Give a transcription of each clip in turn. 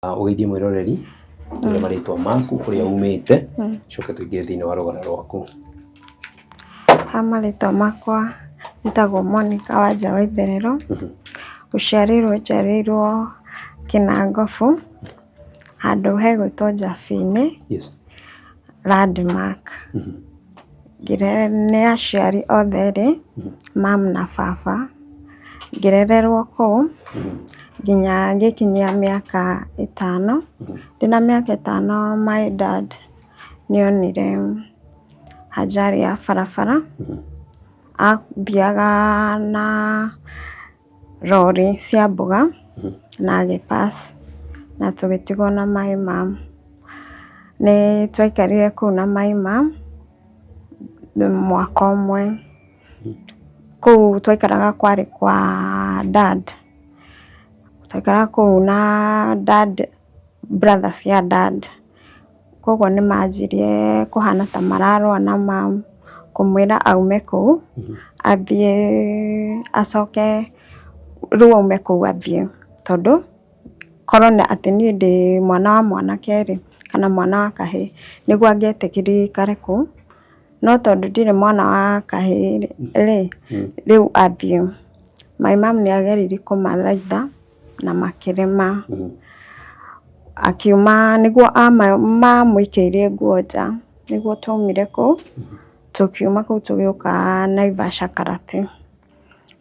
Ũgeithie mwĩroreri, twĩre marĩtwa maku, kũrĩa umĩte, coke tũingĩre thĩinĩ wa rũgano rwaku. Ha marĩtwa makwa njĩtagwo Monica Wanja wa Itherero, gũciarĩrwo njiarĩirwo Kĩnangobu, handũ hegwĩtwo Njabĩ-inĩ, Landmark. Nĩ aciari othe erĩ, mum na baba. Ngĩrererwo kũu nginya ngĩkinyia mĩaka ĩtano. Ndĩna mĩaka ĩtano my dad nĩ onire ajali ya barabara, athiaga na rori cia mboga na agĩ pass na tũgĩtigwo na my mum. Nĩ twaikarire kũu na my mum mwaka ũmwe. Kũu twaikaraga kwarĩ kwa dad, twaikaraga kũu na dad, brother cia dad. Koguo nĩ manjirie kũhana ta mararũa na mum kũmwĩra aume kũu athiĩ acoke rĩu aume kũu athiĩ, tondũ korwo nĩ atĩ niĩ ndĩ mwana wa mwanake rĩ, kana mwana wa kahĩĩ nĩguo angĩetĩkĩririo aikare kũu, no tondũ ndirĩ mwana wa kahĩĩ rĩ, rĩu athiĩ. My mum nĩ ageririe kũmathaitha na makĩrema. Akiuma nĩguo mamũikĩirie nguo nja, nĩguo twaumire kũu, tũkiuma kũu tũgĩũka Naivasha Karate,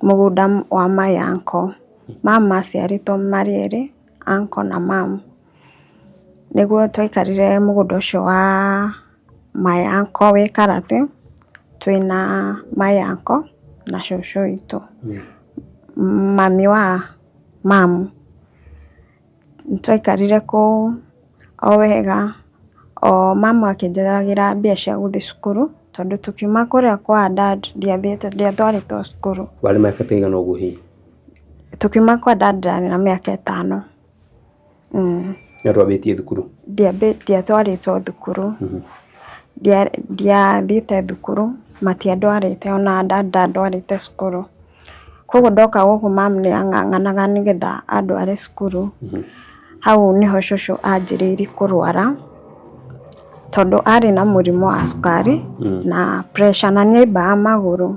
mũgũnda wa my uncle. Mum aciarĩtwo marĩ erĩ, uncle na mum. Nĩguo twaikarire mũgũnda ũcio wa my uncle wĩ Karate, twĩna my uncle na cũcũ witũ, mami wa mum. Nĩtwaikarire kũu o wega, o mamu akĩnjethagĩra mbia cia gũthiĩ cukuru, tondũ tũkiuma kũrĩa kwa dad ndiathiĩte ndiatwarĩtwo cukuru. Warĩ mĩaka ta ĩigana ũguo hihi? Tũkiuma kwa dad ndarĩ na mĩaka ĩtano. No ndwambĩtie thukuru? Ndiatwarĩtwo thukuru, ndiathiĩte thukuru, matiandwarĩte ona dad ndandwarĩte cukuru. Koguo ndoka gũkũ mum nĩ ang'ang'anaga nĩgetha andware cukuru. Hau nĩho cũcũ anjĩrĩirie kũrwara, tondũ arĩ na mũrimũ wa cukari na pressure na nĩ aimbaga magũrũ.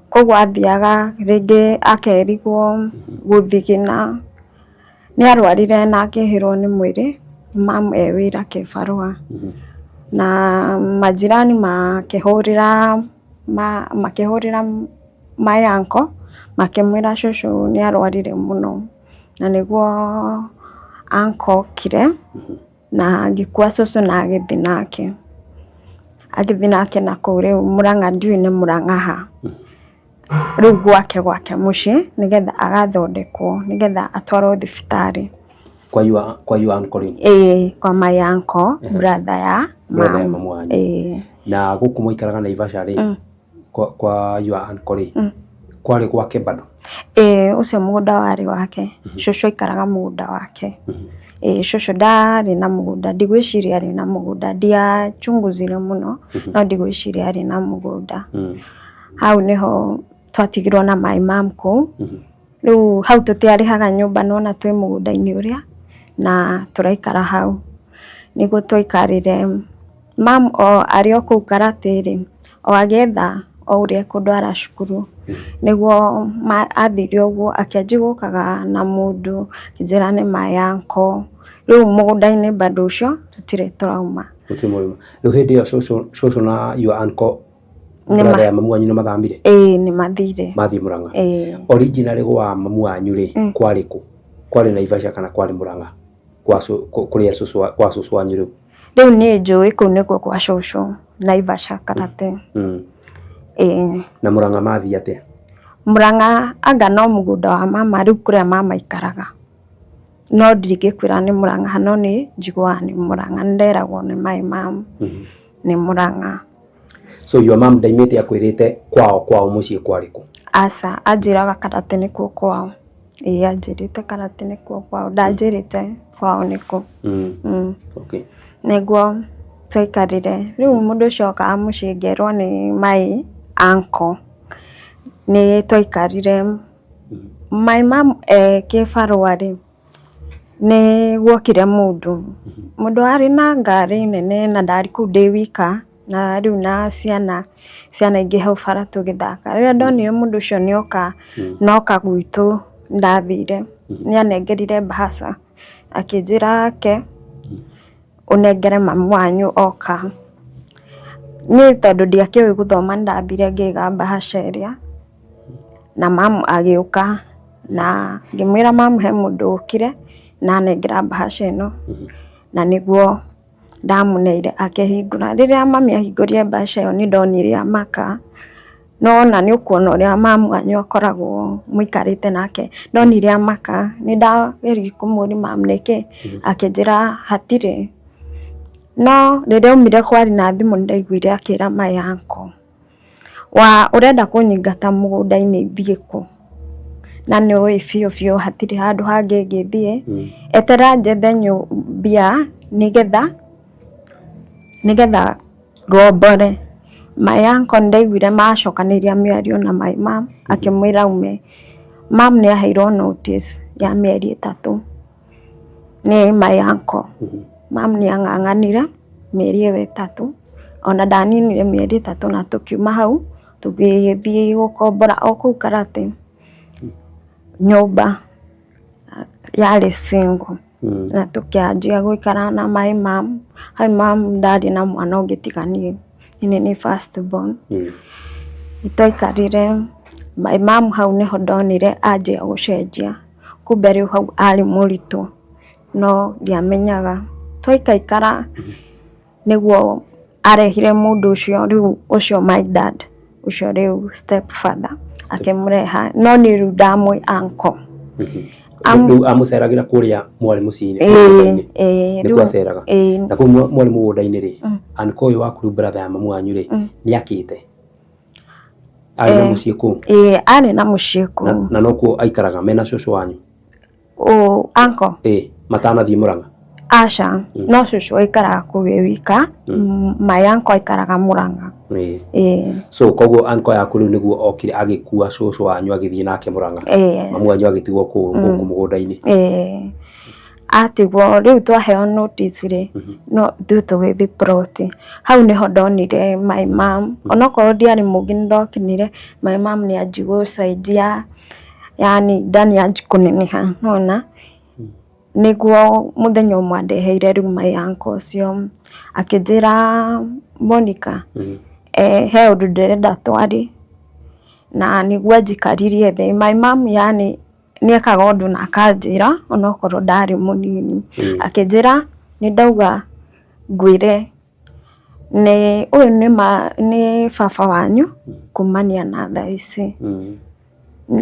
Koguo athiaga rĩngĩ akerigwo gũthigina, nĩ arwarire na akĩhĩrwo nĩ mwĩrĩ, mum e wĩra kĩbarũa. Na majirani makĩhũrĩra makĩhũrĩra my uncle makĩmwĩra cũcũ nĩ arwarire mũno, na nĩguo uncle okire na agĩkua cũcũ na agĩthiĩ nake, agĩthiĩ nake nakũu rĩu Mũrang'a ndiũĩ nĩ Mũrang'a ha, rĩu gwake gwake mũciĩ nĩgetha agathondekwo nĩgetha atwarwo thibitarĩ. Kwa your uncle rĩu? Ĩĩ kwa my uncle, brother ya Brother ya mamu wanyu. Ĩĩ. Na gũkũ mwaikaraga Naivasha rĩ, kwa your uncle rĩ, kwarĩ gwake bado? Ĩĩ ũcio mũgũnda warĩ wake, cũcũ aikaraga mũgũnda wake. Ĩĩ cũcũ ndarĩ na mũgũnda, ndigwĩciria arĩ na mũgũnda, ndiachunguzire mũno, no ndigwĩciria arĩ na mũgũnda. Hau nĩho twatigirwo na my mum kũu. Rĩu hau tũtiarĩhaga nyũmba nĩwona twĩ mũgũnda-inĩ ũrĩa na tũraikara hau. Nĩguo twaikarire, mum o arĩ o kũu Karate rĩ, o agĩetha o ũrĩa ekũndwara cukuru. Nĩguo athire ũguo akĩanjia gũkaga na mũndũ, akĩnjĩra nĩ my uncle. Rĩu mũgũnda-inĩ bado ũcio tũtirĩ tũrauma. Gũtirĩ mũrauma. Rĩu hĩndĩ ĩyo cũcũ na your uncle Brother ya mamu wanyu nĩ mathamire? Ĩĩ nĩ mathire. Mathiĩ Murang'a. Ĩĩ. Originally gwa mamu wanyu rĩ, kwarĩ kũ? Kwarĩ Naivasha kana kwarĩ Murang'a? Kwa kũrĩa cũcũ kwa cũcũ wanyu rĩu? Rĩu niĩ njũĩ kũu nĩkuo kwa cũcũ, Naivasha Karate. Ĩĩ. Na Murang'a mathiĩ atĩa? Murang'a anga no mũgũnda wa mama rĩu kũrĩa mama aikaraga. No ndingĩkwĩra nĩ Murang'a no nĩ njiguaga nĩ Murang'a, nĩ nderagwo nĩ my mum nĩ Murang'a. So your mom ndaimĩte akwĩrĩte kwao kwao mũciĩ kwarĩ kũ? Aca, anjĩraga Karate nĩkuo kwao. Ĩĩ anjĩrĩte Karate nĩkuo kwao, ndanjĩrĩte kwao nĩkũ. Okay. Nĩguo twaikarire, rĩu mũndũ ũcio okaga mũciĩ ngerwo nĩ my uncle. Nĩ twaikarire, my mum e kĩbarũa rĩ, Nĩ gwokire mũndũ, mũndũ arĩ na ngari nene na ndarĩ kũu ndĩ wika, na rĩu na ciana, ciana ingĩ hau bara tũgĩthaka. Rĩrĩa ndonire mũndũ ũcio nĩ oka, na oka gwitũ ndathire, nĩ anengerire mbahaca, akĩnjĩra ake ũnengere mamu wanyu oka. Niĩ tondũ ndiakĩũĩ gũthoma nĩ ndathire ngĩiga mbahaca ĩrĩa, na mamu agĩũka na ngĩmwĩra mamu he mũndũ ũkire na anengera mbahaca ĩno, na nĩguo ndamũneire akĩhingũra. Rĩrĩa mami ahingũrire mbahaca ĩyo nĩ ndonire amaka, no ona nĩ ũkuona ũrĩa mamu wanyu akoragwo mũikarĩte nake, ndonire amaka nĩ ndageririe kũmũria mamu nĩkĩ, akĩnjĩra hatirĩ. No rĩrĩa aumire kwaria na thimũ nĩ ndaiguire akĩra my uncle. Wa ũrenda kũnyingata mũgũnda-inĩ thiĩ kũ? Na nĩ ũĩ biũ biũ hatirĩ handũ hangĩ ingĩthiĩ, eterera njethe mbia nĩgetha nĩgetha ngombore. My uncle nĩ ndaiguire macokanĩria mĩario na my mum akĩmwĩra aume. Mum nĩ aheirwo notice ya mĩeri 3 nĩ my uncle. Mum nĩ ang'ang'anire mĩeri ĩyo 3, ona ndaninire mĩeri 3 na tũkiuma hau tũgĩthiĩ gũkombora o kũu Karate nyũmba yarĩ single na tũkĩanjia gũikara na my mum. My mum ndarĩ na mwana ũngĩ tiga niĩ, niĩ nĩ niĩ first born. Nĩ twaikarire, my mum hau nĩho ndonire anjia gũcenjia, kumbe rĩu hau arĩ mũritũ no ndiamenyaga. Twaikaikara nĩguo arehire mũndũ ũcio rĩu ũcio my dad, ũcio rĩu step father akĩmũreha, no niĩ rĩu ndamwĩ uncle. Rĩu amũceragĩra kũrĩa mwarĩ mũciĩ-inĩ? Ĩĩ. Nĩkuo aceraga? Na kũu mwarĩ mũgũnda-inĩ rĩ, uncle ũyũ waku rĩu brother ya mamu wanyu rĩ, nĩ akĩte? Arĩ na mũciĩ kũu? Ĩĩ, arĩ na mũciĩ kũu. Na nokuo aikaraga mena cũcũ wanyu? Uncle? Ĩĩ, matanathiĩ Mũrang'a? Aca, no cũcũ aikaraga kũu e wika, my uncle aikaraga Mũrang'a. Ĩĩ. So koguo uncle yaku rĩu nĩguo okire agĩkua cũcũ wanyu agĩthiĩ nake Mũrang'a? Yes. Mamu wanyu agĩtigwo kũu gũkũ mũgũnda-inĩ? Ĩĩ. Atigwo rĩu twaheo notice rĩ, no ithuĩ tũgĩthiĩ plot. Hau nĩho ndonire my mum, onokorwo ndiarĩ mũũgĩ nĩ ndokinire, my mum nĩ anjia gũcenjia, yaani nda nĩ yanjia kũneneha nĩwona. Nĩguo mũthenya ũmwe andeheire rĩu my uncle ũcio, akĩnjĩra Monica, he ũndũ ndĩrenda twarie, na nĩguo anjikaririe thĩ. My mum yaani nĩ ekaga ũndũ na akanjĩra onokorwo ndarĩ mũnini. Akĩnjĩra nĩ ndauga ngwĩre nĩ ũyũ nĩ baba wanyu kumania na thaa ici.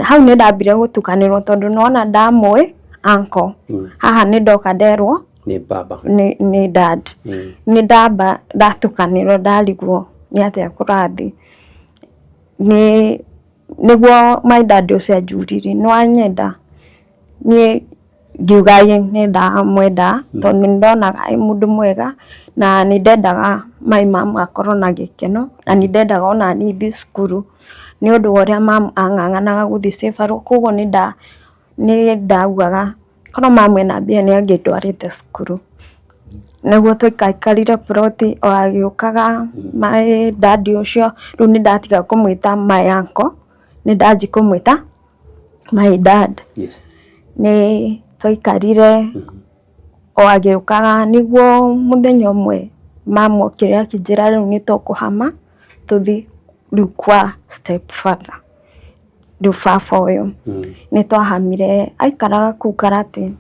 Hau nĩ ndambire gũtukanĩrwo tondũ nĩwona ndamũĩ uncle, haha nĩ ndoka nderwo nĩ baba, nĩ dad. Nĩ ndamba ndatukanĩrwo ndarigwo nĩ atĩa kũrathiĩ. Nĩ nĩguo my dad ũcio anjũririe nĩ wanyenda? Niĩ ngiuga ĩĩ nĩ ndamwenda tondũ nĩ ndonaga e mũndũ mwega na nĩ ndendaga my mum akorwo na gĩkeno na nĩ ndendaga ona niĩ thiĩ cukuru nĩ ũndũ wa ũrĩa mum ang'ang'anaga gũthiĩ cibarũa koguo nĩ ndaugaga korwo mum ena mbia nĩ angĩndwarĩte cukuru. Nĩguo twaikaikarire plot o agĩũkaga my dad ũcio rĩu nĩ ndatiga kũmwĩta my uncle nĩ ndanjia kũmwĩta my dad. Nĩ twaikarire o agĩũkaga nĩguo mũthenya ũmwe mum okire akĩnjĩra rĩu nĩ tũkũhama tũthiĩ rĩu kwa step father, rĩu baba ũyũ. Nĩ twahamire aikaraga kũu Karati,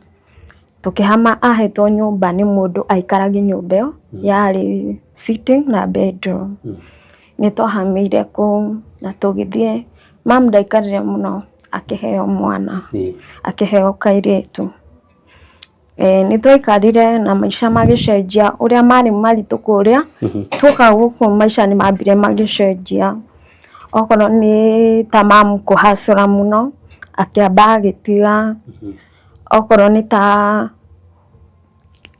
tũkĩhama ahetwo nyũmba nĩ mũndũ aikarage nyũmba ĩyo yarĩ sitting na bedroom. Nĩ twahamĩire kũu na tũgĩthiĩ, mum ndaikarire mũno akĩheo mwana, akĩheo kairĩtu. Nĩ twaikarire na maica magĩcenjia ũrĩa marĩ maritũ kũrĩa, twoka gũkũ maica nĩ mambire magĩcenjia. Okorwo nĩ ta mum kũhacũra mũno, akĩamba agĩtiga, okorwo nĩ ta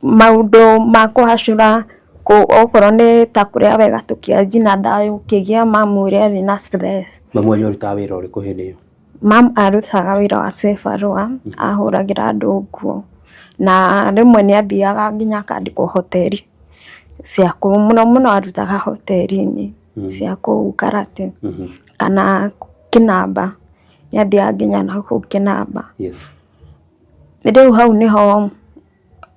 maũndũ ma kũhacũra, okorwo nĩ ta kũrĩa wega tũkĩanjia na thayũ, ũkĩgĩa mamu ũrĩa arĩ na stress. Mamu wanyu arutaga wĩra ũrĩkũ hĩndĩ ĩyo? Mamu arutaga wĩra wa cibarũa, ahũragĩra andũ nguo. Na rĩmwe nĩ athiaga nginya akandĩkwo hoteri cia kũu, mũno mũno arutaga hoteri-inĩ cia kũu Karati kana Kĩnamba, nĩ athiaga nginya nakũu Kĩnamba. Rĩu hau nĩho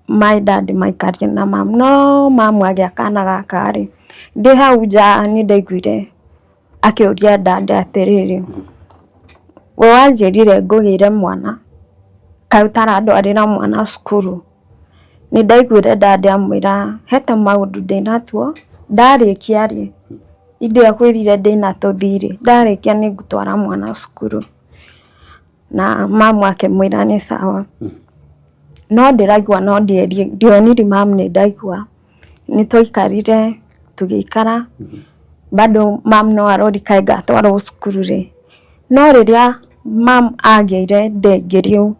my dad maikarire na mamu, no mamu agĩa kana gaka rĩ, ndĩ hau nja nĩ ndaiguire akĩũria dad atĩrĩrĩ, we wanjĩrire ngũgĩre mwana, kaĩ ũtarandwarĩra mwana cukuru? Nĩ ndaiguire dad amwĩra he tũmaũndũ ndĩnatuo, ndarĩkia rĩ, ndiakwĩrire ndĩna tũthirĩ, ndarĩkia nĩ ngũtwara mwana cukuru. Na mamu akĩmwĩra nĩ sawa. No ndĩraigua no ndionire mamu nĩ ndaigua, nĩ twaikarire tũgĩikara, bado mamu no aroria kaĩ ngatwarwo cukuru rĩ. No rĩrĩa mamu agĩire nda ĩngĩ rĩu,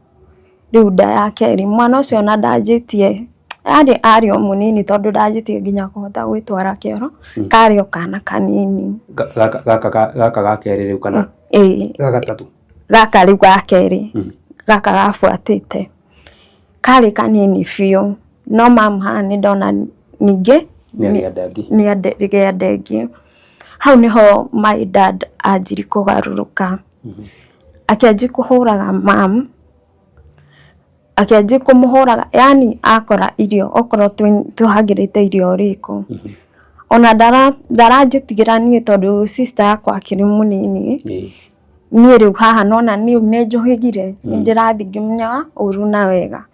rĩu nda ya kerĩ, mwana ũcio ona ndanjĩtie, arĩ o mũnini tondũ ndanjĩtie nginya kũhota gwĩtwara kĩoro, karĩ o kana kanini. Gaka ga kerĩ rĩu kana? Ĩĩ. Ga gatatũ? Gaka rĩu ga kerĩ, gaka gabuatĩte, karĩ kanini biũ, no mamu haha nĩ ndona ningĩ nĩ agĩa nda ĩngĩ. Nĩ agĩa nda ĩngĩ. Hau nĩho my dad anjirie kũgarũrũka, akĩanjia kũhũraga mamu, akĩanjia kũmũhũraga, yaani akora irio okorwo tũhagĩrĩte irio riko, ona ndaranjĩtigĩra niĩ tondũ sister yakwa akĩrĩ mũnini, niĩ rĩu haha nona niĩ nĩ njũhĩgire, nĩ ndĩrathiĩ ngĩmenyaga ũru na wega.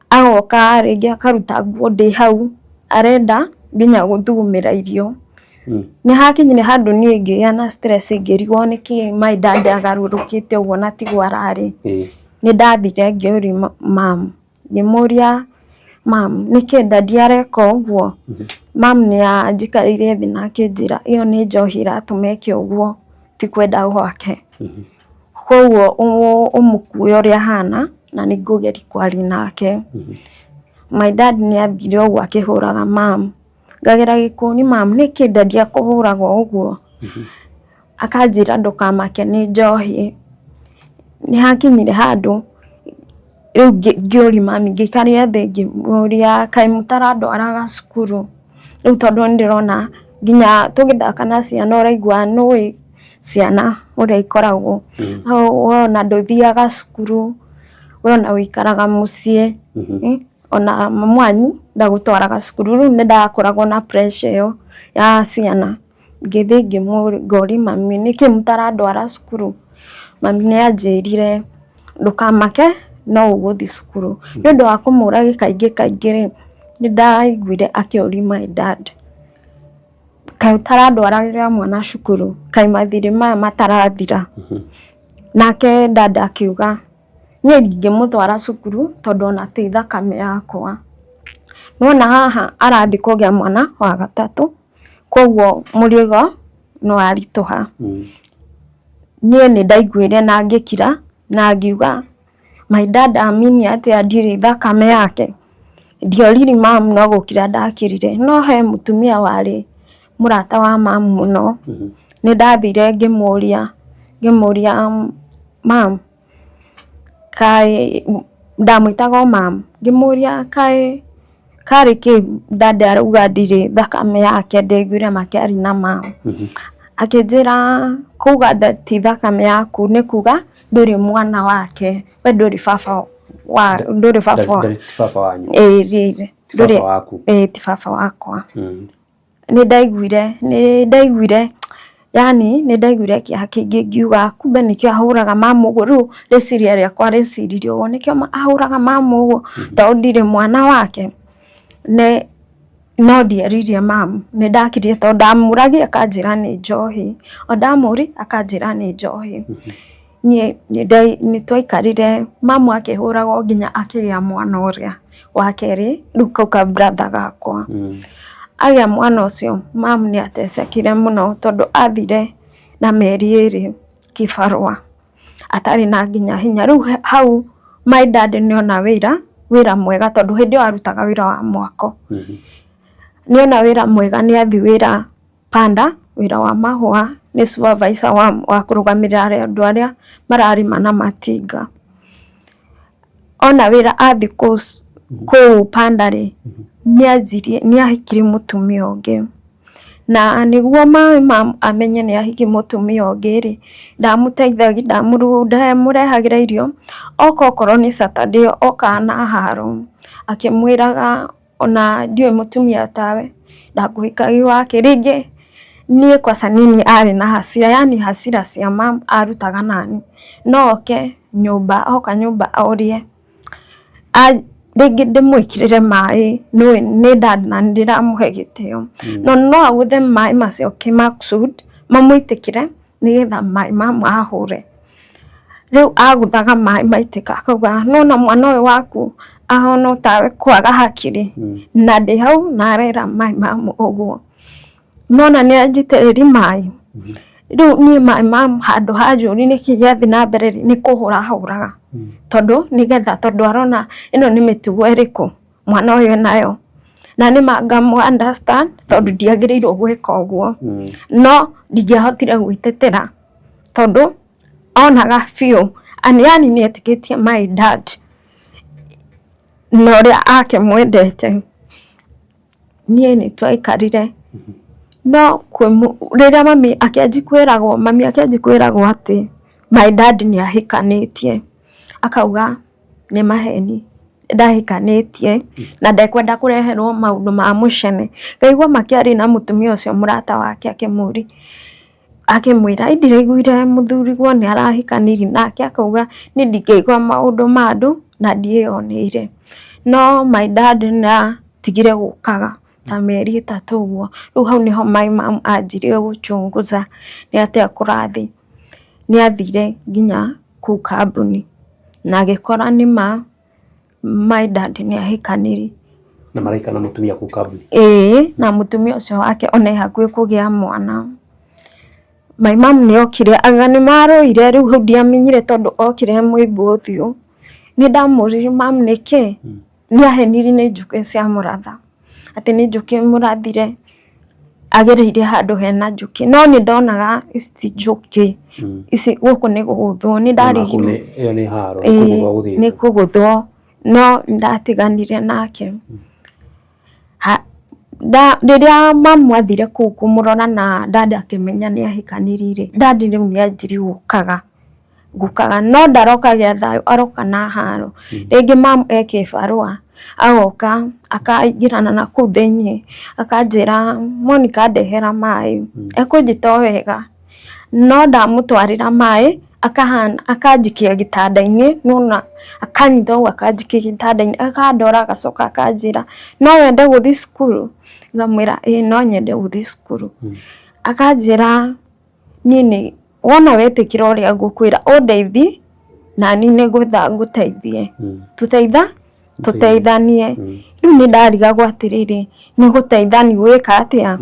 Agoka rĩngĩ akaruta nguo ndĩ hau, arenda nginya gũthugumĩra irio. Nĩ hakinyire handũ niĩ ngĩgĩa na stress ngĩrigwo nĩkĩ my dad agarũrũkĩte ũguo na tiguo ararĩ. Nĩ ndathire ngĩũria mamu, ngĩmũria mamu nĩkĩ daddy areka ũguo? Mamu nĩ anjikarĩire thĩ na akĩnjĩra ĩyo nĩ njohi ĩratũma eke ũguo, ti kwenda gwake. Koguo ũmũkue ũrĩa ahana na nĩ ngũgeria kwaria nake. My dad nĩ athire ũguo akĩhũraga mamu. Ngagera gĩkũni mamu nĩkĩ daddy akũhũraga ũguo? Akanjĩra ndũkamake nĩ njohi. Nĩ hakinyire handũ rĩu ngĩũria mami, ngĩikaria thĩ ngĩmũria kaĩ mũtarandwaraga cukuru? Rĩu tondũ nĩ ndĩrona nginya tũgĩthaka na ciana ũraigua nĩũĩ ciana ũrĩa ikoragwo. We ona ndũthiaga cukuru, we ona ũikaraga mũciĩ, ona mamu wanyu ndagũtwaraga cukuru. Rĩu nĩ ndakoragwo na pressure ĩyo ya ciana. Ngĩthiĩ ngĩũria mami nĩkĩ mũtarandwara cukuru? Mami nĩ anjĩrire ndũkamake no ũgũthiĩ cukuru. Nĩ ũndũ wa kũmũragia kaingĩ kaingĩ rĩ, nĩ ndaiguire akĩũria my dad, kaĩ ũtarandwaragĩra mwana cukuru? Kaĩ mathirĩ maya matarathira? Nake dad akiuga niĩ ndingĩmũtwara cukuru tondũ ona ti thakame yakwa. Nĩwona haha arathiĩ kũgĩa mwana wa gatatũ, koguo mũrigo nĩ waritũha. Niĩ nĩ ndaiguire na ngĩkira na ngiuga my dad amini atĩa ndirĩ thakame yake. Ndioririe mamu no gũkira ndakirire. No he mũtumia warĩ mũrata wa mamu mũno, nĩ ndathire ngĩmũria, ngĩmũria mamu kaĩ, ndamwĩtaga o mamu, ngĩmũria kaĩ karĩ kĩ dad arauga ndirĩ thakame yake, ndaiguire makĩaria na mamu. Akĩnjĩra kuga ti thakame yaku nĩ kuga ndũrĩ mwana wake, we ndũrĩ baba wa, ndũrĩ baba wa, Ti baba wanyu. Ĩĩ, Ti baba waku. Ĩĩ ti baba wakwa. Nĩ ndaiguire, nĩ ndaiguire yaani nĩ ndaiguire kĩeha kĩingĩ ngiuga kumbe nĩkĩo ahũraga mamu ũguo, rĩu rĩciria rĩakwa rĩciririe ũguo nĩkĩo ahũraga mamu ũguo tondũ ndirĩ mwana wake. Nĩ no ndieririe mamu, nĩ ndakirire tondũ ndamũragia akanjĩra nĩ njohi, o ndamũria akanjĩra nĩ njohi. Niĩ nĩ twaikarire mamu akĩhũragwo nginya akĩgĩa mwana ũrĩa wa kerĩ, rĩu kau ka brother gakwa. Agĩa mwana ũcio mamu nĩ atecekire mũno tondũ athire na mĩeri 2 kĩbarũa atarĩ na nginya hinya. Rĩu hau my dad nĩ ona wĩra, wĩra mwega tondũ hĩndĩ ĩyo arutaga wĩra wa mwako. Nĩ ona wĩra mwega nĩ athiĩ wĩra Panda, wĩra wa mahũa, nĩ supervisor wa kũrũgamĩrĩra andũ arĩa mararĩma na matinga. Ona wĩra athiĩ kũu Panda rĩ, nĩanjirie nĩahikire mũtumia ũngĩ. Na nĩguo mama amenye nĩ ahikia mũtumia ũngĩ rĩ, ndamũteithagia, ndamũrehagĩra irio, oka okorwo nĩ Saturday okaga na haro, akĩmwĩraga ona ndiũĩ mũtumia tawe, ndakũhikagia wake. Rĩngĩ niĩ kwanza nĩ niĩ arĩ na hasira, yaani hasira cia mama arutaga naniĩ. No oke nyũmba, oka nyũmba orie rĩngĩ ndĩmwĩkĩrĩre maĩ nĩũĩ nĩ dad na nĩndĩramũhe gĩtĩo, no no agũthe maĩ macio kĩmakusudi mamũitĩkĩre nĩgetha maĩ mamwe ahũre. Rĩu agũthaga maĩ maitĩka akauga nĩwona mwana ũyũ waku ahana o tawe kwaga hakiri, na ndĩ hau na arera maĩ mamwe ũguo. Nĩwona nĩanjitĩrĩria maĩ, rĩu niĩ maĩ ma handũ ha njũrie nĩkĩ gĩathiĩ na mbere rĩ, nĩ kũhũra ahũraga, tondũ nĩgetha tondũ arona ĩno nĩ mĩtugo ĩrĩkũ mwana ũyũ enayo, na nĩma ngamũ understand tondũ ndiagĩrĩirwo gwĩka ũguo, no ndingĩahotire gwĩtetera tondũ onaga biũ yaani nĩetĩkĩtie my dad na ũrĩa akĩmwendete. Niĩ nĩ twaikarire no rĩrĩa mami akĩanjia kwĩragwo, mami akĩanjia kwĩragwo atĩ my dad nĩ ahikanĩtie, akauga nĩ maheni ndahikanĩtie na ndekwenda kũreherwo maũndũ ma mũcene. Ngaigua makĩaria na mũtumia ũcio mũrata wake akĩmũria akĩmwĩra ĩ ndiraiguire mũthuriguo nĩ arahikanirie nake akauga niĩ ndingĩigua maũndũ ma andũ na ndiĩyoneire. No my dad nĩ atigire gũkaga ta mĩeri 3 ũguo, rĩu hau nĩho my mum anjirie gũ chunguza nĩ atĩa kũrathiĩ. Nĩ athire nginya kũu kambuni na agĩkora nĩma my dad nĩ ahikanirie. Na maraikara na mũtumia kũu kambuni? Ĩĩ, na mũtumia ũcio wake ona e hakuhĩ kũgĩa mwana. My mum nĩ okire anga nĩ marũire rĩu hau ndiamenyire tondũ okire e mũimbu ũthiũ. Nĩ ndamũririe mum nĩkĩ? Nĩ ahenirie nĩ njũkĩ ciamũratha, atĩ nĩ njũkĩ imũrathire agereire handũ hena njũkĩ. No nĩ ndonaga ici ti njũkĩ, ici gũkũ nĩ kũgũthwo, nĩ ndarigirwo. Ĩyo nĩ haro, nĩ kũgũthwo agũthĩtwo. Nĩ kũgũthwo, no nĩ ndatiganire nake. Rĩrĩa mamu athire kũu kũmũrora na dad akĩmenya nĩ ahikanirie rĩ, dad rĩu nĩ anjirie gũkaga, gũkaga no ndaroka gĩa thayũ aroka na haro. Rĩngĩ mamu e kĩbarũa agoka akaingĩrana na kũu thĩiniĩ akanjĩra Monica ndehera maĩ, ekũnjĩta o wega no ndamũtwarĩra maĩ akahana akanjikia gĩtanda-inĩ nĩwona akanyita ũguo akanjikia gĩtanda-inĩ akandora agacoka akanjĩra no wende gũthiĩ cukuru? Ngamwĩra ĩĩ no nyende gũthiĩ cukuru. Akanjĩra niĩ nĩ wona wetĩkĩra ũrĩa ngũkwĩra ũndeithie nani nĩ ngwetha ngũteithie, tũteithanie. Rĩu nĩ ndarigagwo atĩrĩrĩ, nĩ gũteithania gwĩka atĩa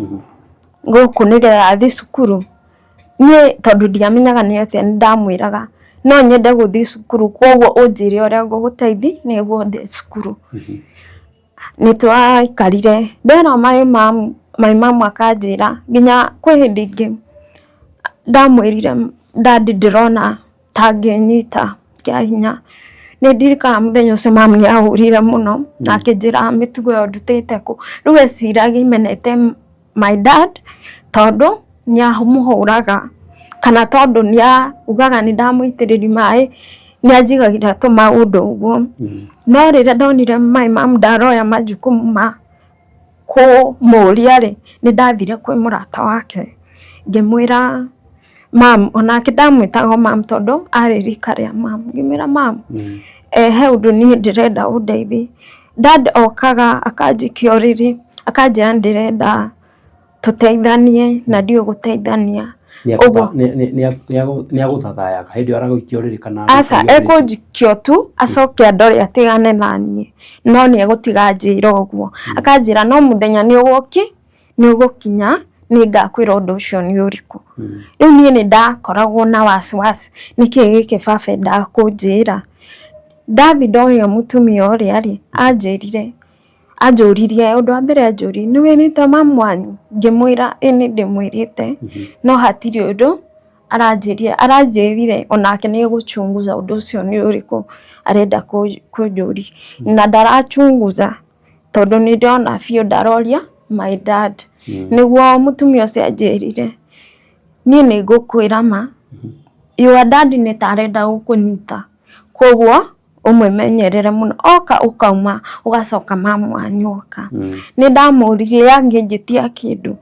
gũkũ nĩgetha thiĩ cukuru? Niĩ tondũ ndiamenyaga nĩ atĩa nĩ ndamwĩraga no nyende gũthiĩ cukuru koguo ũnjĩre ũrĩa ngũgũteithia nĩguo thiĩ cukuru. Nĩ twaikarire ndera my mum, my mum akanjĩra nginya kwĩ hĩndĩ ĩngĩ ndamwĩrire dad ndĩrona ta angĩnyita kĩa hinya. Nĩ ndirikanaga mũthenya ũcio mum nĩ ahũrire mũno na akĩnjĩra mĩtugo ĩyo ndutĩte kũ. Rĩu eciragia menete my dad tondũ nĩ amũhũraga kana tondũ nĩ augaga nĩ ndamũitĩrĩria maĩ nĩ anjigagĩra tũmaũndũ ũguo. No rĩrĩa ndonire my mum ndaroya majukumu ma kũmũria rĩ, nĩ ndathire kwĩ mũrata wake ngĩmwĩra mum, onake ndamwĩtaga o mum tondũ arĩ rika rĩa mum, ngĩmwĩra mum he ũndũ niĩ ndĩrenda ũndeithie. Dad okaga akanjikia ũrĩrĩ akanjĩra ndĩrenda tũteithanie na ndiũĩ gũteithania. Ũguo Nĩ agũthathayaga hĩndĩ ĩyo aragũikia ũrĩrĩ kana aca ekũnjikia tu acoke andore atigane naniĩ no nĩ egũtiga anjĩra ũguo akanjĩra no mũthenya nĩ ũgũkinya nĩ ngakwĩra ũndũ ũcio nĩ ũrĩkũ. Rĩu niĩ nĩ ndakoragwo na wasiwasi nĩkĩ gĩkĩ baba endaga kũnjĩra. Ndathiĩ ndoria mũtumia ũrĩa rĩ anjĩrire anjũririe ũndũ wa mbere anjũririe nĩ wĩrĩte mamu wanyu? Ngĩmwĩra ĩĩ nĩ ndĩmwĩrĩte no hatirĩ ũndũ aranjĩrire onake nĩ egũ chunguza ũndũ ũcio nĩ ũrĩkũ. Arenda kũnjũria na ndarachunguza tondũ nĩ ndĩrona biũ ndaroria my dad. Nĩguo mũtumia ũcio anjĩrire, niĩ nĩ ngũkwĩra ma, your dad nĩ ta arenda gũkũnyita, koguo ũmwĩmenyerere mũno, oka ũkauma ũgacoka mamu wanyu oka. Nĩ ndamũririe angĩnjĩtia kĩndũ,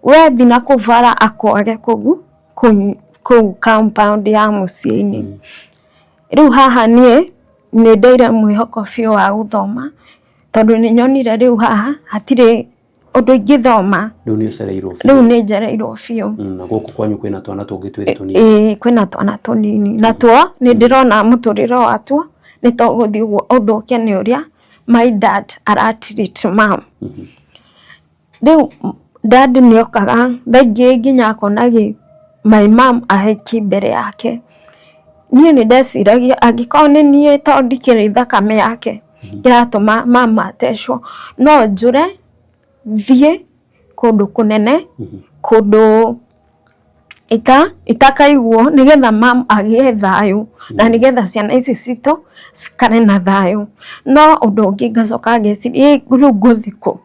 we thiĩ na kũu bara akwage kũu kũu compound ya mũciĩ-inĩ. Rĩu haha niĩ nĩ ndeire mwĩhoko biũ wa gũthoma, tondũ nĩ nyonire rĩu haha hatirĩ ũndũ ingĩthoma. Rĩu nĩ ũcereirwo biũ. Rĩu nĩ njereirwo biũ. Na gũkũ kwanyu kwĩna twana tũngĩ twĩrĩ tũnini. Ĩĩ kwĩna twana tũnini, na tuo nĩ ndĩrona mũtũrĩre watuo nĩ ta ũgũthiĩ ũguo ũthũke nĩ ũrĩa my dad ara treat mum. Rĩu dad nĩ okaga thaa ingĩ nginya akona my mum ahĩki mbere yake. Niĩ nĩ ndeciragia angĩkorwo nĩ niĩ tondũ ndikĩrĩ thakame yake ĩratũma mama atecwo, no njũre thiĩ kũndũ kũnene, kũndũ itakaiguo nĩgetha mum agĩe thayũ na nĩgetha ciana ici citũ cikare na thayũ. No ũndũ ũngĩ ngacoka ngeciria ĩ rĩu ngũthiĩ kũ?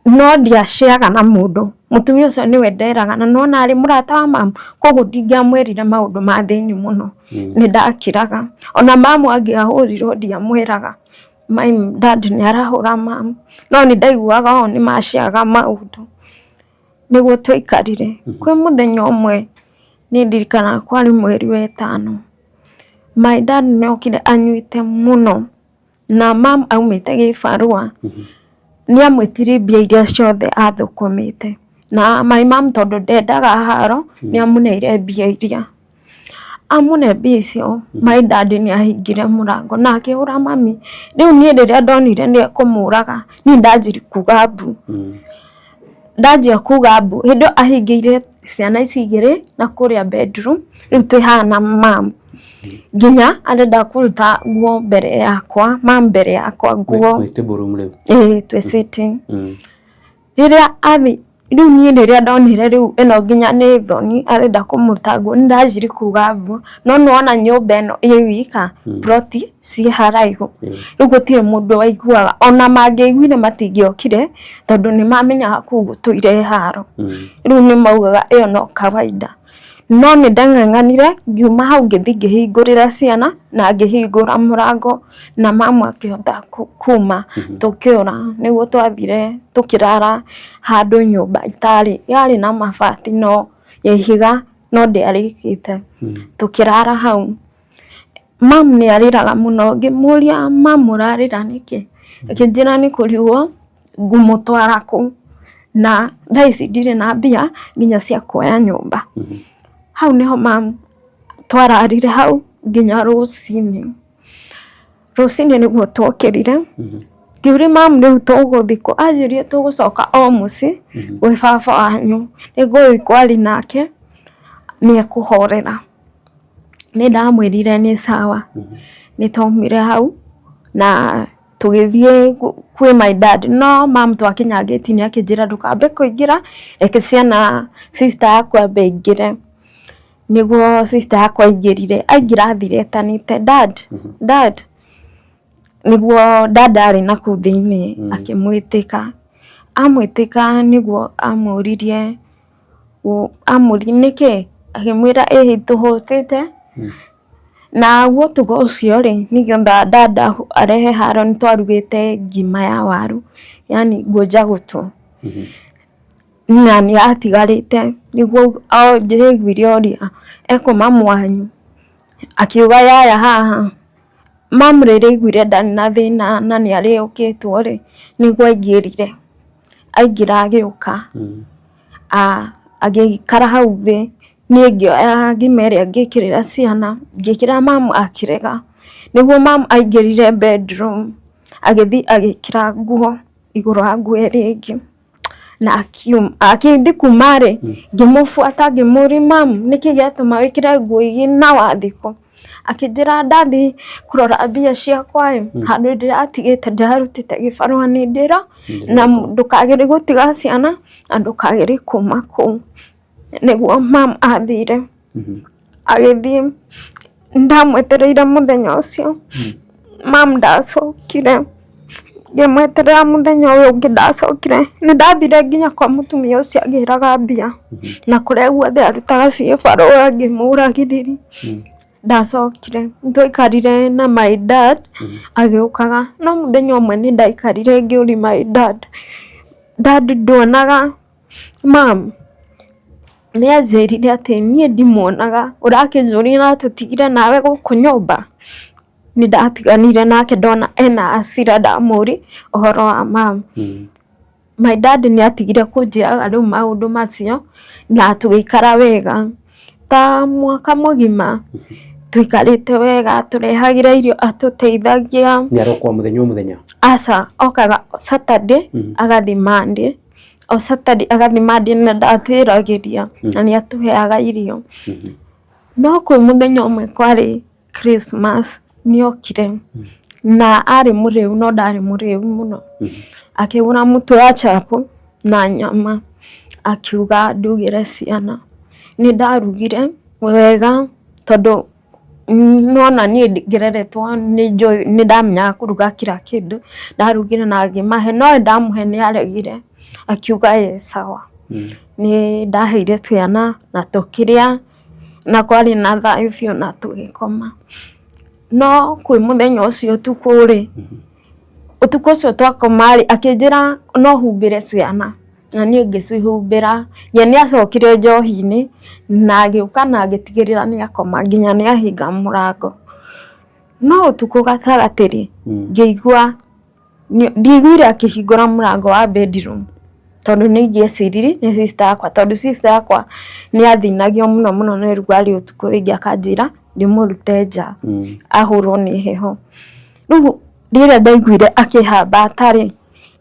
No ndiaceaga na mũndũ, mũtumia ũcio nĩwe nderaga na nĩwona arĩ mũrata wa mamu, koguo ndingĩamwĩrire maũndũ ma thĩiniĩ mũno, nĩ ndakiraga. Ona mamu angĩahũrirwo ndiamwĩraga, my dad nĩ arahũra mamu, no nĩ ndaiguaga o nĩ maceaga maũndũ. Nĩguo twaikarire. Kwĩ mũthenya ũmwe niĩ ndirikanaga kwarĩ mweri wa ĩtano, my dad nĩ okire anyuĩte mũno, na mum aumĩte gĩbarũa, nĩ amwĩtirie mbia iria ciothe athũkũmĩte, na my mum tondũ ndendaga haro, nĩ amũneire mbia iria. Amũne mbia icio, my dad nĩ ahingire mũrango na akĩhũra mami. Rĩu niĩ rĩrĩa ndonire nĩ ekũmũraga, niĩ ndanjirie kuga mbu. Ndanjia kuga mbu, hĩndĩ ĩyo ahingĩire ciana ici igĩrĩ na kũrĩa bedroom, rĩu twĩ haha na mum. Nginya arenda kũruta nguo mbere yakwa, mum mbere yakwa nguo. Mwĩ table room rĩu? Ĩĩ twĩ sitting. Rĩrĩa athi rĩu niĩ rĩrĩa ndonire rĩu ĩno nginya nĩ thoni arenda kũmũruta nguo nĩ ndanjirie kuga mbu, no nĩ wona nyũmba ĩno ĩ wika plot ciĩ haraihu, rĩu gũtirĩ mũndũ waiguaga, ona mangĩaiguire matingĩokire tondũ nĩ mamenyaga kũu gũtũire haro, rĩu nĩ maugaga ĩyo no kawaida. No nĩ ndang'ang'anire ngiuma hau ngĩthiĩ ngĩhingũrĩra ciana na ngĩhingũra mũrango na mamu akĩhota kuma tũkĩũra. Nĩguo twathire tũkĩrara handũ nyũmba ĩtarĩ, yarĩ na mabati no ya ihiga no ndĩarĩkĩte, tũkĩrara hau. Mamu nĩ arĩraga mũno, ngĩmũria mamu ũrarĩra nĩkĩ? Akĩnjĩra nĩ kũrigwo ngũmũtwara kũ, na thaa ici ndirĩ na mbia nginya cia kuoya nyũmba. Hau nĩho mamu twararire hau nginya rũcinĩ. Rũcinĩ nĩguo twokĩrire, ngĩũria mamu rĩu tũgũthiĩ kũ? Anjĩrire tũgũcoka o mũciĩ gwĩ baba wanyu, nĩngũthiĩ kwaria nake nĩ ekũhorera. Nĩ ndamwĩrire nĩ sawa, nĩ twaumire hau na tũgĩthiĩ kwĩ my dad, no mum twakinya ngĩti-inĩ akĩnjĩra ndũkambe kũingĩra, reke ciana sister yaku ambe aingĩre. Nĩguo sister yakwa aingĩrire, aingĩra athire etanĩte dad, dad, nĩguo dad arĩ nakũu thĩiniĩ akĩmwĩtĩka, amwĩtĩka nĩguo amũririe amũririe nĩkĩ, akĩmwĩra ĩĩ tũhũtĩte, naguo ũtukũ ũcio rĩ, nĩgetha dada arehe haro nĩ twarugĩte ngima ya waru, yaani ngũnja gũtũ, na nĩ yatigarĩte, nĩguo ndĩraiguire oria ekũ mamu wanyu, akiuga yaya haha, mamu rĩrĩa aiguire ndarĩ na thĩna na nĩ arĩũkĩtwo rĩ, nĩguo aingĩrire, aingĩra agĩũka, agĩikara hau thĩ, niĩ ngĩoya ngima ĩrĩa ngĩkĩrĩra ciana, ngĩkĩra mamu akĩrega, nĩguo mamu aingĩrire bedroom, agĩthiĩ agĩkĩra nguo igũrũ wa nguo ĩrĩa ĩngĩ. Na akiuma, akĩthi kuma rĩ, ngĩmũbuata ngĩmũria mamu nĩkĩ gĩatũma wĩkĩre nguo igĩrĩ na wathiĩ kũ? Akĩnjĩra ndathiĩ kũrora mbia ciakwa ĩ, handũ ndĩratigĩte ndĩrarutĩte gĩbarũa nĩ ndĩra, na ndũkagerie gũtiga ciana na ndũkagerie kuma kũu. Nĩguo mamu athire, agĩthiĩ. Ndamwetereire mũthenya ũcio, mam ndacokire, ngĩmweterera mũthenya ũyũ ũngĩ ndacokire, nĩ ndathire nginya kwa mũtumia ũcio agĩraga mbia, na kũrĩa guothe arutaga cibarũa ngĩmũragĩrĩria, ndacokire. Nĩ twaikarire na my dad agĩũkaga, no mũthenya ũmwe nĩ ndaikarire ngĩũria my dad, dad nduonaga mam? Nĩ anjĩrire atĩ niĩ ndimuonaga, ũrakĩnjũria na tũtigire nawe gũkũ nyũmba? Nĩ ndatiganire nake ndona ena hasira ndamũria ũhoro wa mum. My dad nĩ atigire kũnjĩraga rĩu maũndũ macio na tũgĩikara wega ta mwaka mũgima tũikarĩte wega, atũrehagĩra irio, atũteithagia. Nĩ aroka o mũthenya o mũthenya? Aca, okaga Saturday agathiĩ Monday. O Saturday agathiĩ Monday na ndatĩragĩria na nĩ atũheaga irio. No kwĩ mũthenya ũmwe kwarĩ Christmas nĩ okire na arĩ mũrĩu no ndarĩ mũrĩu mũno. Akĩgũra mũtu wa chapo na nyama akiuga ndugĩre ciana. Nĩ ndarugire wega tondũ nĩwona niĩ ngĩreretwo nĩ njũĩ nĩ ndamenyaga kũruga kila kĩndũ, ndarugire na ngĩmahe no ndamũhe nĩ aregire akiuga ĩ sawa. Nĩ ndaheire ciana na tũkĩrĩa na kwarĩ na thayũ biũ na tũgĩkoma. No kwĩ mũthenya ũcio ũtukũ rĩ, ũtukũ ũcio twakoma rĩ, akĩnjĩra no humbĩre ciana. Na niĩ ngĩcihumbĩra, ye nĩ acokire njohi-inĩ na agĩũka na agĩtigĩrĩra nĩ akoma nginya nĩ ahinga mũrango. No ũtukũ gatagatĩ rĩ, ngĩigua, ndiaiguire akĩhingũra mũrango wa bedroom tondũ nĩ ingĩeciririe nĩ sister yakwa tondũ sister yakwa nĩ athĩnagio mũno mũno nĩ ũrugarĩ ũtukũ rĩngĩ akanjĩra ndĩmũrute nja ahũrwo nĩ heho. Rĩu rĩrĩa ndaiguire akĩhambata rĩ,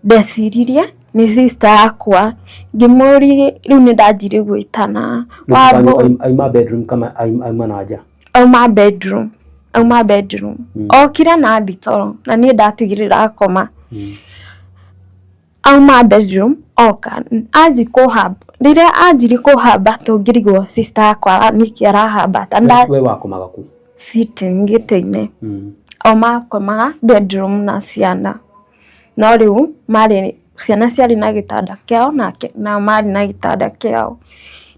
ndeciririe nĩ sister yakwa ngĩmũria rĩu nĩ ndanjirie gwĩtana Wambũ auma bedroom kama auma na nja auma bedroom auma bedroom okire na athi toro na niĩ ndatigĩrĩra akoma auma bedroom oka anji kũhamba rĩrĩa anjirie kũhamba tũngĩrigwo sister yakwa nĩkĩ arahambata nda we wakomaga kũ sitting gĩtĩ-inĩ o makomaga bedroom na ciana no rĩu marĩ ciana ciarĩ na gĩtanda kĩao nake nao marĩ na gĩtanda kĩao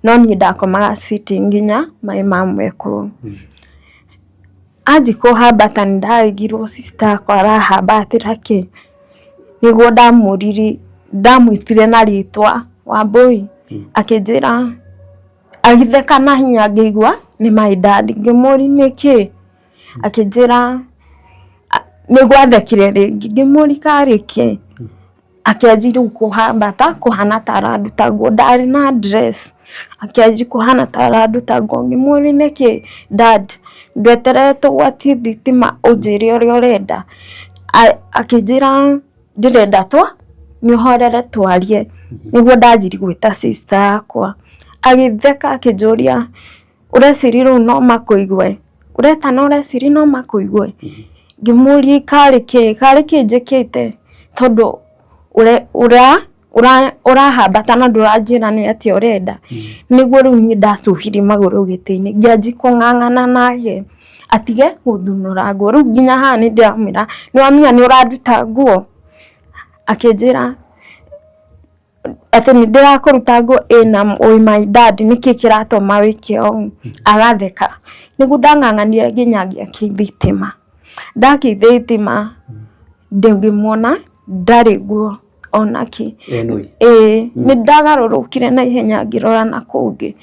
no niĩ ndakomaga sitting nginya my mom ekwo anji kũhambata nĩ ndarigirwo sister yakwa arahambatĩra kĩ nĩguo ndamũririe ndamwĩtire na rĩtwa Wambũi akĩnjĩra agĩtheka na hinya ngĩigua nĩ my dad ngĩmũria nĩkĩ akĩnjĩra nĩguo athekire rĩngĩ ngĩmũria karĩ kĩ akĩanjia rĩu kũhambata kũhana ta aranduta nguo ndarĩ na dress akĩanjia kũhana ta aranduta nguo ngĩmũria nĩkĩ dad ndweterere tũgwatie thitima ũnjĩre ũrĩa ũrenda akĩnjĩra ndĩrenda twa nĩ ũhorere twarie nĩguo ndanjirie gwĩta sister yakwa agĩtheka akĩnjũria ũreciria rĩu no makũigue ũretana ũreciria no makũigue ngĩmũria karĩ kĩ karĩ kĩ njĩkĩte tondũ ũrahambata na ndũranjĩra nĩ atĩa ũrenda nĩguo rĩu niĩ ndacuhirie magũrũ gĩtĩ-inĩ ngĩanjia kũng'ang'ana nake atige gũthunũra nguo rĩu nginya haha nĩ ndĩramwĩra nĩ wamenya nĩ ũranduta nguo akĩnjĩra atĩ nĩ ndĩrakũruta nguo ĩ na wĩ my dad nĩkĩ kĩratũma wĩke ũũ agatheka nĩguo ndang'ang'anire nginya ngĩakia thitima ndakia thitima ngĩmuona ndarĩ nguo ona kĩ ĩĩ nĩ ndagarũrũkire na ihenya ngĩrora na kũngĩ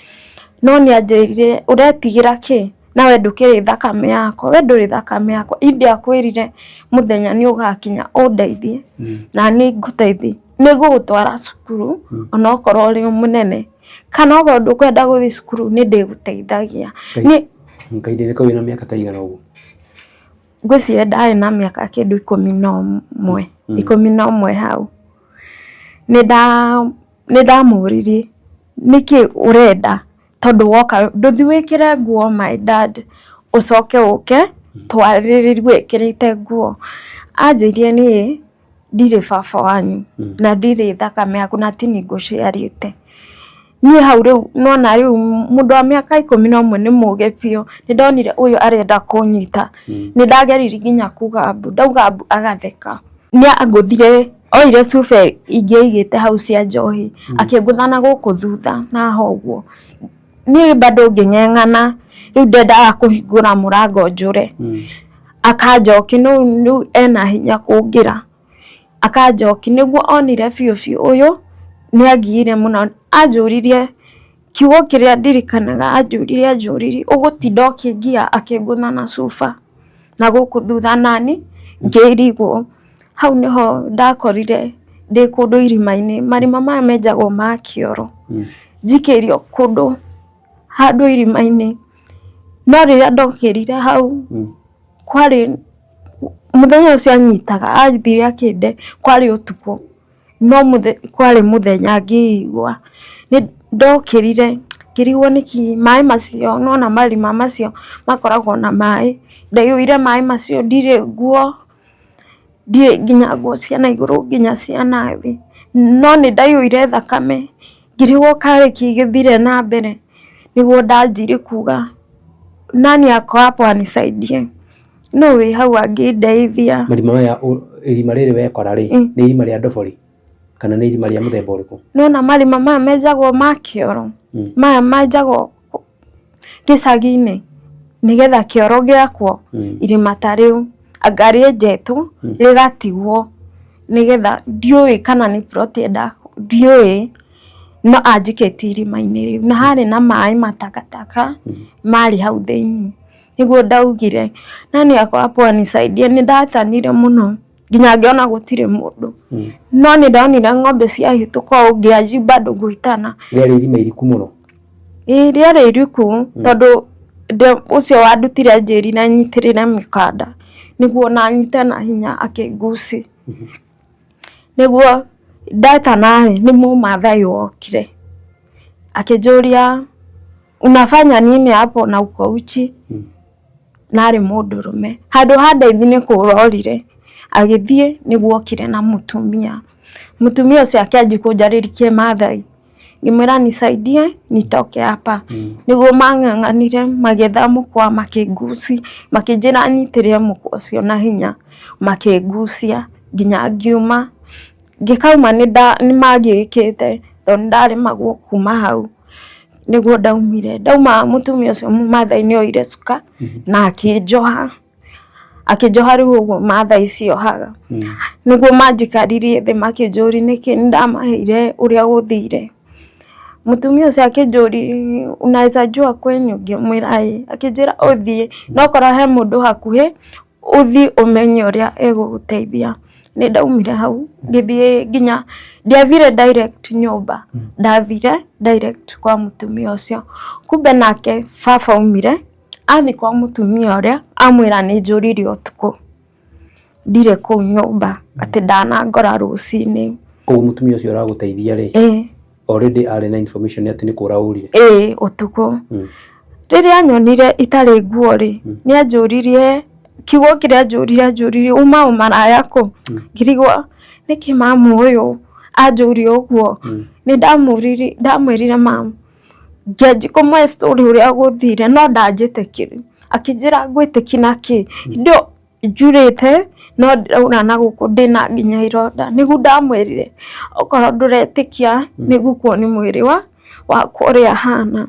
no nĩ anjĩrire ũretigĩra kĩ nawe ndũkĩrĩ thakame yakwa we ndũrĩ thakame yakwa ĩ ndiakwĩrire mũthenya nĩ ũgakinya ũndeithie na nĩ ngũteithie nĩ ngũgũtwara cukuru onokorwo ũrĩ o mũnene kana okorwo ndũkwenda gũthiĩ cukuru nĩ ndĩgũteithagia. Kahinda-inĩ kau wĩna mĩaka ta ĩigana ũguo? Ngwĩciria ndarĩ na mĩaka kĩndũ 11, 11 hau. Nĩ ndamũririe nĩkĩ ũrenda tondũ woka ndũthiĩ wĩkĩre nguo my dad ũcoke ũke twarĩrĩrie wĩkĩrĩte nguo. Anjĩrire niĩ ndirĩ baba wanyu na ndirĩ thakame yaku na ti niĩ ngũciarĩte. Niĩ hau rĩu nona rĩu mũndũ wa mĩaka 11 nĩ mũgĩ biũ, nĩ ndonire ũyũ arenda kũnyita, nĩ ndageririe nginya kuga mbu, ndauga mbu agatheka. Nĩ angũthire, oire cuba ingĩ aigĩte hau cia njohi, akĩngũtha na gũkũ thutha haha ũguo. Niĩ bado ngĩng'eng'ana, rĩu ndendaga kũhingũra mũrango njũre, akanjoki rĩu ena hinya kũngĩra. Akanjoki nĩguo onire biũ biũ ũyũ nĩ angiire mũno. Anjũririe kiugo kĩrĩa ndirikanaga anjũririe anjũririe ũgũtinda ũkĩngia akĩngũtha na cuba na gũkũ thutha nani ngĩrigwo. Hau nĩho ndakorire ndĩ kũndũ irima-inĩ, marima maya menjagwo ma kĩoro, njikĩirio kũndũ handũ irima-inĩ. No rĩrĩa ndokĩrire hau kwarĩ mũthenya ũcio anyitaga athire akĩnde kwarĩ ũtukũ no kwarĩ mũthenya ngĩigua. Nĩ ndokĩrire ngĩrigwo nĩkĩ maĩ macio nĩwona marima macio makoragwo na maĩ, ndaiyũire maĩ macio ndirĩ nguo, ndirĩ nginya nguo cia na igũrũ nginya cia na thĩ, no nĩ ndaiyũire thakame ngĩrigwo karĩ kĩ gĩthire na mbere, nĩguo ndanjirie kuga nani ako hapo anisaidie, nũ wĩ hau angĩndeithia. Marima maya, irima rĩrĩ wekora rĩ, nĩ irima rĩa ndobori kana nĩ irima rĩa mũthemba ũrĩkũ? Nĩwona marima maya menjagwo ma kĩoro, maya menjagwo gĩcagi-inĩ nĩgetha kĩoro gĩakwo irima ta rĩu anga rĩenjetwo rĩgatigwo nĩgetha ndiũĩ kana nĩ plot ndiũĩ no anjikĩtie irima-inĩ rĩu na harĩ na maĩ matakataka marĩ hau thĩiniĩ. Nĩguo ndaugire nani ako hapo anisaidie, nĩ ndatanire mũno nginya ngĩona gũtirĩ mũndũ no nĩ ndonire ng'ombe ciahĩtũka ũũ ngĩanjia bado gwĩtana. Rĩarĩ irima iriku mũno? Ĩĩ rĩarĩ iriku tondũ ũcio wandutire anjĩrire nyitĩrĩre mĩkanda nĩguo ona nyite na hinya akĩngucia. Nĩguo ndetana rĩ, nĩ mũmathai wokire akĩnjũria unafanya nini hapo na uko uchi? Na arĩ mũndũrũme. Handũ ha ndeithie nĩ kũra orire agĩthiĩ nĩguo okire na mũtumia. Mũtumia ũcio akĩanjia kũnjarĩria kĩmathai. Ngĩmwĩra nisaidie nitoke hapa. Nĩguo mang'ang'anire magĩetha mũkwa makĩngucia, makĩnjĩra nyitĩrĩre mũkwa ũcio na hinya, makĩngucia nginya ngiuma. Ngĩkauma nĩ manjĩkĩte tondũ nĩ ndaremagwo kuma hau, nĩguo ndaumire. Ndauma mũtumia ũcio mũmathai nĩ oire cuka na akĩnjoha. Akĩnjoha rĩu ũguo mathai ciohaga. Nĩguo manjikaririe thĩ makĩnjũria nĩkĩ, nĩ ndamaheire ũrĩa gũthire. Mũtumia ũcio akĩnjũria unaweza jua kwenyu, ngĩmwĩra ĩĩ, akĩnjĩra ũthiĩ no okorwo he mũndũ hakuhĩ ũthiĩ ũmenye ũrĩa egũgũteithia. Nĩ ndaumire hau ngĩthiĩ nginya, ndiathire direct nyũmba, ndathire direct kwa mũtumia ũcio. Kumbe nake baba aumire Athiĩ kwa mũtumia ũrĩa amwĩra nĩ njũrire ũtukũ ndirĩ kũu nyũmba atĩ ndanangora rũcinĩ. Koguo mũtumia ũcio ũragũteithia rĩ, already arĩ na information atĩ nĩ kũra ũrire? Ĩĩ ũtukũ. Rĩrĩa anyonire itarĩ nguo rĩ, nĩ anjũririe, kiugo kĩrĩa anjũririe anjũririe uma ũmaraya kũ? Ngĩrigwo nĩkĩ mamu ũyũ anjũria ũguo? Nĩ ndamwĩrire mamu Ngĩanjia kũmũhe story ũrĩa gũthire no ndanjĩtĩkirie, akĩnjĩra ngwĩtĩkia na kĩ? Hĩndĩ ĩyo njurĩte no ndĩraura na gũkũ ndĩna nginya ironda, nĩguo ndamwĩrire okorwo ndũretĩkia nĩ ngũkuonia mwĩrĩ wakwa ũrĩa hana.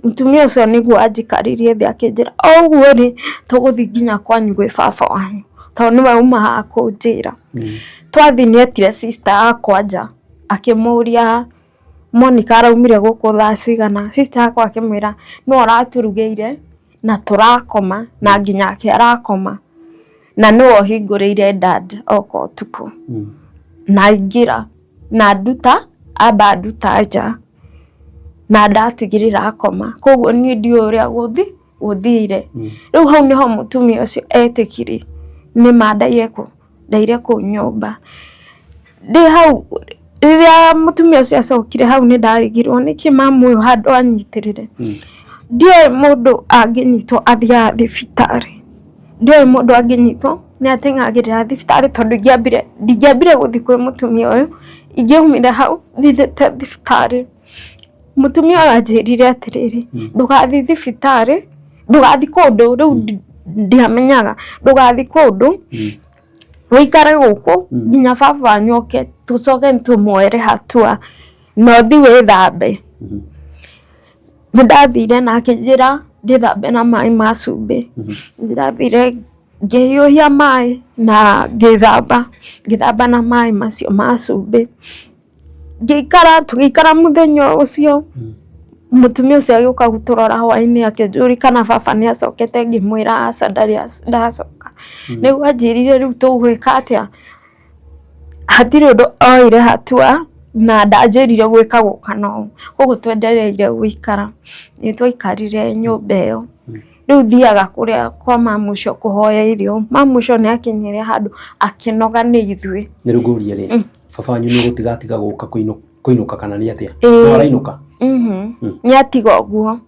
Mũtumia ũcio nĩguo anjikaririe thĩ akĩnjĩra o ũguo rĩ, tũgũthiĩ nginya kwanyu gwĩ baba wanyu tondũ nĩwe uma haha kũnjĩra. Twathiĩ nĩ etire sister yakwa nja akĩmũria Monica araumire gũkũ thaa cigana, sister yakwa akĩmwĩra nĩwe ũratũrugĩire na tũrakoma na nginyake arakoma na nĩwe ũhingũrĩire dad oka ũtukũ na aingĩra na anduta amba anduta nja na ndatigĩrĩra akoma, koguo niĩ ndiũĩ ũrĩa gũthire. Rĩu hau nĩho mũtumia ũcio etĩkirie nĩma ndaire kũ? Ndaire kũu nyũmba. Ndĩ hau rĩrĩa mũtumia ũcio acokire hau nĩ ndarigirwo nĩkĩ mamu ũyũ handũ anyitĩrĩre. Ndiũĩ mũndũ angĩnyitwo athiaga thibitarĩ, ndiũĩ mũndũ angĩnyitwo nĩ ateng'agĩrĩra thibitarĩ tondũ ingĩambire ndingĩambire gũthiĩ kwĩ mũtumia ũyũ, ingĩaumire hau thiĩte thibitarĩ. Mũtumia ũyũ anjĩrire atĩrĩrĩ, ndũgathiĩ thibitarĩ, ndũgathiĩ kũndũ, rĩu ndiamenyaga, ndũgathiĩ kũndũ, wĩikare gũkũ nginya baba wanyu oke tũcoke tũmuoere hatua na ũthiĩ wĩthambe. Nĩ ndathire na akĩnjĩra ndĩthambe na maĩ ma cumbĩ. Nĩ ndathire ngĩhiũhia maĩ na ngĩthamba, ngĩthamba na maĩ macio ma cumbĩ. Ngĩikara tũgĩikara mũthenya ũcio, mũtumia ũcio agĩũka gũtũrora hwainĩ akĩnjũria kana baba nĩ acokete ngĩmwĩra aca ndarĩ ndacoka. Nĩguo anjĩrire rĩu tũgwĩka atĩa, hatirĩ ũndũ oire hatua na ndanjĩrire gwĩka ũũ kana ũũ, koguo twendereire gũikara, nĩ twaikarire nyũmba ĩyo. Rĩu thiaga kũrĩa kwa mamu ũcio kũhoya irio, mamu ũcio nĩ akinyire handũ akĩnoga nĩ ithuĩ. Nĩ rĩu ngũrie rĩ, baba wanyu nĩ gũtiga atiga gũka kũinũka kana nĩ atĩa? No arainũka? Nĩ atiga ũguo.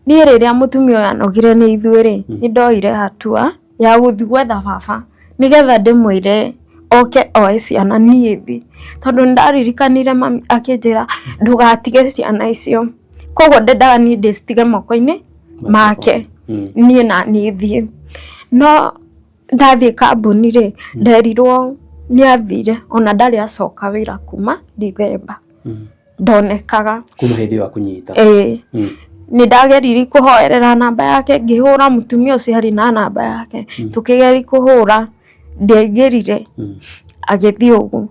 Niĩ rĩrĩa mũtumia ũyũ anogire nĩ ithuĩ rĩ, nĩ ndoire hatua ya gũthiĩ gwetha baba nĩgetha ndĩmwĩre oke oe ciana niĩ thiĩ. Tondũ nĩ ndaririkanire mami akĩnjĩra ndũgatige ciana icio. Koguo ndendaga niĩ ndĩcitige moko-inĩ make niĩ na niĩ thiĩ. No ndathiĩ kambuni rĩ, nderirwo nĩ athire ona ndarĩ acoka wĩra kuma Ndithemba. Ndonekaga. Kuma hĩndĩ ĩyo akũnyita. Ĩĩ. Nĩ ndageririe kũhoerera namba yake ngĩhũra mũtumia ũcio arĩ na namba yake. Tũkĩgeria kũhũra ndiaingĩrire agĩthiĩ ũguo.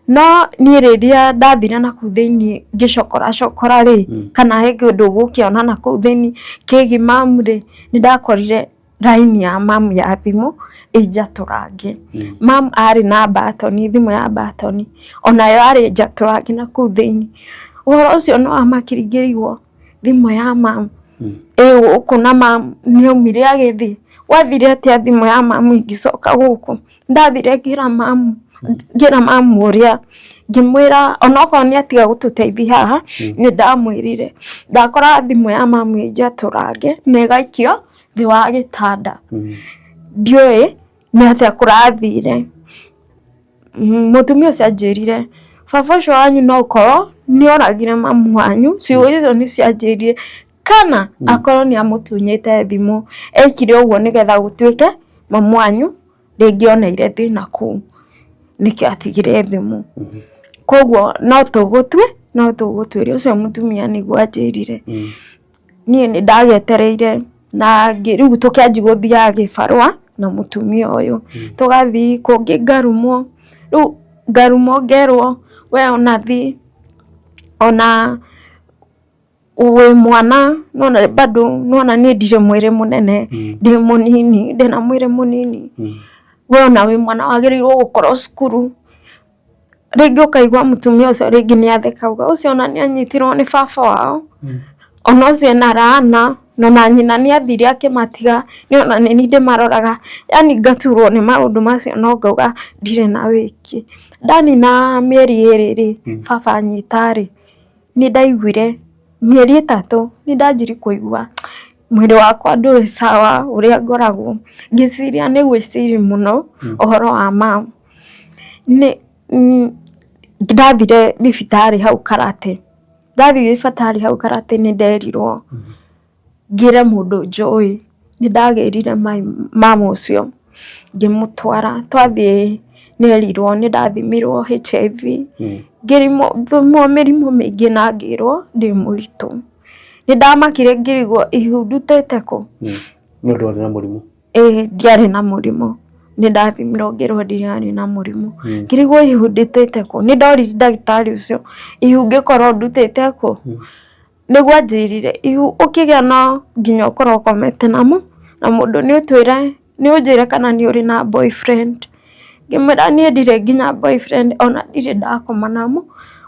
No niĩ rĩrĩa ndathire nakũu thĩiniĩ ngĩcokora cokora rĩ, kana he kĩndũ ũgũkĩona nakũu thĩiniĩ kĩgiĩ mamu rĩ, nĩ ndakorire raini ya mamu ya thimũ ĩ njatũrange. Mamu arĩ na mbatoni, thimũ ya mbatoni, onayo yarĩ njatũrange nakũu thĩiniĩ. Ũhoro ũcio nĩ wamakirie ngĩrigwo thimũ ya mamu ĩ gũkũ na mamu nĩ aumire agĩthiĩ. Gwathire atĩa thimũ ya mamu ĩngĩcoka gũkũ? Ndathire ngĩra mamu, ngĩra mamu ũrĩa, ngĩmwĩra onokorwo nĩ atiga gũtũteithia haha, nĩ ndamwĩrire. Ndakora thimũ ya mamu ĩ njatũrange na ĩgaikio thĩ wa gĩtanda. Ndiũĩ nĩ atĩa kũrathire. Mũtumia ũcio anjĩrire, baba ũcio wanyu no ũkorwo nĩ oragire mamu wanyu, ciugo icio nĩcio anjĩrire, kana akorwo nĩ amũtunyĩte thimũ, ekire ũguo nĩgetha gũtuĩke mamu wanyu rĩngĩ oneire thĩna kũu, nĩkĩo atigire thimũ. Koguo no tũgũtue, no tũgũtuĩre, ũcio mũtumia nĩguo anjĩrire. Niĩ nĩ ndagĩetereire na rĩu tũkĩanjia gũthiaga gĩbarũa na mũtumia ũyũ, tũgathiĩ kũngĩ ngarumwo, rĩu ngarumwo ngerwo we ona thiĩ ona wĩ mwana nĩwona bado nĩwona niĩ ndirĩ mwĩrĩ mũnene, ndĩ mũnini ndĩna mwĩrĩ mũnini, we ona wĩ mwana wagĩrĩirwo gũkorwo cukuru. Rĩngĩ ũkaigua mũtumia ũcio rĩngĩ nĩ atheka auga ũcio ona nĩ anyitirwo nĩ baba wao, ona ũcio ena rana, na nyina nĩ athire akĩmatiga, niĩ ona nĩ niĩ ndĩmaroraga, yaani ngaturwo nĩ maũndũ macio no ngauga ndirĩ na wĩki. Ndanina mĩeri ĩrĩ rĩ, baba anyita rĩ, nĩ ndaiguire mĩeri 3 nĩ ndanjirie kũigua mwĩrĩ wakwa ndũrĩ sawa ũrĩa ngoragwo, ngĩciria nĩ gwĩciria mũno ũhoro wa mama. Nĩ ndathire thibitarĩ hau Karate, ndathiĩ thibitarĩ hau Karate nĩ nderirwo ngĩre mũndũ njũĩ, nĩ ndagĩrire mama ũcio ngĩmũtwara, twathiĩ nĩ erirwo nĩ ndathimirwo HIV, ngĩthimwo mĩrimũ mĩingĩ na ngĩrwo ndĩ mũritũ. Nĩ ndamakire ngĩrigwo ihu ndutĩte kũ? No ndwarĩ na mũrimũ? Ĩĩ ndiarĩ na mũrimũ, nĩ ndathimirwo ngĩrwo ndiarĩ na mũrimũ. Ngĩrigwo ihu ndutĩte kũ? Nĩ ndoririe ndagĩtarĩ ũcio ihu ngĩkorwo ndutĩte kũ? Nĩguo anjĩrire ihu ũkĩgĩa no nginya ũkorwo ũkomete na mũndũ nĩ ũtwĩre nĩ ũnjĩre kana nĩ ũrĩ na boyfriend. Ngĩmwĩra niĩ ndirĩ nginya boyfriend ona ndirĩ ndakoma na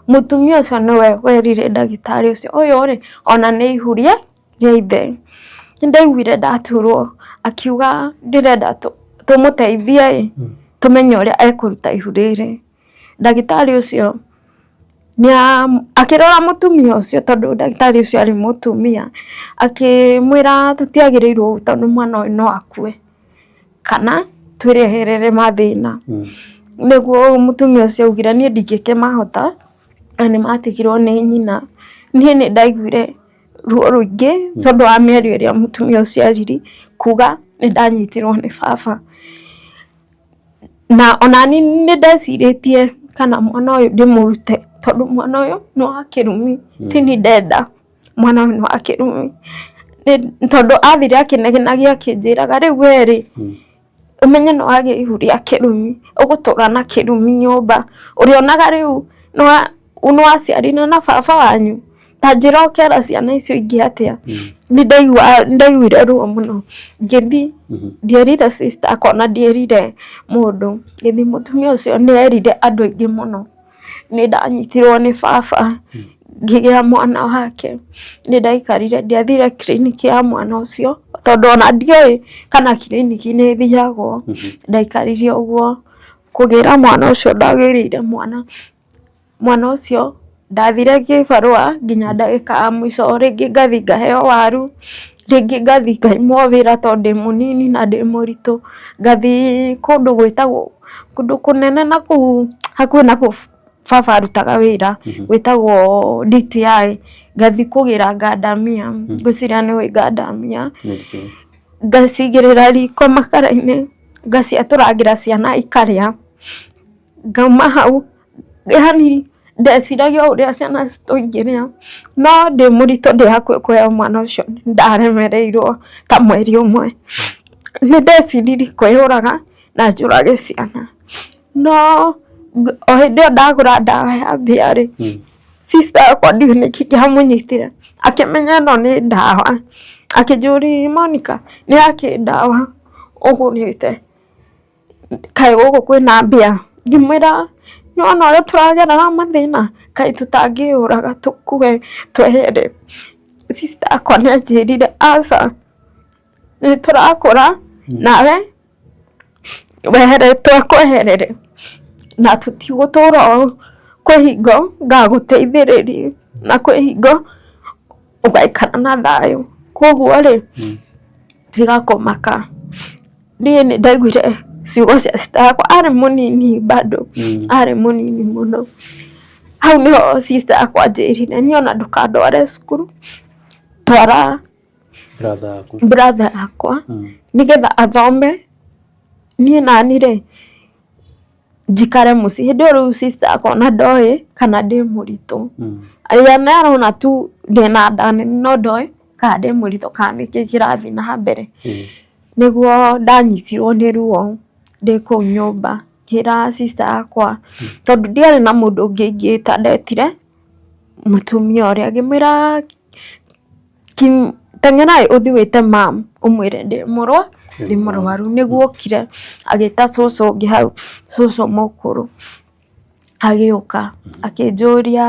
mũtumia ũcio nĩwe werire ndagĩtarĩ ũcio ũyũ rĩ ona nĩ ihu rĩa ithe. Nĩ ndaiguire ndaturwo akiuga ndĩrenda tũmũteithie ĩ tũmenye ũrĩa ekũruta ihu rĩrĩ. Ndagĩtarĩ ũcio akĩrora mũtumia ũcio tondũ ndagĩtarĩ ũcio arĩ mũtumia, akĩmwĩra tũtiagĩrĩirwo ũũ tondũ mwana ũyũ no akue kana twĩreherere mathĩna. Nĩguo mũtumia ũcio augire niĩ ndingĩkĩmahota na nĩ matigirwo nĩ nyina. Niĩ nĩ ndaiguire ruo rũingĩ tondũ wa mĩario ĩrĩa mũtumia ũcio aririe kuga nĩ ndanyitirwo nĩ baba. Na onani nĩ ndecirĩtie kana mwana ũyũ ndĩmũrute tondũ mwana ũyũ nĩ wa kĩrumi, ti niĩ ndenda, mwana ũyũ nĩ wa kĩrumi. Tondũ athire akĩnegenagia akĩnjĩraga rĩu we rĩ, ũmenye nĩ wagĩa ihu rĩa kĩrumi, ũgũtũra na kĩrumi nyũmba, ũrĩonaga rĩu nĩ waciarirwo na baba wanyu, ta njĩra ũkera ciana icio ingĩ atĩa? Nĩ ndaiguire ruo mũno, ngĩthiĩ, ndierire sister akwa na ndierire mũndũ, ngĩthiĩ mũtumia ũcio nĩ erire andũ aingĩ mũno. Nĩ ndanyitirwo nĩ baba ngĩgĩa mwana wake, nĩ ndaikarire ndiathire kiriniki ya mwana ũcio tondũ ona ndioĩ kana kiriniki nĩ ĩthiagwo, ndaikarire ũguo kũgĩra mwana ũcio ndagĩrĩire mwana, mwana ũcio ndathire kĩbarũa nginya ndagĩka ya mũico, rĩngĩ ngathiĩ ngaheo waru, rĩngĩ ngathiĩ ngaimwo wĩra tondũ ndĩ mũnini na ndĩ mũritũ, ngathiĩ kũndũ gwĩtagwo kũndũ kũnene na kũu hakuhĩ na kũu baba arutaga wĩra gwĩtagwo DTI, ngathiĩ kũgĩra ngandamia, ngwĩciria nĩ ũĩ ngandamia, ngacigĩrĩra riko makara-inĩ, ngaciatũrangĩra ciana ikarĩa, ngauma hau yaani ndeciragia o ũrĩa ciana citũ ingĩrĩa, no ndĩ mũritũ ndĩ hakuhĩ kũheo mwana ũcio nĩ ndaremereirwo ta mweri ũmwe, nĩ ndeciririe kwĩyũraga na njũrage ciana, no o hĩndĩ ĩyo ndagũra ndawa ya mbĩa rĩ, sister yakwa ndiũĩ nĩkĩ kĩamũnyitire, akĩmenya ĩno nĩ ndawa, akĩnjũria Monica nĩ yakĩ ndawa ũgũrĩte? Kaĩ gũkũ kwĩna mbĩa? Ngĩmwĩra nĩwona ũrĩa tũragerera mathĩna, kaĩ tũtangĩyũraga tũkue twehere. Sister yakwa nĩ anjĩrire aca, nĩ tũrakũra nawe wehere twekweherere na tũtigũtũra ũũ, kwĩ hingo ngagũteithĩrĩria na kwĩ hingo ũgaikara na thayũ. Koguo rĩ, tiga kũmaka. Niĩ nĩ ndaiguire ciugo cia sister yakwa, arĩ mũnini bado, arĩ mũnini mũno. Hau nĩho sister yakwa anjĩrire niĩ ona ndũkandware cukuru, twara brother yakwa nĩgetha athome, niĩ nani rĩ njikare mũciĩ. Hĩndĩ ĩyo rĩu sister yakwa ona ndoĩ kana ndĩ mũritũ. Ye nĩ arona tu ndĩna nda nene no ndoĩ kana ndĩ mũritũ kana nĩkĩ kĩrathiĩ na mbere. Nĩguo ndanyitirwo nĩ ruo ndĩ kũu nyũmba, ngĩra sister yakwa tondũ ndiarĩ na mũndũ ũngĩ ingĩta ndetire mũtumia ũrĩa ngĩmwĩra teng'erai ũthiĩ wĩte mum ũmwĩre ndĩ mũrwaru nĩguo okire agĩta cũcũ ũngĩ hau, cũcũ mũkũrũ agĩũka akĩnjũria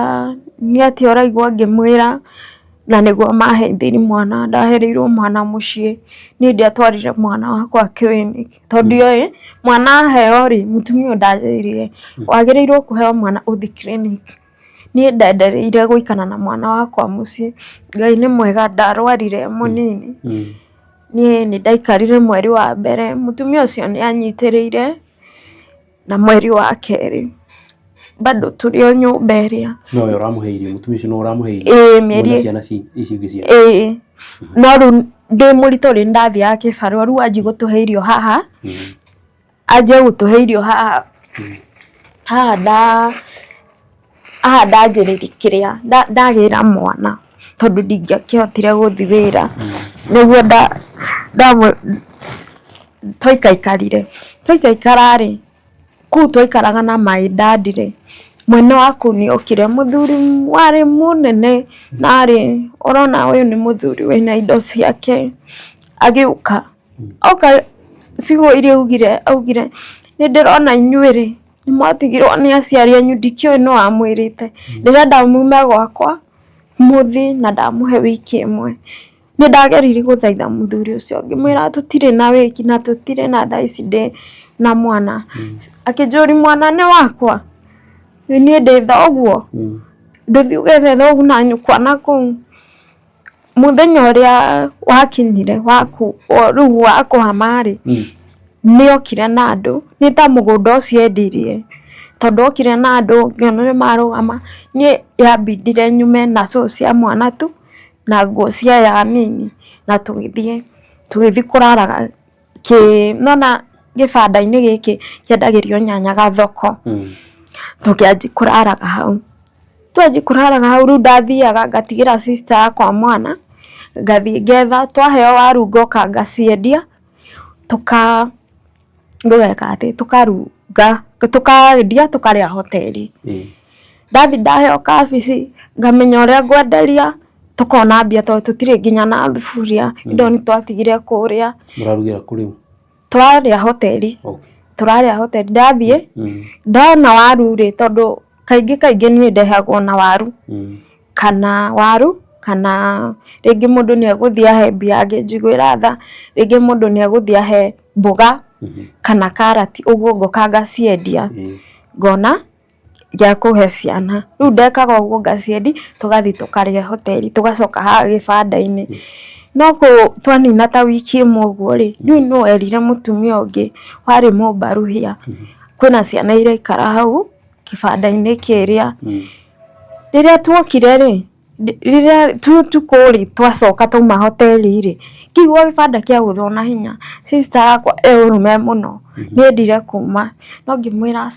nĩ atĩa ũraigua ngĩmwĩra na nĩguo maheithĩirie mwana, ndahereirwo mwana mũciĩ, niĩ ndiatwarire mwana wakwa clinic tondũ ndiũĩ mwana aheo rĩ mũtumia ũyũ ndanjĩrire wagĩrĩirwo kũheo mwana ũthiĩ clinic. Niĩ ndendereire gũikara na mwana wakwa mũciĩ, Ngai nĩ mwega ndarwarire mũnini, niĩ nĩ ndaikarire mweri wa mbere, mũtumia ũcio nĩ anyitĩrĩire na mweri wa kerĩ bado tũrĩ o nyũmba ĩrĩa. Nowe ũramũhe irio, mũtumia ũcio nowe ũramũhe irio? Ĩĩ mĩeri. Mwĩna ciana ici ingĩ cianyu? Ĩĩ, no rĩu ndĩ mũritũ rĩ, nĩ ndathiaga kĩbarũa rĩu anjia gũtũhe irio haha. Anjie gũtũhe irio haha haha nda haha ndanjĩrĩria kĩrĩa ndagĩra mwana tondũ ndingĩakĩhotire gũthiĩ wĩra nĩguo twaikaikarire. Twaikaikara rĩ, kũu twaikaraga na my dad rĩ, mwene wa kũu nĩ okire, mũthuri warĩ mũnene na arĩ ũrona ũyũ nĩ mũthuri wĩna indo ciake, agĩũka. Oka ciugo iria augire, augire nĩ ndĩrona inyuĩ rĩ, nĩ mwatigirwo nĩ aciari anyu ndikĩũĩ nũ wamwĩrĩte, ndĩrenda mume gwakwa mũthiĩ na ndamũhe wiki ĩmwe. Nĩ ndageririe gũthaitha mũthuri ũcio ngĩmwĩra tũtirĩ na wiki na tũtirĩ na thaa ici ndĩ na mwana. Akĩnjũria mwana nĩ wakwa? Niĩ ndĩ thoguo? Ndũthiĩ ũgethe thoguo na nyũkwa nakũu. Mũthenya ũrĩa wakinyire rĩu wa kũhama rĩ, nĩ okire na andũ, nĩ ta mũgũnda ũcio endirie, Tondũ okire na andũ ngĩona nĩ marũgama, niĩ yambindire nyume na cũcũ cia mwana tu na nguo cia aya anini na tũgĩthiĩ, tũgĩthiĩ kũraraga nona gĩbanda-inĩ gĩkĩ kĩendagĩrio nyanya gathoko, tũkĩanjia kũraraga hau. Twanjia kũraraga hau rĩu ndathiaga ngatigĩra sister yakwa mwana, ngathiĩ ngetha, twaheo waru ngoka ngaciendia, tũgeka atĩ, tũkaruga, tũkendia tũkarĩa hoteri. Ndathiĩ ndaheo kabici ngamenya ũrĩa ngwenderia tũkona mbia tondũ tũtirĩ nginya na thuburia, indo nĩ twatigire kũrĩa. Mũrarugĩra kũ rĩu? Tũrarĩa hoteri, tũrarĩa hoteri. Ndathiĩ ndona waru rĩ, tondũ kaingĩ kaingĩ niĩ ndehagwo na waru, kana waru kana rĩngĩ mũndũ nĩ egũthiĩ ahe mbia angĩnjiguĩra tha, rĩngĩ mũndũ nĩ egũthiĩ ahe mboga kana karati ũguo ngoka ngaciendia ngona gĩa kũhe ciana. Rĩu ndekaga ũguo ngaciendi tũgathiĩ tũkarĩa hoteri tũgacoka haha gĩbanda-inĩ. No twanina ta wiki ĩmwe ũguo rĩ, ndiũĩ nũ werire mũtumia ũngĩ warĩ mũmbaruhia kwĩna ciana iraikara hau kĩbanda-inĩ kĩrĩa. Rĩrĩa tuokire rĩ, rĩrĩa ũtukũ rĩ twacoka twauma hoteri rĩ, ngĩigua gĩbanda kĩagũthwo na hinya, sister yakwa e ũrũme mũno nĩ endire kuma no ngĩmwĩra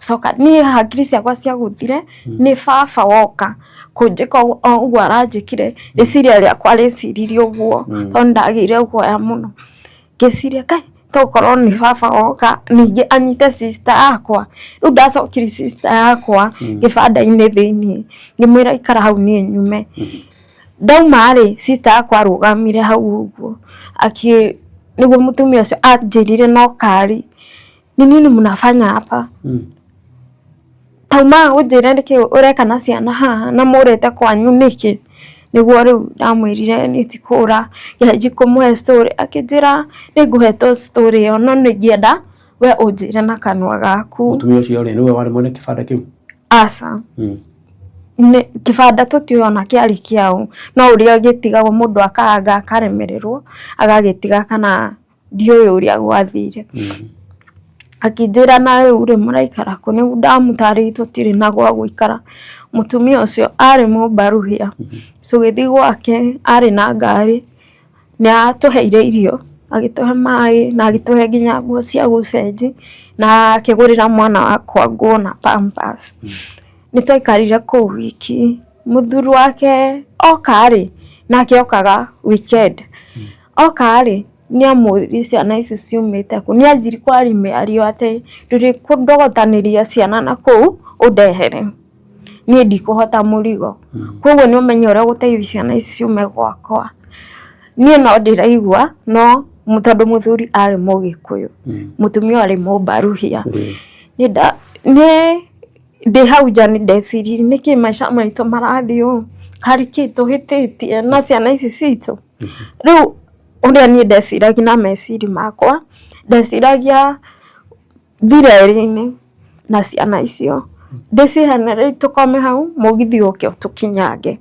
coka, niĩ hakiri ciakwa ciagũthire nĩ baba woka kũnjĩka ũguo aranjĩkire, rĩciria rĩakwa rĩciririe ũguo tondũ nĩ ndagĩire guoya mũno. Ngĩciria kai tokorwo nĩ baba woka ningĩ anyite sister yakwa. Rĩu ndacokirie sister yakwa gĩbanda-inĩ thĩiniĩ ngĩmwĩra ikara hau niĩ nyume. Ndauma rĩ, sister yakwa arũgamire hau ũguo nĩguo mũtumia ũcio anjĩrire na ũkari, ni nini mnafanya hapa? Tauma ũnjĩre nĩkĩ ũreka na ciana haha na mũrĩte kwanyu nĩkĩ? Nĩguo rĩu ndamwĩrire niĩ ti kũra, ngĩanjia kũmũhe story akĩnjĩra nĩngũhe story ĩyo no nĩingĩenda we ũnjĩre na kanua gaku. Mũtumia ũcio rĩ, nĩwe warĩ mwene kĩbanda kĩu? Aca. Kĩbanda tũtiũĩ ona kĩarĩ kĩaũ, no ũrĩa gĩtigagwo mũndũ akanga akaremererwo agagĩtiga kana ndiũĩ ũrĩa gwathire. Akĩnjĩra na rĩu rĩ mũraikara kũ? Nĩguo ndamũtarĩirie tũtirĩ na gwa gũikara. Mũtumia ũcio arĩ mũmbaruhia, tũgĩthiĩ gwake arĩ na ngari, nĩ atũheire irio, agĩtũhe maĩ na agĩtũhe nginya nguo cia gũcenjia na akĩgũrĩra mwana wakwa nguo na pampers. Nĩ twaikarire kũu wiki, mũthuri wake oka rĩ, nake okaga weekend, oka rĩ nĩ amũririe ciana ici ciumĩte kũ, nĩ anjirie kwaria mĩario atĩ ndũrĩ kũndogotanĩria ciana na kũu ũndehere, niĩ ndikũhota mũrigo, koguo nĩ ũmenye ũrĩa ũgũteithia ciana ici ciume gwakwa. Niĩ no ndĩraigua no tondũ mũthuri arĩ mũgĩkũyũ, mũtumia arĩ mũmbaruhia, nĩ ndĩ hau nja nĩ ndeciririe nĩkĩ maica maitũ marathiĩ ũũ, harĩ kĩ tũhĩtĩtie na ciana ici citũ. Rĩu ũrĩa niĩ ndeciragia na meciria makwa, ndeciragia thiĩ reri-inĩ na ciana icio, ndĩcihenererie tũkome hau mũgithi ũke ũtũkinyange.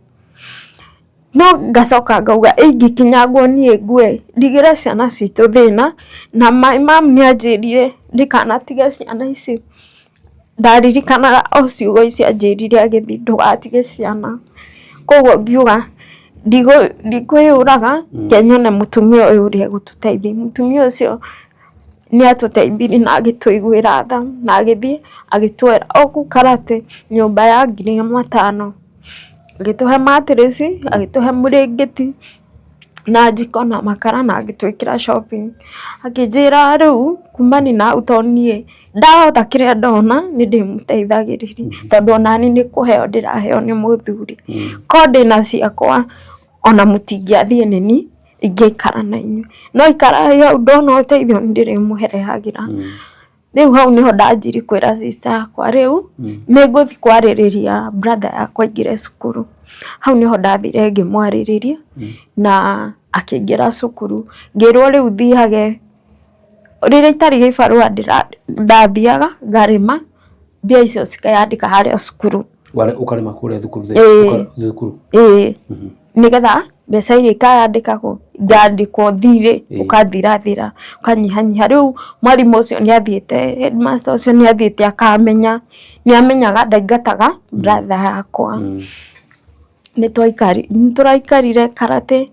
No ngacoka ngauga ingĩkinyangwo niĩ ngue ndigĩre ciana citũ thĩna, na my mum nĩ anjĩrire ndikanatige ciana ici. Ndaririkanaga o ciugo icio anjĩrire agĩthiĩ ndũgatige ciana. Koguo ngiuga ndikwĩyũraga reke nyone mũtumia ũyũ ũrĩa egũtũteithia. Mũtumia ũcio nĩ atũteithirie na agĩtũiguĩra tha na agĩthiĩ agĩtwetha o kũu Karate nyũmba ya 5,000. Agĩtũhe mattress, agĩtũhe mũrĩngĩti na njiko na makara na agĩtwĩkĩra shopping. Akĩnjĩra rĩu kumani na hau tondũ niĩ ndahota kĩrĩa ndona nĩ ndĩmũteithagĩrĩria tondũ onani nĩ kũheo ndĩraheo nĩ mũthuri. Korwo ndĩna ciakwa ona mũtingĩathiĩ nĩniĩ ingĩikara na inyuĩ. No ikarai hau ndona ũteithio nĩ ndĩrĩmũrehagĩra. Rĩu hau nĩho ndanjirie kwĩra sister yakwa rĩu nĩ ngũthiĩ kwarĩrĩria brother yakwa aingĩre cukuru. Hau nĩho ndathire ngĩmwarĩrĩria na akĩingĩra cukuru. Ngĩrwo rĩu thiage rĩrĩa itarĩ gĩbarũa ndathiaga ngarĩma mbia icio cikayandĩka harĩa cukuru. Ũkarĩma kũrĩa thukuru? Ĩĩ. Nĩgetha mbeca iria ikayandĩkagwo ingandĩkwo thirĩ ũkathirathira ũkanyihanyiha. Rĩu mwarimũ ũcio nĩ athiĩte, headmaster ũcio nĩ athiĩte akamenya, nĩ amenyaga ndaingataga brother yakwa. Nĩ tũraikarire karate,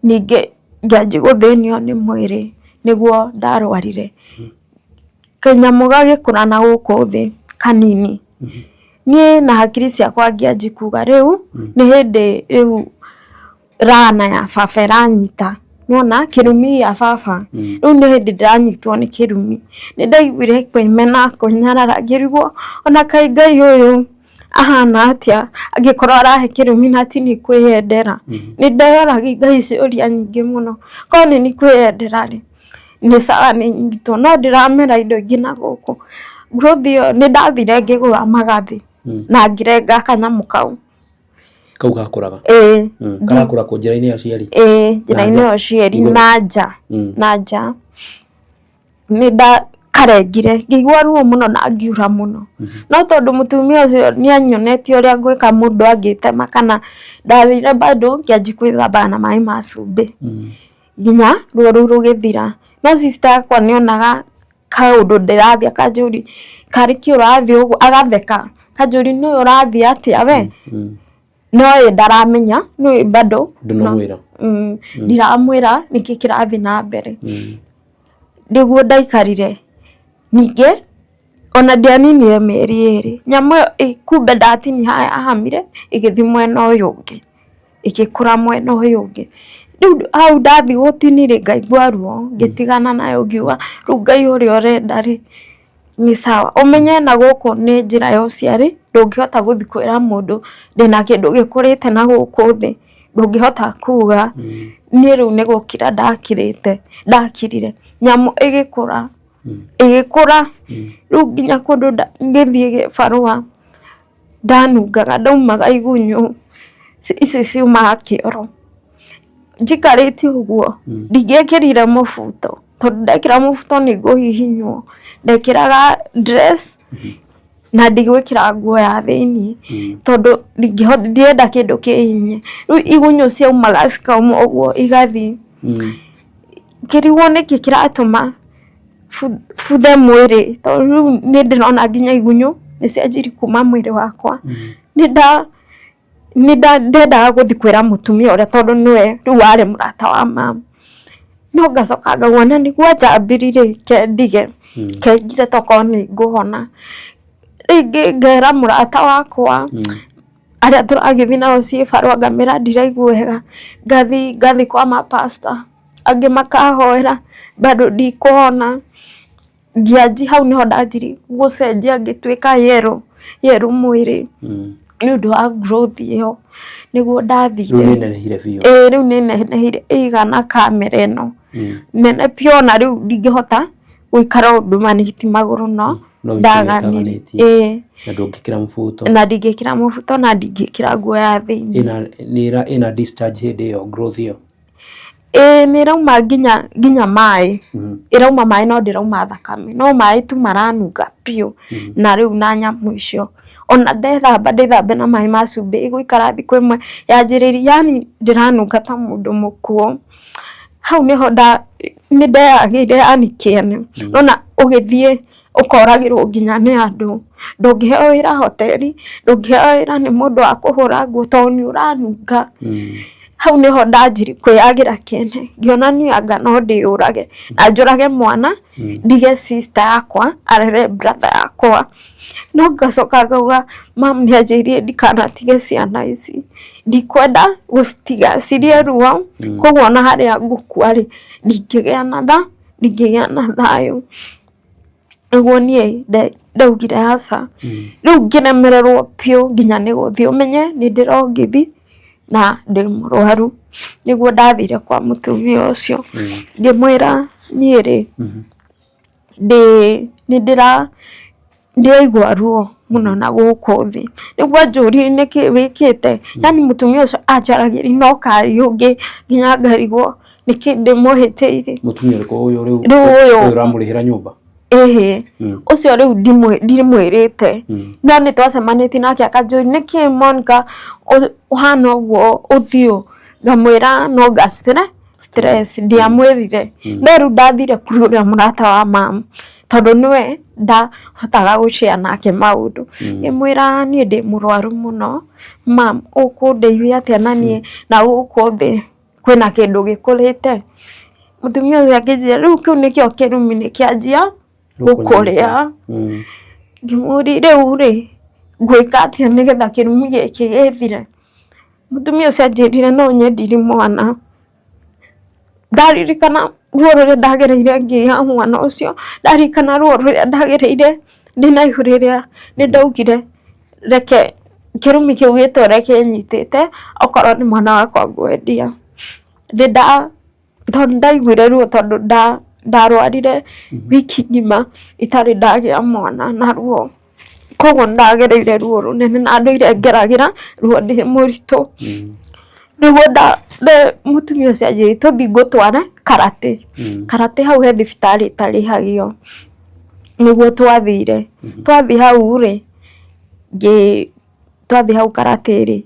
ningĩ ngĩanjia gũthĩnio nĩ mwĩrĩ nĩguo ndarwarire. Kanyamũ gagĩkũra na gũkũ thĩ kanini. Niĩ na hakiri ciakwa ngĩanjia kuga rĩu nĩ hĩndĩ rĩu rana ya baba ĩranyita, nĩwona kĩrumi gĩa baba, rĩu nĩ hĩndĩ ndĩranyitwo nĩ kĩrumi. Nĩ ndaiguire kwĩmena, kwĩnyarara ngĩrigwo ona kaĩ Ngai ũyũ ahana atĩa angĩkorwo arahe kĩrumi na ti niĩ kwĩyendera. Nĩ ndeyoragia Ngai ciũria nyingĩ mũno, korwo nĩ niĩ kwĩyendera rĩ, nĩ sawa nĩ nyitwo no ndĩramera indo ingĩ na gũkũ. Growth ĩyo nĩ ndathire ngĩgũra magathĩ na ngĩrenga kanyamũ kau. Kau gakũraga? Ĩĩ. Karakũra kũ njĩra-inĩ ya ũciari? Ĩĩ, njĩra-inĩ ya ũciari na nja, na nja. Nĩ ndakarengire ngĩigua ruo mũno na ngiura mũno. No tondũ mũtumia ũcio nĩ anyonetie ũrĩa ngwĩka mũndũ angĩtema kana ndathire bado ngĩanjia gwĩthambaga na maĩ ma cumbĩ. Nginya ruo rũu rũgĩthira. No sister yakwa nĩ onaga kaũndũ ndĩrathiĩ akanjũria karĩ kĩ ũrathiĩ ũguo, agatheka akanjũria nũĩ ũrathiĩ atĩa we? No ĩ ndaramenya no ĩ bado Ndũnamwĩra? Ndiramwĩra nĩkĩ kĩrathiĩ na mbere. Nĩguo ndaikarire. Ningĩ ona ndianinire mĩeri ĩrĩ, nyamũ ĩyo kumbe ndatinia haha yahamire ĩgĩthiĩ mwena ũyũ ũngĩ. Ĩgĩkũra mwena ũyũ ũngĩ. Rĩu hau ndathiĩ gũtinia rĩ, ngaigua ruo, ngĩtigana nayo ngiuga rĩu Ngai ũrĩa ũrenda rĩ, nĩ sawa. Ũmenye na gũkũ nĩ njĩra ya ũciari, ndũngĩhota gũthiĩ kwĩra mũndũ ndĩna kĩndũ gĩkũrĩte na gũkũ thĩ, ndũngĩhota kuga. Niĩ rĩu nĩ gũkira ndakirĩte, ndakirire, nyamũ ĩgĩkũra, ĩgĩkũra, rĩu nginya kũndũ ngĩthiĩ gĩbarũa ndanungaga ndaumaga igunyũ ici ciumaga kĩoro. Njikarĩte ũguo ndingĩekĩrire mũbuto tondũ ndekĩra mũbuto nĩ ngũhihinywo. Ndekĩraga dress na ndigwĩkĩra nguo ya thĩiniĩ tondũ ndirenda kĩndũ kĩhihinye. Rĩu igunyũ ciaumaga cikauma ũguo igathiĩ. Ngĩrigwo nĩkĩ kĩratũma buthe mwĩrĩ tondũ rĩu nĩ ndĩrona nginya igunyũ nĩ cianjirie kuma mwĩrĩ wakwa. Nĩ ndendaga gũthiĩ kwĩra mũtumia ũrĩa tondũ nĩwe rĩu warĩ mũrata wa mama. No ngacoka ngauga na nĩguo anjambirie rĩ, ke ndige, ke ngire tokorwo nĩ ngũhona. Rĩngĩ ngera mũrata wakwa arĩa tũragĩthiĩ nao ciĩbarũa ngamera ndiraigua wega, ngathiĩ ngathiĩ kwa ma pastor. Angĩ makahoera bado ndikũhona, ngĩanjia hau nĩho ndanjirie gũcenjia ngĩtuĩka yellow, yellow mwĩrĩ nĩ ũndũ wa growth ĩyo nĩguo ndathire. Rĩu nĩ ĩnenehire biũ. Ĩĩ rĩu nĩ ĩnenehire ĩigana kamera ĩno, nene biũ ona rĩu ndingĩhota gũikara ũndũ manĩti magũrũ no ndaganire. Ĩĩ. Na ndũngĩkĩra mũbuto. Na ndingĩkĩra mũbuto na ndingĩkĩra nguo ya thĩiniĩ. Ĩna discharge hĩndĩ ĩyo growth ĩyo? Ĩĩ nĩ ĩrauma nginya nginya maĩ, ĩrauma maĩ no ndĩrauma thakame, no maĩ tu maranunga biũ na rĩu na nyamũ icio. Ona ndethamba ndĩthambe na maĩ ma cumbĩ ĩgũikara thikũ ĩmwe yanjĩrĩrie yaani ndĩranunga ta mũndũ mũkuũ. Hau nĩho nĩ ndeyagĩire yaani kĩene, nĩwona ũgĩthiĩ ũkoragĩrwo nginya nĩ andũ, ndũngĩheo wĩra hoteri, ndũngĩheo wĩra nĩ mũndũ wa kũhũra nguo tondũ nĩ ũranunga. Hau nĩho ndanjirie kwĩyagĩra kĩene, ngĩona niĩ anga no ndĩyũrage na njũrage mwana, ndige sister yakwa arere brother yakwa. No ngacoka ngauga mum nĩ anjĩrire ndikanatige ciana ici, ndikwenda gũcitiga cirĩe ruo, koguo ona harĩa ngũkua rĩ, ndingĩgĩa na ndingĩgĩa na thayũ. Nĩguo niĩ ndaugire aca, rĩu ngĩremererwo biũ nginya nĩ gũthiĩ, ũmenye nĩ ndĩrongithia na ndĩ mũrwaru, nĩguo ndathire kwa mũtumia ũcio, ngĩmwĩra niĩ rĩ, ndĩ nĩ ndĩraigua ruo mũno na gũkũ thĩ, nĩguo anjũrie nĩkĩ wĩkĩte, yaani mũtumia ũcio anjaragĩria na ũkari ũngĩ nginya ngarigwo nĩkĩ ndĩmũhĩtĩirie. Mũtumia ũrĩkũ ũyũ rĩu Rĩu ũyũ. Ũyũ ũramũrĩhĩra nyũmba? Ĩhĩ, ũcio rĩu ndimwĩrĩte, no nĩ twacemanĩtie nake akanjũria, nĩkĩ Monica ũhana ũguo ũthiũ? Ngamwĩra no nga stress, ndiamwĩrire. No rĩu ndathire kũrĩ ũrĩa mũrata wa mamu, tondũ nĩwe ndahotaga gũ share nake maũndũ. Ngĩmwĩra niĩ ndĩ mũrwaru mũno, mamu ũkũndeithia atĩa na niĩ na gũkũ thĩ kwĩna kĩndũ gĩkũrĩte? Mũtumia ũcio akĩnjĩra rĩu kĩu nĩkĩo kĩrumi nĩkĩanjia gũkũrĩa. Ngĩmũria rĩu rĩ ngwĩka atĩa nĩgetha kĩrumi gĩkĩ gĩthire? Mũtumia ũcio anjĩrire no nyendirie mwana. Ndaririkana ruo rũrĩa ndagereire ngĩgĩa mwana ũcio, ndaririkana ruo rũrĩa ndagereire ndĩna ihu rĩrĩa, nĩ ndaugire reke kĩrumi kĩu gĩtũre kĩnyitĩte okorwo nĩ mwana wakwa ngwendia. Nĩ nda tondũ ndaiguire ruo tondũ ndarwarire wiki ng'ima itarĩ ndagĩa mwana na ruo. Koguo nĩ ndagereire ruo rũnene na ndũire ngeragĩra ruo ndĩ mũritũ. Nĩguo mũtumia ũcio anjĩrire tũthiĩ ngũtware Karatĩ. Karatĩ hau he thibitarĩ ĩtarĩhagio, nĩguo twathire. Twathiĩ hau rĩ, twathiĩ hau Karatĩ rĩ,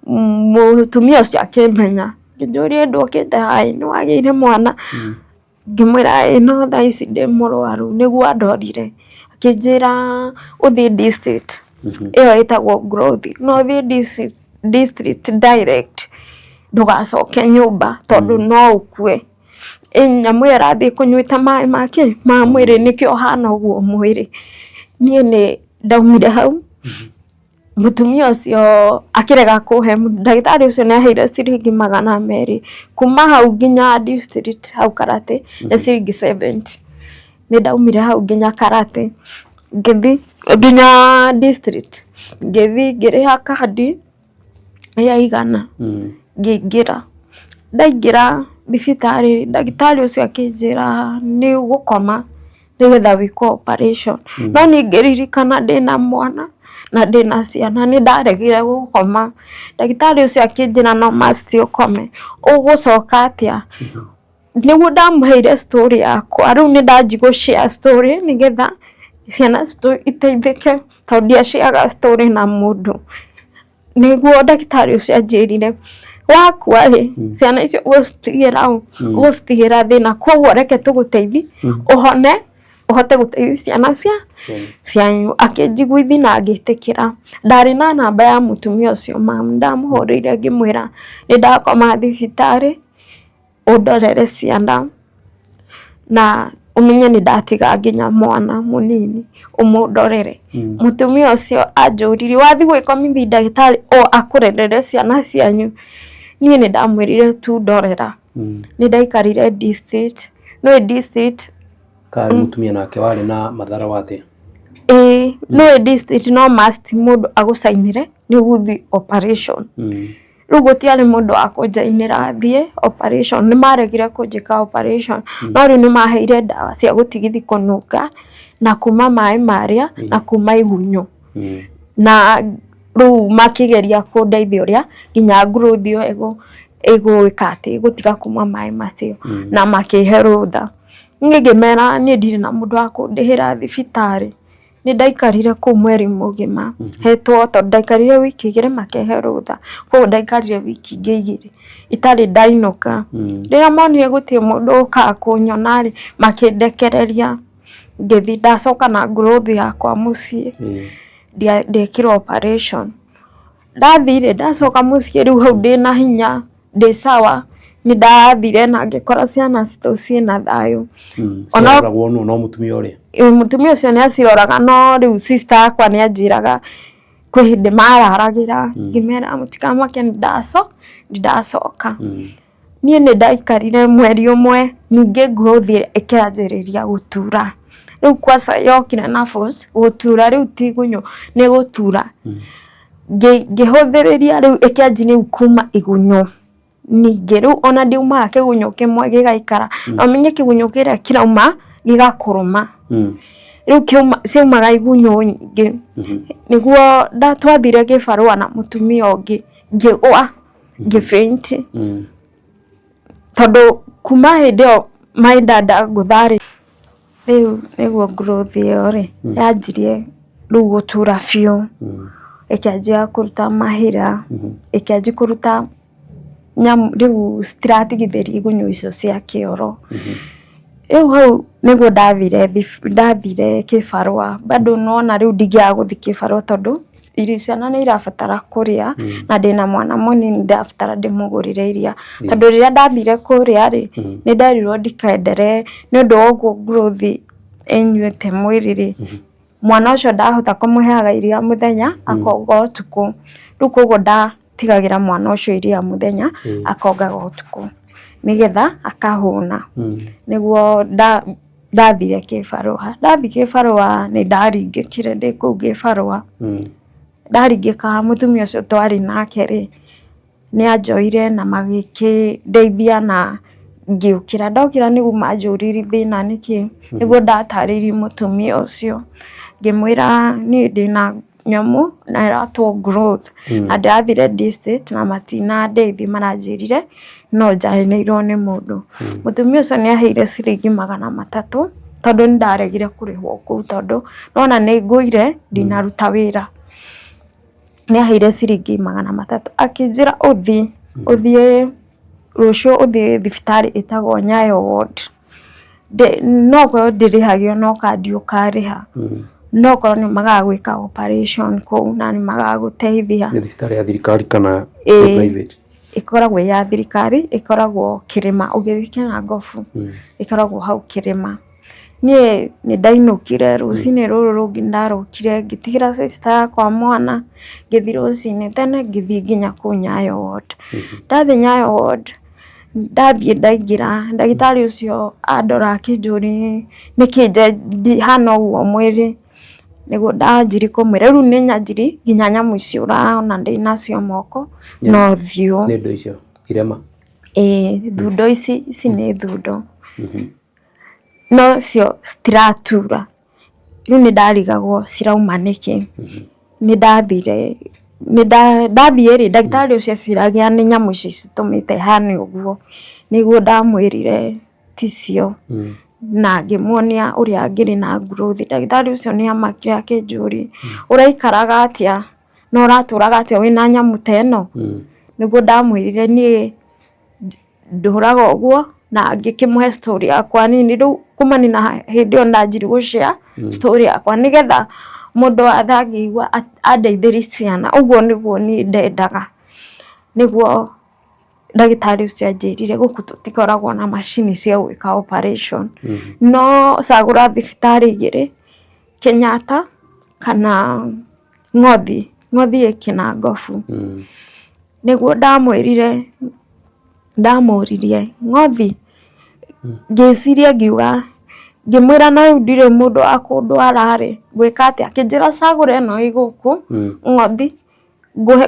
mũtumia ũcio akĩmenya, akĩnjũria ndũkĩte haha ĩ nĩwagĩire mwana? Ngĩmwĩra ĩĩ no thaa ici ndĩ mũrwaru, nĩguo andorire, akĩnjĩra ũthiĩ district ĩyo ĩtagwo growth, no ũthiĩ district direct ndũgacoke nyũmba tondũ no ũkue. Nyamũ ĩyo ĩrathiĩ ĩkũnyuĩte maĩ ma kĩ? Ma mwĩrĩ nĩkĩo ũhana ũguo mwĩrĩ. Niĩ nĩ ndaumire hau. Mũtumia ũcio akĩrega kũhe, ndagĩtarĩ ũcio nĩ aheire ciringi 200, kuma hau nginya district hau Karatĩ nĩ ciringi 70. Nĩ ndaumire hau nginya Karatĩ, ngĩthiĩ nginya district, ngĩthiĩ ngĩrĩha kandi ya 100 ngĩingĩra. Ndaingĩra thibitarĩ ndagĩtarĩ ũcio akĩnjĩra nĩ ũgũkoma. Nĩgetha wĩkwo operation. No niĩ ngĩririkana ndĩna mwana na ndĩna ciana nĩ ndaregire gũkoma. Ndagĩtarĩ ũcio akĩnjĩra no must ũkome, ũgũcoka atĩa? Nĩguo ndamũheire story yakwa, rĩu nĩ ndanjia gũ share story nĩgetha ciana citũ iteithĩke tondũ ndia share aga story na mũndũ. Nĩguo ndagĩtarĩ ũcio anjĩrire, wakua rĩ, ciana icio ũgũcitigĩra ũ? Ũgũcitigĩra thĩna, koguo reke tũgũteithie ũhone, ũhote gũteithia ciana cianyu. Akĩnjiguithia na ngĩtĩkĩra. Ndarĩ na namba ya mũtumia ũcio mamu, ndamũhũrĩire ngĩmwĩra nĩ ndakoma thibitarĩ. Ũndorere ciana na ũmenye nĩ ndatiga nginya mwana mũnini ũmũndorere. Mũtumia ũcio anjũririe wathiĩ gwĩkomithia ndagĩtarĩ o akũrerere ciana cianyu? Niĩ nĩ ndamwĩrire tu ndorera. Nĩ ndaikarire district, nĩũĩ district. Karĩ mũtumia nake warĩ na matharaũ atĩa? Ĩĩ nĩũĩ district no must mũndũ agũcainĩre nĩguo ũthiĩ operation. Rĩu gũtiarĩ mũndũ wa kũnjainĩra thiĩ operation, nĩ maregire kũnjĩka operation, no rĩu nĩ maheire ndawa cia gũtigithia kũnunga na kuma maĩ marĩa na kuma igunyũ. Na rĩu makĩgeria kũndeithia ũrĩa nginya growth ĩyo ĩgwĩka atĩ, ĩgũtiga kuma maĩ macio na makĩhe rũtha. Niĩ ngĩmera niĩ ndirĩ na mũndũ wa kũndĩhĩra thibitarĩ. Nĩ ndaikarire kũu mweri mũgima hetwo tondũ ndaikarire wiki 2 makĩhe rũtha, koguo ndaikarire wiki ingĩ 2 itarĩ ndainũka. Rĩrĩa monire gũtirĩ mũndũ ũkaga kũnyona rĩ, makĩndekereria ngĩthiĩ ndacoka na growth yakwa mũciĩ, ndekirwo operation. Ndathiĩ rĩ, ndacoka mũciĩ rĩu hau ndĩna hinya, ndĩ sawa, nĩ ndathire na ngĩkora ciana citũ ciĩna thayũ. Ciaroragwo nũ no mũtumia ũrĩa? Mũtumia ũcio nĩ aciroraga no rĩu sister yakwa nĩ anjĩraga kwĩ hĩndĩ mararagĩra, ngĩmera mũtikamake nĩ ndacoka. Niĩ nĩ ndaikarire mweri ũmwe ningĩ growth ĩkĩanjĩrĩria gũtura. Rĩu kwanza yokire na force gũtura rĩu ti igunyũ nĩ gũtura. Ngĩhũthĩrĩria rĩu ĩkĩanjia rĩu kuma igunyũ ningĩ rĩu ona ndiumaga kĩgunyũ kĩmwe gĩgaikara, no ũmenye kĩgunyũ kĩrĩa kĩrauma gĩgakũrũma. Rĩu ciaumaga igunyũ nyingĩ. Nĩguo twathire kĩbarũa na mũtumia ũngĩ ngĩgwa. Ngĩ faint. Tondũ kuma hĩndĩ ĩyo my dad angũtha rĩ, Rĩu nĩguo growth ĩyo rĩ, yanjirie rĩu gũtura biũ, ĩkĩanjia kũruta mahĩra, ĩkĩanjia kũruta nyamũ rĩu citiratigithĩria igunyũ icio cia kĩoro. Rĩu hau nĩguo ndathire ndathire kĩbarũa bado nĩwona rĩu ndingĩaga gũthiĩ kĩbarũa tondũ irio ciana nĩ irabatara kũrĩa na ndĩna mwana mũnini ndĩrabatara ndĩmũgũrĩre iria. Tondũ rĩrĩa ndathire kũrĩa rĩ, nĩ nderirwo ndikenderee nĩ ũndũ wa ũguo growth ĩnyuĩte mwĩrĩ rĩ, mwana ũcio ndahota kũmũheaga iria mũthenya akonga ũtukũ. Rĩu koguo ndatigagĩra mwana ũcio iria mũthenya akongaga ũtukũ nĩgetha akahũna. Nĩguo ndathire kĩbarũa. Ndathiĩ kĩbarũa nĩ ndaringĩkire ndĩ kũu kĩbarũa. Ndaringĩka mũtumia ũcio twarĩ nake rĩ, nĩ anjoire na magĩkĩndeithia na ngĩũkĩra. Ndokĩra nĩguo manjũririe thĩna nĩkĩ, nĩguo ndatarĩirie mũtumia ũcio. Ngĩmwĩra niĩ ndĩna nyamũ na ĩratwo growth na ndĩrathire district na matinandeithia maranjĩrire no njaranĩirwo nĩ mũndũ. Mũtumia ũcio nĩ aheire ciringi 300 tondũ nĩ ndaregire kũrĩhwo kũu tondũ nĩwona nĩ ngũire ndinaruta wĩra. Nĩ aheire ciringi 300 akĩnjĩra ũthiĩ, ũthiĩ rũciũ ũthiĩ thibitarĩ ĩtagwo Nyayo Ward. No okorwo ndĩrĩhagio no kandi ũkarĩha, no okorwo nĩ magagwĩka operation kũu na nĩ magagũteithia. Nĩ thibitarĩ ya thirikari kana nĩ private? Ĩkoragwo ĩ ya thirikari, ĩkoragwo kĩrĩma ũgĩthiĩ Kĩnangobu, ĩkoragwo hau kĩrĩma. Niĩ nĩ ndainũkire rũcinĩ rũrũ rũngĩ nĩ ndarokire ngĩtigĩra sister yakwa mwana, ngĩthiĩ rũcinĩ tene ngĩthiĩ nginya kũu Nyayo ward. Ndathiĩ Nyayo ward, ndathiĩ ndaingĩra, ndagĩtarĩ ũcio andora akĩnjũria nĩkĩ hana ũguo mwĩrĩ, nĩguo ndanjirie kũmwĩra rĩu nĩ nyanjirie nginya nyamũ ici ũrona ndĩnacio moko na ũthiũ. Nĩ indo icio irema? Ĩĩ thundo ici, ici nĩ thundo. No cio citiratura, rĩu nĩ ndarigagwo cirauma nĩkĩ, nĩ ndathire, ndathiĩ rĩ, ndagĩtarĩ ũcio eciragia nĩ nyamũ ici citũmĩte hane ũguo, nĩguo ndamwĩrire ticio, na ngĩmuonia ũrĩa ngĩrĩ na growth, ndagĩtarĩ ũcio nĩ amakire akĩnjũria ũraikaraga atĩa na ũratũraga atĩa wĩna nyamũ ta ĩno, nĩguo ndamwĩrire niĩ ndũraga ũguo na ngĩkĩmũhe story yakwa nini rĩu kumani na hĩndĩ ĩyo ndanjirie gũ share story yakwa nĩgetha mũndũ wothe angĩigua andeithĩrie ciana ũguo nĩguo niĩ ndendaga nĩguo ndagĩtarĩ ũcio anjĩrire gũkũ tũtikoragwo na macini cia gwĩka operation no cagũra thibitarĩ igĩrĩ Kenyatta kana Ng'othi, Ng'othi ĩ Kĩnangobu. Nĩguo ndamwĩrire, ndamũririe Ng'othi, ngĩciria ngiuga, ngĩmwĩra na rĩu ndirĩ mũndũ wa kũndwara rĩ, ngwĩka atĩa? Akĩnjĩra cagũra ĩno ĩ gũkũ Ng'othi,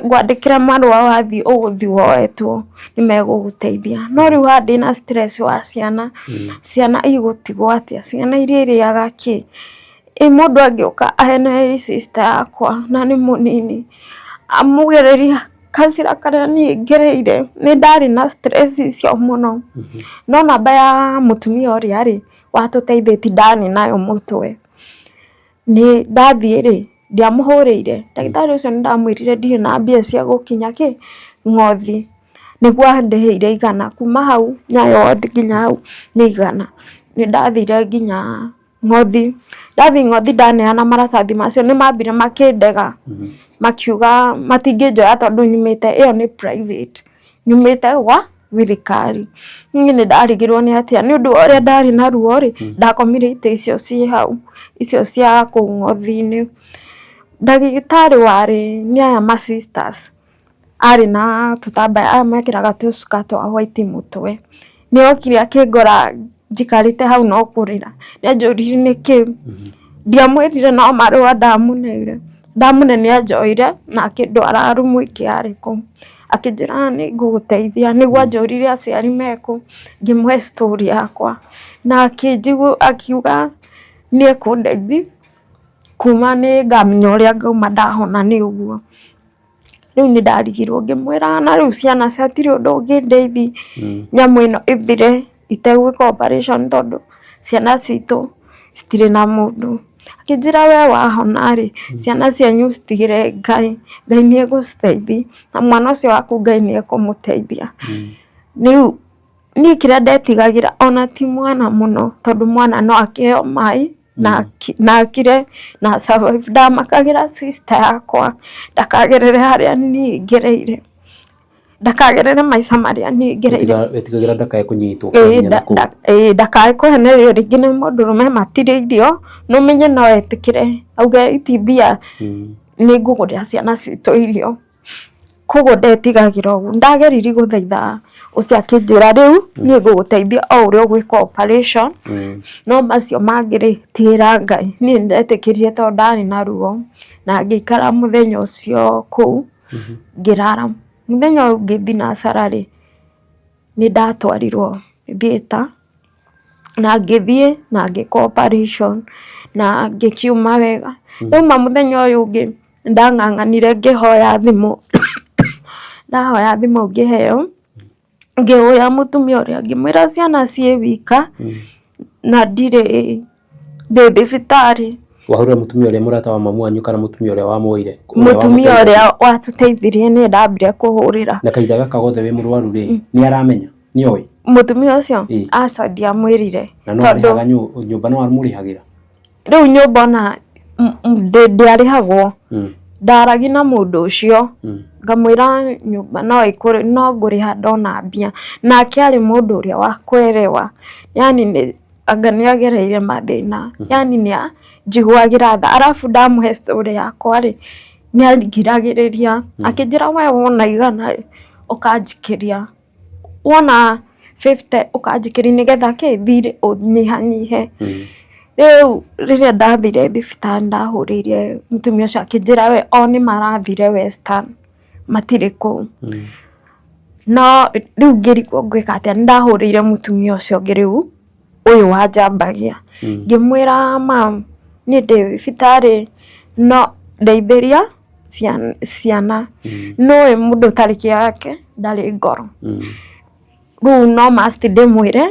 ngwandĩkĩre marũa wathiĩ ũgũthiĩ woetwo nĩ megũgũteithia. No rĩu haha ndĩna stress wa ciana, ciana igũtigwo atĩa? Ciana iria irĩaga kĩ? Ĩ mũndũ angĩũka ahenererie sister yakwa na nĩ mũnini, amũgererie gacĩra karĩa niĩ ngereire, nĩ ndarĩ na stress icio mũno. No namba ya mũtumia ũrĩa rĩ, watũteithĩtie ndarĩ nayo mũtwe. Nĩ ndathiĩ rĩ, ndiamũhũrĩire, ndagĩtarĩ ũcio nĩ ndamwĩrire ndirĩ na mbia cia gũkinya kĩ, Ng'othi. Nĩguo andĩhĩire 100, kuma hau Nyayo ward nginya hau nĩ 100. Nĩ ndathire nginya Ng'othi, ndathiĩ Ng'othi ndaneana maratathi macio nĩ mambire makĩndega, makiuga matingĩnjoya tondũ nyumĩte ĩyo nĩ private, nyumĩte gwa thirikari. Niĩ nĩ ndarigirwo nĩ atĩa, nĩ ũndũ wa ũrĩa ndarĩ na ruo rĩ, ndakomire itĩ icio ciĩ hau, icio cia kũu Ng'othi-inĩ. Ndagĩtarĩ warĩ nĩ aya ma sisters, arĩ na tũtambaya aya mekĩraga tũcuka twa white mũtwe, nĩ okire akĩngora njikarĩte hau no kũrĩra, nĩ anjũririe nĩkĩ, ndiamwĩrire no marũa ndamũneire, ndamũne nĩ anjoire na akĩndwara rumu ĩngĩ yarĩ kũu, akĩnjĩra nĩ ngũgũteithia, nĩguo anjũririe aciari mekũ, ngĩmũhe story yakwa, na akiuga nĩ ekũndeithia kuma nĩ ngamenya ũrĩa ngauma ndahona nĩ ũguo. Rĩu nĩ ndarigirwo ngĩmwĩra na rĩu ciana hatirĩ ũndũ ũngĩndeithia nyamũ ĩno ĩthire itegwĩka operation tondũ ciana citũ Citirĩ na mũndũ. Akĩnjĩra we wahona rĩ, ciana cianyu citigĩre Ngai, Ngai nĩ egũciteithia na mwana ũcio waku Ngai nĩ ekũmũteithia. Rĩu niĩ kĩrĩa ndetigagĩra ona ti mwana mũno tondũ mwana no akĩheo maĩ na akire na survive. Ndamakagĩra sister yakwa ndakagerere harĩa niĩ ngereire. Ndakagerere maica marĩa niĩ ngereire. Wetigagĩra ndakae kũnyitwo kĩa hinya na kũu. Ĩĩ ndakae kũhenererio rĩngĩ nĩ mũndũrũme matirĩ irio, na ũmenye no etĩkĩre auge iti mbia nĩ ngũgũrĩra ciana citũ irio. Koguo ndetigagĩra ũguo. Ndageririe gũthaitha ũcio akĩnjĩra rĩu niĩ ngũgũteithia o ũrĩa ũgwĩka operation, no macio mangĩ rĩ tigĩra Ngai. Niĩ nĩ ndetĩkĩrire tondũ ndarĩ na ruo na ngĩikara mũthenya ũcio kũu. Ngĩrara. Mũthenya ũyũ ũngĩ thinacara rĩ, nĩ ndatwarirwo theatre na ngĩthiĩ na ngĩkwo operation na ngĩkiuma wega. Ndauma mũthenya ũyũ ũngĩ nĩ ndang'ang'anire ngĩhoya thimũ, ndahoya thimũ ngĩheo. Ngĩhoya mũtumia ũrĩa ngĩmwĩra ciana ciĩ wika na ndirĩ ndĩ thibitarĩ. Wahũrĩra mũtumia ũrĩa mũrata wa mamu wanyu kana mũtumia ũrĩa wamuoire? Mũtumia ũrĩa watũteithirie nĩye ndambire kũhũrĩra. Na kahinda gaka gothe wĩ mũrwaru rĩ, nĩ aramenya? Nĩ oĩ? Mũtumia ũcio? Aca ndiamwĩrire. Na no arĩhaga nyũmba no amũrĩhagĩra? Rĩu nyũmba ona ndĩarĩhagwo, ndaragia na mũndũ ũcio ngamwĩra nyũmba no no ngũrĩha ndona mbia, nake arĩ mũndũ ũrĩa wa kũerewa, yaani anga nĩ agereire mathĩna, yaani nĩ anjiguagĩra tha, arabu ndamũhe story yakwa rĩ, nĩ angiragĩrĩria akĩnjĩra we wona igana rĩ, ũkanjikĩria. Wona 50 ũkanjĩkĩria nĩgetha kĩ thirĩ ũnyihanyihe. Rĩu rĩrĩa ndathire thibitarĩ ndahũrĩire mũtumia ũcio akĩnjĩra we o nĩ marathire Western matirĩ kũu. No rĩu ngĩrigwo ngwĩka atĩa, nĩ ndahũrĩire mũtumia ũcio ũngĩ rĩu ũyũ wanjambagia ngĩmwĩra ma'am niĩ ndĩ thibitarĩ no ndeithĩria ciana. Nĩũĩ mũndũ ũtarĩ kĩake ndarĩ ngoro. Rĩu no must ndĩmwĩre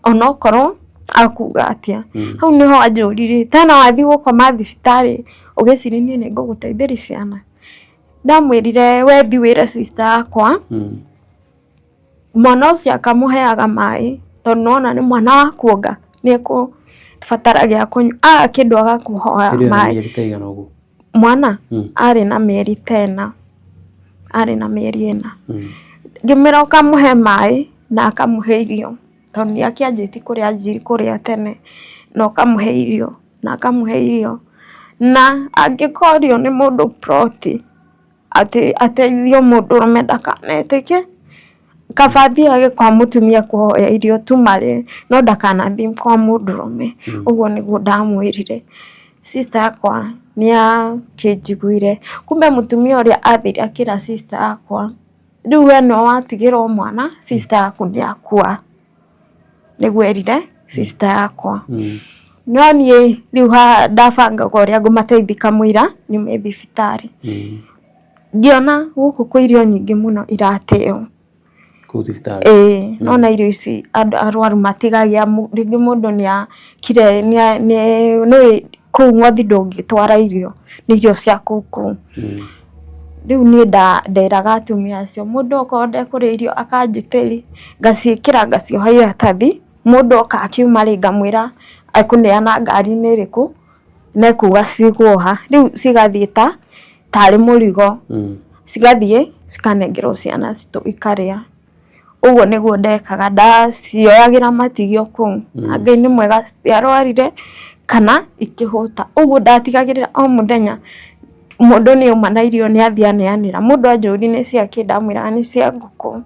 onokorwo akuga atĩa. Hau nĩho anjũririe tena wathiĩ gũkoma thibitarĩ ũgĩciria niĩ nĩ ngũgũteithĩria ciana? Ndamwĩrire we thiĩ wĩre sister yakwa Mwana ũcio akamũheaga maĩ tondũ nĩwona nĩ mwana wa kuonga nĩ ekũbatara gĩa kũnyua. Aga kĩndũ agakũhoya Hĩndĩ ĩyo maĩ. mĩeri ta ĩigana ũguo? Mwana arĩ na mĩeri ta ĩna, arĩ na mĩeri ĩna. Ngĩmwĩra ũkamũhe maĩ na akamũhe irio tondũ nĩ akĩanjĩtie kũrĩa anjirie kũrĩa tene na ũkamũhe irio na akamũhe irio. Na angĩkorio nĩ mũndũ plot atĩ ateithie mũndũrũme ndakanetĩke, kaba athiage kwa mũtumia kũhoya irio tu marĩe no ndakanathiĩ kwa mũndũrũme, ũguo nĩguo ndamwĩrire. Sister yakwa nĩ akĩnjiguire, kumbe mũtumia ũrĩa athire akĩra sister yakwa, rĩu we nĩwe watigĩrwo mwana, sister yaku nĩ akua. Nĩguo erire sister yakwa. No niĩ rĩu haha ndabangaga ũrĩa ngũmateithia kamũira nyume thibitarĩ. Ngĩona gũkũ kwĩ irio nyingĩ mũno irateo. Kũu thibitarĩ? Ĩĩ, nona irio ici andũ arwaru matigagia, rĩngĩ mũndũ nĩ akire nĩ kũu ng'othi ndũngĩtwara irio, nĩ irio cia kũu kũu. Rĩu niĩ nderaga atumia acio, mũndũ okorwo ndekũrĩa irio akanjĩtĩria, ngaciĩkĩra ngacioha iratathi, mũndũ oka akiuma rĩ, ngamwĩra ekũneana ngari-inĩ ĩrĩkũ, na ekuga cigwo ha, rĩu cigathiĩ ta tarĩ mũrigo, cigathiĩ cikanengerwo ciana citũ ikarĩa. Ũguo nĩguo ndekaga, ndacioyagĩra matigio kũu, na Ngai nĩ mwega citiarwarire kana ikĩhũta. Ũguo ndatigagĩrĩra o mũthenya mũndũ nĩ auma na irio nĩ athiĩ aneanĩra. Mũndũ anjũria nĩ cia kĩ ndamwĩraga nĩ cia ngũkũ,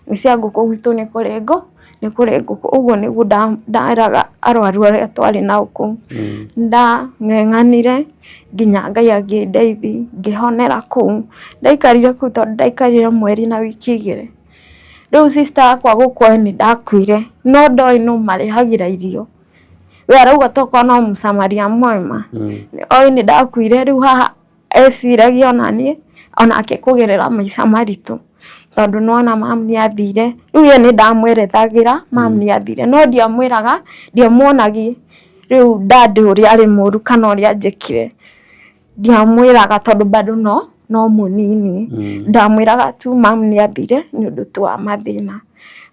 nĩ cia ngũkũ gwitũ nĩ kũrĩ ngũ, nĩ kũrĩ ngũkũ. Ũguo nĩguo nderaga arwaru arĩa twarĩ nao kũu. Nĩ ndang'eng'anire nginya Ngai akĩndeithia ngĩhonera kũu. Ndaikarire kũu tondũ ndaikarire mweri na wiki igĩrĩ. Rĩu sister yakwa gũkua nĩ ndakuire no ndoĩ nũ marehagĩra irio. We arauga tokorwo no mũcamaria mwema. Oĩ nĩ ndakuire rĩu haha eciragia ona niĩ onake kũgerera maica maritũ tondũ nĩwona mum nĩ athire. Rĩu ye nĩ ndamwerethagĩra mum nĩ athire no ndiamwĩraga ndiamuonagia. Rĩu ndadi ũrĩa arĩ mũru kana ũrĩa anjĩkire ndiamwĩraga tondũ bado no mũnini. Ndamwĩraga tu mamu nĩ athire nĩ ũndũ tu wa mathĩna.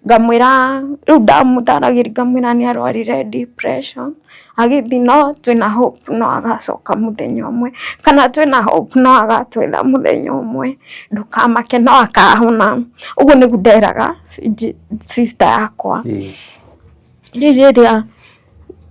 Ngamwĩra rĩu ndamũtaragĩria ngamwĩra nĩ arwarire depression agĩthiĩ no twĩna hope no agacoka mũthenya ũmwe kana twĩna hope no agatwetha mũthenya ũmwe ndũkamake no akahona. Ũguo nĩguo nderaga sister yakwa. Rĩu rĩrĩa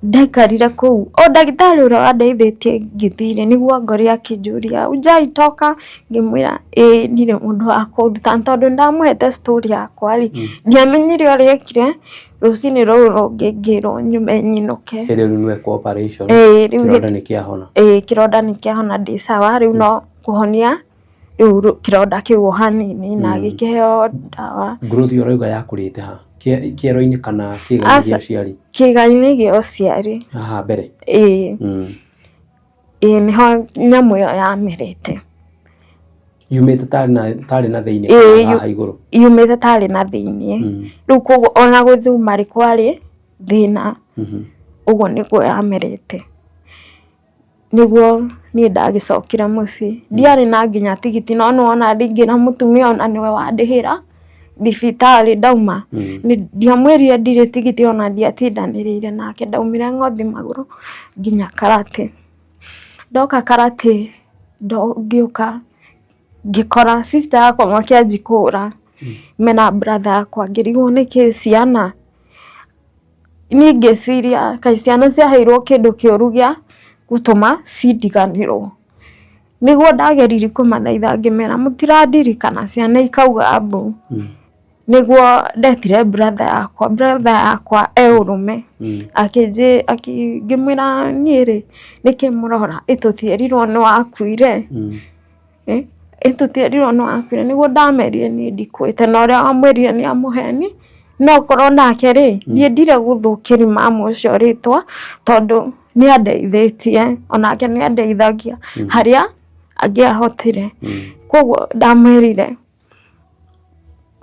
ndaikarire kũu o ndagĩtarĩ ũrĩa wandeithĩtie ngĩthiĩ rĩ nĩguo angorire akĩnjũria hujaitoka? Ngĩmwĩra ĩĩ ndirĩ mũndũ wa kũnduta tondũ nĩndamũhete story yakwa rĩ ndiamenyire ũrĩa ekire rũcinĩ rũu rũngĩ ngĩrwo nyume nyinũke. Hĩndĩ ĩyo rĩu nĩwekwo operation, Ĩĩ rĩu kĩronda nĩ kĩahona. Ĩĩ kĩronda nĩ kĩahona ndĩ sawa rĩu no kũhonia rĩu kĩronda kĩu o hanini na gĩkĩheo ndawa. Growth ĩyo ũrauga yakũrĩte ha? Kĩero-inĩ kana kĩĩga-inĩ gĩa ũciari? Kĩĩga-inĩ gĩa ũciari. Haha mbere? Ĩĩ. Ĩĩ nĩho nyamũ ĩyo yamerete. Yumĩte tarĩ na thĩinĩ kana haha igũrũ? Yumĩte tarĩ na thĩinĩ. Rĩu koguo ona gũthuma rĩ kwarĩ thĩna. Ũguo nĩguo yamerete. Nĩguo niĩ ndagĩcokire mũciĩ, ndiarĩ na nginya tigiti no nĩwona ndingĩra mũtumia ona nĩwe wandĩhĩra thibitarĩ ndauma, ndiamwĩrire ndirĩ tigiti ona ndiatindanĩrĩire nake, ndaumire ngothi magũrũ nginya Karati. Ndoka Karati ngĩũka ngĩkora sister yakwa makĩanjia kũhũra mena brother yakwa ngĩrigwo nĩkĩ ciana. Niĩ ngĩciria kaĩ ciana ciaheirwo kĩndũ kĩũru gĩa gũtũma cindiganĩrwo. Nĩguo ndageririe kũmathaitha ngĩmera mũtirandirikana ciana ikauga mbu. Nĩguo ndetire brother yakwa, brother yakwa e ũrũme, ngĩmwĩra niĩ rĩ nĩkĩ mũrora ĩ tũtierirwo nĩ wakuire. Ĩtũtierirwo nĩ wakuire nĩguo ndamerire niĩ ndikuĩte na ũrĩa wamwĩrire nĩ amũheni no okorwo nake rĩ ndiendire gũthũkĩria mama ũcio rĩtwa tondũ nĩ andeithĩtie onake nĩ andeithagia harĩa angĩahotire. Koguo ndamwĩrire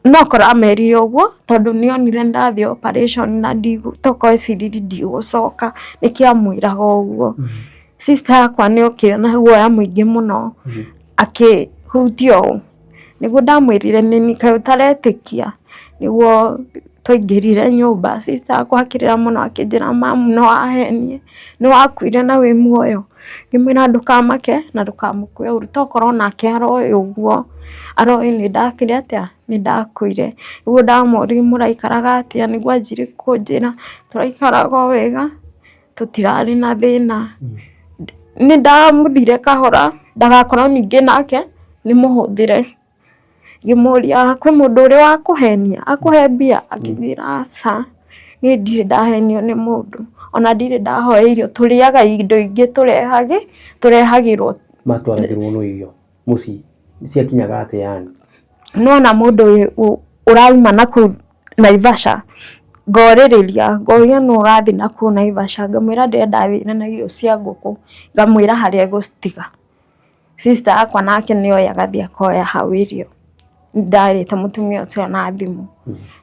no korwo amerire ũguo tondũ nĩ onire ndathiĩ operation na tokorwo eciririe ndigũcoka nĩkĩo amwĩraga ũguo. Sister yakwa nĩ okire na guoya mũingĩ mũno akĩhutia ũũ, nĩguo ndamwĩrire nĩniĩ kaĩ ũtaretĩkia, nĩguo twaingĩrire nyũmba sister yakwa akĩrĩra mũno akĩnjĩra mamu no wahenie nĩ wakuire na wĩ muoyo. Ngĩmwĩra ndũkamake na ndũkamũkue ũru tokorwo onake aroĩ ũguo, aroĩ nĩ ndekire atĩa, nĩ ndakuire. Nĩguo ndamũririe mũraikaraga atĩa nĩguo anjirie kũnjĩra tũraikaraga o wega tũtirarĩ na thĩna. Nĩ ndamũthire kahora ndagakorwo ningĩ nake nĩ mũhũthĩre. Ngĩmũria kwĩ mũndũ ũrĩ wakũhenia akũhe mbia? Akĩnjĩra aca niĩ ndirĩ ndahenio nĩ mũndũ ona ndirĩ ndahoya irio tũrĩaga indo ingĩ tũrehagĩrwo. Matwaragĩrwo no irio mũciĩ ciakinyaga atĩa yani? Nĩwona mũndũ ũrauma nakũu Naivasha ngorĩrĩria ngoria nũ ũrathiĩ nakũu Naivasha ngamwĩra ndĩrenda thiĩre na irio cia ngũkũ ngamwĩra harĩa egũcitiga. Sister yakwa nake nĩ oĩ agathiĩ akoya hau irio. Ndarĩte mũtumia ũcio na thimũ.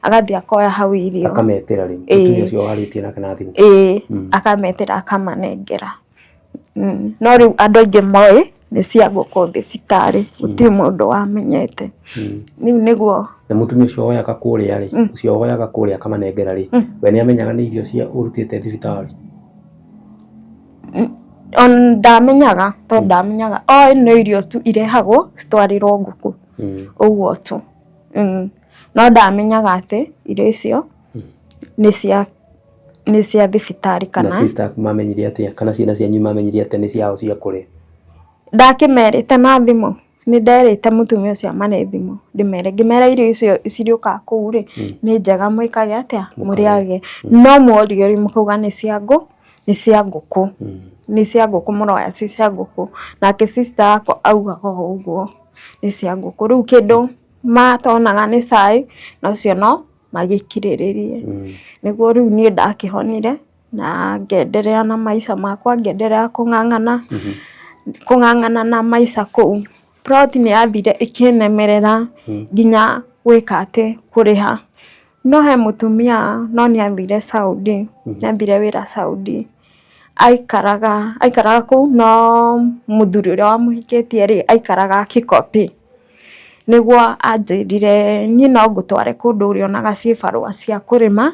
Agathiĩ akoya hau irio. Akametĩra rĩu mũtumia ũcio warĩtie nake na thimũ. Ĩĩ, akametĩra akamanengera. No rĩu andũ aingĩ moĩ nĩ cia gũkũ thibitarĩ, gũtirĩ mũndũ wamenyete. Rĩu nĩguo. Na mũtumia ũcio woyaga kũrĩa rĩ, ũcio woyaga kũrĩa akamanengera rĩ, we nĩ amenyaga nĩ irio cia ũrutĩte thibitarĩ? Ndamenyaga tondũ ndamenyaga oĩ no irio tu irehagwo citwarĩrwo ngũkũ ũguo tu. No ndamenyaga atĩ irio icio nĩ cia thibitarĩ kana. Na sister aku mamenyire atĩa kana ciana cianyu mamenyire atĩa nĩ ciao cia kũrĩa? Ndakĩmerĩte na thimũ. Nĩ nderĩte mũtumia ũcio amane thimũ ndĩmere ngĩmera irio icio cirĩũkaga kũu rĩ nĩ njega mwĩkage atĩa mũrĩage no mworio rĩ mũkauga nĩ cia ngũ nĩ cia ngũkũ nĩ cia ngũkũ mũroya ci cia ngũkũ nake sister yakwa augaga o ũguo nĩ cia ngũkũ rĩu kĩndũ matonaga nĩ cai na ũcio no magĩkirĩrĩrie nĩguo rĩu niĩ ndakĩhonire. Na ngenderea na maica makwa, ngenderea kũng'ang'ana, kũng'ang'ana na maica kũu. Plot nĩ yathire ĩkĩnemerera nginya gwĩka atĩ, kũrĩha. No he mũtumia no nĩ athire Saudi, nĩ athire wĩra Saudi. Aikaraga kũu no mũthuri ũrĩa wamũhikĩtie rĩ, aikaraga Kĩkopĩ. Nĩguo anjĩrire niĩ no ngũtware kũndũ ũrĩonaga cibarũa cia kũrĩma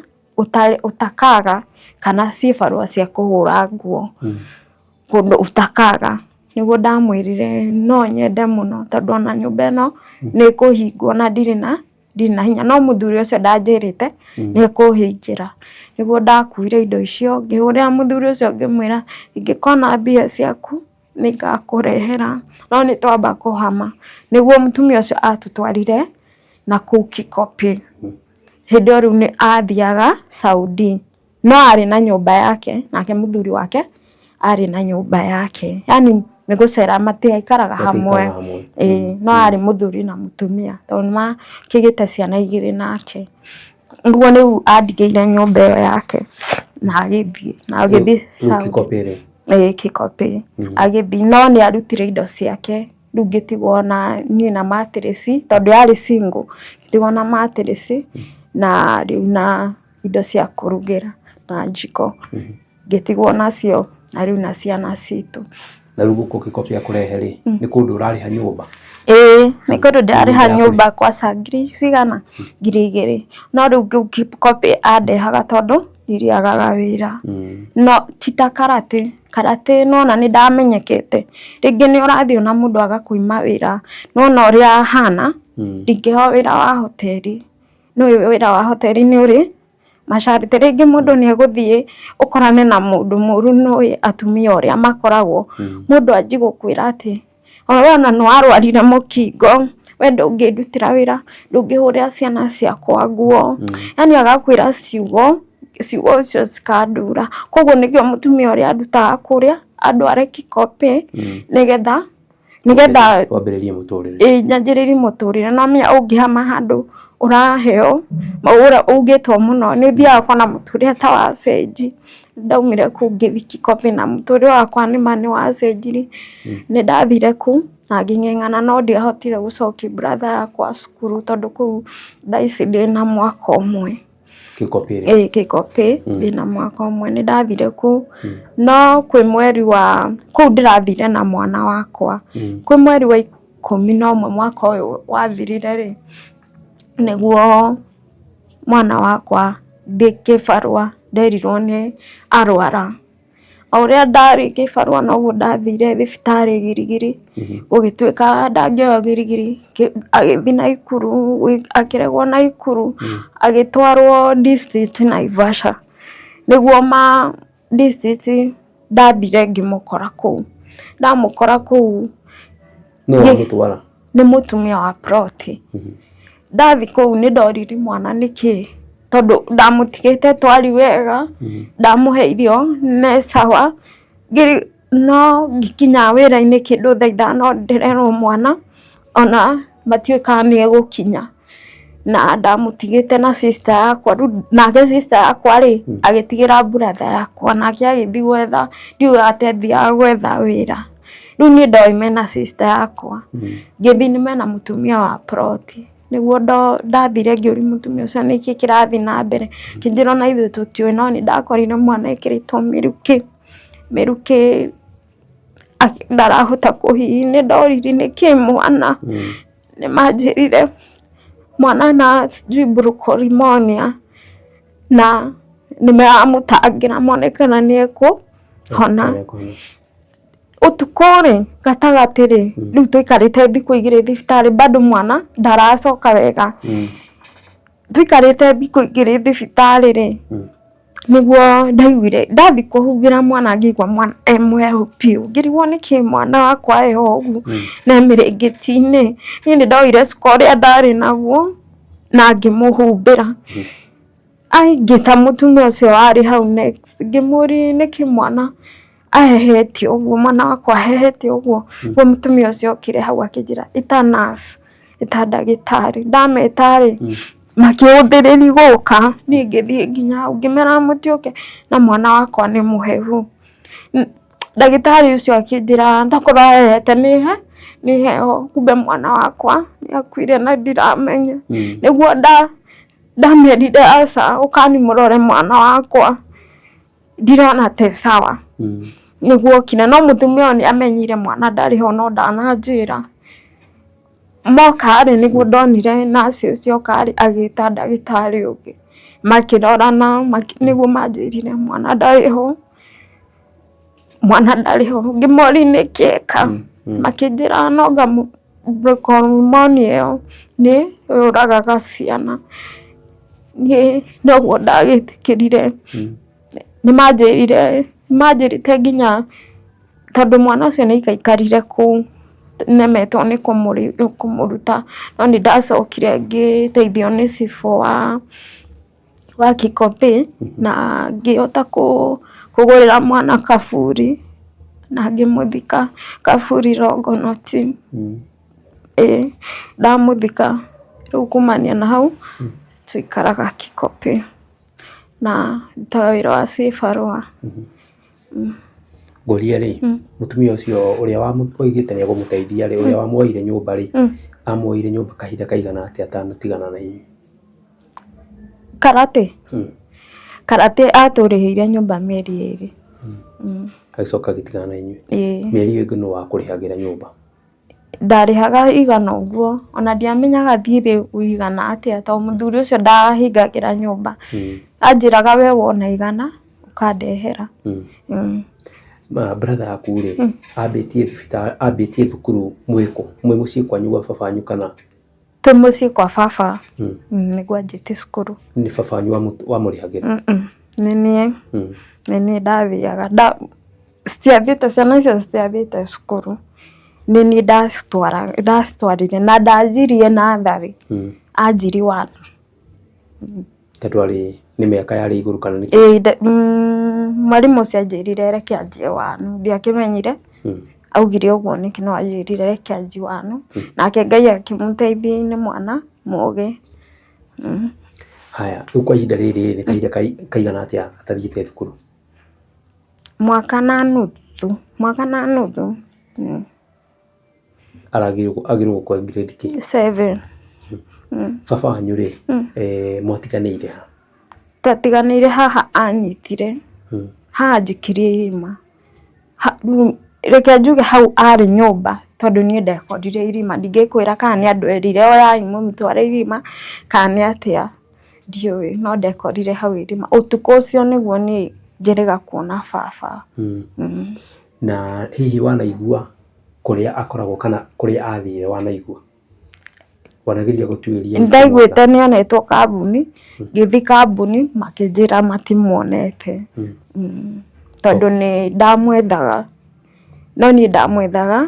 ũtakaga kana cibarũa cia kũhũra nguo kũndũ ũtakaga. Nĩguo ndamwĩrire no nyende mũno tondũ ona nyũmba ĩno nĩ ĩkũhingwo na ndirĩ na ndirĩ na hinya. No mũthuri ũcio ndanjĩrĩte nĩ ekũhingĩra. Nĩguo ndakuire indo icio ngĩhũrĩra mũthuri ũcio ngĩmwĩra ingĩkona mbia ciaku nĩ ngakũrehera no nĩ twamba kũhama. Nĩguo mũtumia ũcio atũtwarire nakũu Kikopĩ. Hĩndĩ ĩyo rĩu nĩ athiaga Saudi. No arĩ na nyũmba yake nake mũthuri wake arĩ na nyũmba yake, yani nĩ gũcera matiaikaraga hamwe. Ĩĩ, no arĩ mũthuri na mũtumia tondũ nĩ makĩgĩte ciana igĩrĩ nake. Ũguo rĩu andigĩire nyũmba ĩyo yake na agĩthiĩ Saudi. Ĩĩ, Kikopĩ. Agĩthiĩ no nĩ arutire indo ciake rĩu ngĩtigwo na niĩ na mattress tondũ yarĩ single, ngĩtigwo na mattress na rĩu na indo cia kũrugĩra na njiko, ngĩtigwo nacio na rĩu na ciana citũ. Na rĩu gũkũ Kĩkopĩ akũrehe rĩ, nĩ kũndũ ũrarĩha nyũmba? Ĩĩ, nĩ kũndũ ndĩrarĩha nyũmba kwaca ngiri cigana? 2000. No rĩu kĩu Kĩkopĩ andehaga tondũ ndiriagaga wĩra. No ti ta karate, karate nĩwona nĩ ndamenyekete, rĩngĩ nĩ ũrathiĩ ona mũndũ agakũima wĩra, nĩwona ũrĩa ahana, ndingĩheo wĩra wa hoteri. Nĩ ũĩ wĩra wa hoteri nĩ ũrĩ macarĩte. Rĩngĩ mũndũ nĩ egũthiĩ ũkorane na mũndũ mũru, nĩ ũĩ atumia ũrĩa makoragwo. Mũndũ anjie gũkwĩra atĩ we ona nĩ warwarire mũkingo, we ndũngĩndutĩra wĩra, ndũngĩhũrĩra ciana ciakwa nguo. Yaani agakwĩra ciugo, ciugo icio cikandura. Koguo nĩkĩo mũtumia ũrĩa andutaga kũrĩa, andware Kikopĩ nĩgetha nĩgetha wambĩrĩrie mũtũrĩre. Ĩĩ, nyanjĩrĩrie mũtũrĩre. No menya ũngĩhama handũ ũraheo ũgĩtwo mũno nĩ ũthiaga ũkona mũtũrĩre ta wacenjia. Ndaumire kũu ngĩthiĩ Kikopĩ na mũtũrĩre wakwa nĩma nĩ wacenjirie. Nĩ ndathire kũu na ngĩng'eng'ana no ndiahotire gũcokia brother yakwa cukuru tondũ kũu thaa ici ndĩna mwaka ũmwe. Kĩkopĩ rĩ? Ĩĩ Kĩkopĩ ndĩna mwaka ũmwe nĩ ndathire kũu no kwĩ mweri wa kũu ndĩrathire na mwana wakwa kwĩ mweri wa 11 mwaka ũyũ wathirire rĩ, nĩguo mwana wakwa ndĩ kĩbarũa nderirwo nĩ arwara. O ũrĩa ndarĩ kĩbarũa noguo ndathire thibitarĩ Girigiri, gũgĩtuĩka ndangĩoywo Girigiri, agĩthiĩ Naikuru, akĩregwo Naikuru, agĩtwarwo district Naivasha. Nĩguo ma district ndathire ngĩmũkora kũu, ndamũkora kũu. Nũ wamũtwara? Nĩ mũtumia wa plot. Ndathiĩ kũu nĩ ndoririe mwana nĩkĩ, tondũ ndamũtigĩte twari wega, ndamũhe irio me sawa, no ngĩkinya wĩra-inĩ kĩndũ thaa 5 ndĩrerwo mwana ona matiũĩ kana nĩ egũkinya. Na ndamũtigĩte na sister yakwa, rĩu nake sister yakwa rĩ, agĩtigĩra brother yakwa, nake agĩthiĩ gwetha, ndiũĩ atĩ athiaga gwetha wĩra. Rĩu niĩ ndoĩ mena sister yakwa, ngĩthiĩ nĩ mena mũtumia wa plot, nĩguo ndathire ngĩũria mũtumia ũcio nĩkĩ kĩrathiĩ na mbere, akĩnjĩra ona ithuĩ tũtiũĩ no nĩ ndakorire mwana ekĩrĩtwo mĩrukĩ, mĩrukĩ ndarahota kũhihia, nĩ ndoririe nĩkĩ mwana, nĩ manjĩrire mwana ena sijui bronchopneumonia na nĩ maramũtangĩra mone kana nĩ ekũhona. Ũtukũ rĩ, gatagatĩ rĩ, rĩu tũikarĩte thikũ 2 thibitarĩ bado mwana ndaracoka wega. Tũikarĩte thikũ 2 thibitarĩ rĩ, nĩguo ndaiguire ndathiĩ kũhumbĩra mwana ngĩigua mwana e mũhehu biũ, ngĩrigwo nĩkĩ mwana wakwa e ũguo na e mĩrĩngĩti-inĩ. Niĩ nĩ ndoire cuka ũrĩa ndarĩ naguo na ngĩmũhumbĩra. Ai ngĩta mũtumia ũcio warĩ hau next ngĩmũria nĩkĩ mwana ahehete ũguo, mwana wakwa ahehete ũguo. Nĩguo mũtumia ũcio okire hau akĩnjĩra ĩta nurse, ĩta ndagĩtarĩ. Ndameta rĩ, makĩhũthĩrĩria gũka, niĩ ngĩthiĩ nginya hau ngĩmera mũtiũke na mwana wakwa nĩ mũhehu. Ndagĩtarĩ ũcio akĩnjĩra tokorwo ahehete nĩ heho, kumbe mwana wakwa nĩ akuire na ndiramenya. Nĩguo ndamerire aca ũkani mũrore mwana wakwa, ndirona te sawa. Nĩguo okire no mũtumia ũyũ nĩ amenyire mwana ndarĩ ho no ndananjĩra. Moka rĩ nĩguo ndonire nurse ũcio oka rĩ agĩta ndagĩtarĩ ũngĩ makĩrorana nĩguo manjĩrire mwana ndarĩ ho, mwana ndarĩ ho. Ngĩmoria nĩkĩ eka, makĩnjĩra no anga bronchopneumonia ĩyo nĩ yũragaga ciana. Niĩ noguo ndagĩtĩkĩrire. Nĩ manjĩrire, nĩ manjĩrĩte nginya tondũ mwana ũcio nĩ aikaikarire kũu nemetwo nĩ kũmũruta, no nĩ ndacokire ngĩteithio nĩ cibũ wa Kikopey na ngĩhota kũgũrĩra mwana kaburi na ngĩmũthika kaburi Longonot. Ĩĩ ndamũthika rĩu kumania na hau tũikaraga Kikopey. Na ndutaga wĩra wa cibarũa. Ngũrie rĩ, mũtumia ũcio ũrĩa waugĩte nĩ egũmũteithia rĩ, ũrĩa wamuoire nyũmba rĩ, amuoire nyũmba kahinda kaigana atĩa atanatigana na inyuĩ? Karati? Karati atũrĩhĩire nyũmba mĩeri ĩrĩ. Agĩcoka agĩtigana na inyuĩ? Ĩĩ. Mĩeri ĩyo ĩngĩ nũ wakũrĩhagĩra nyũmba? Ndarĩhaga igana ũguo, ona ndiamenyaga thirĩ ũigana atĩa tondũ mũthuri ũcio ndahingagĩra nyũmba. Anjĩraga we wona igana ũkandehera. Brother yaku rĩ, ambĩtie thibitarĩ, ambĩtie thukuru mwĩ kũ? Mwĩ mũciĩ kwanyu gwa baba wanyu kana? Twĩ mũciĩ kwa baba nĩguo anjĩtie cukuru. Nĩ baba wanyu wamũrĩhagĩra? Nĩ niĩ, nĩ niĩ ndathiaga. Citiathiĩte, ciana icio citiathiĩte cukuru, nĩ niĩ ndacitwarire na ndanjirie natharĩ, anjiri one. Tondũ arĩ nĩ mĩaka yarĩ igũrũ kana nĩkĩ? Ĩĩ mwarimũ ũcio anjĩrire reke anjie one, ndiakĩmenyire augire ũguo nĩkĩ no anjĩrire reke anjie one, nake Ngai akĩmũteithia nĩ mwana mũgĩ. Haya, rĩu kwa ihinda rĩrĩ nĩ kahinda kaigana atĩa atathiĩte thukuru? Mwaka na nuthu, mwaka na nuthu. Agĩrĩirwo gũkorwo e grade kĩ? Seven. Baba wanyu rĩ, mwatiganĩire ha? Twatiganĩire haha anyitire, haha anjikirie irima. Reke njuge hau arĩ nyũmba tondũ niĩ ndekorire irima, ndingĩkwĩra kana nĩ andũ erire oyai mũmũtware irima kana nĩ atĩa. Ndiũĩ no ndekorire hau irima. Ũtukũ ũcio nĩguo niĩ njĩrĩga kuona baba. Na hihi wanaigua kũrĩa akoragwo kana kũrĩa athire wanaigua? Wanageria gũtuĩria? Ndaiguĩte nĩ onetwo kambuni, ngĩthiĩ kambuni makĩnjĩra matimuonete. Tondũ nĩ ndamwethaga, no niĩ ndamwethaga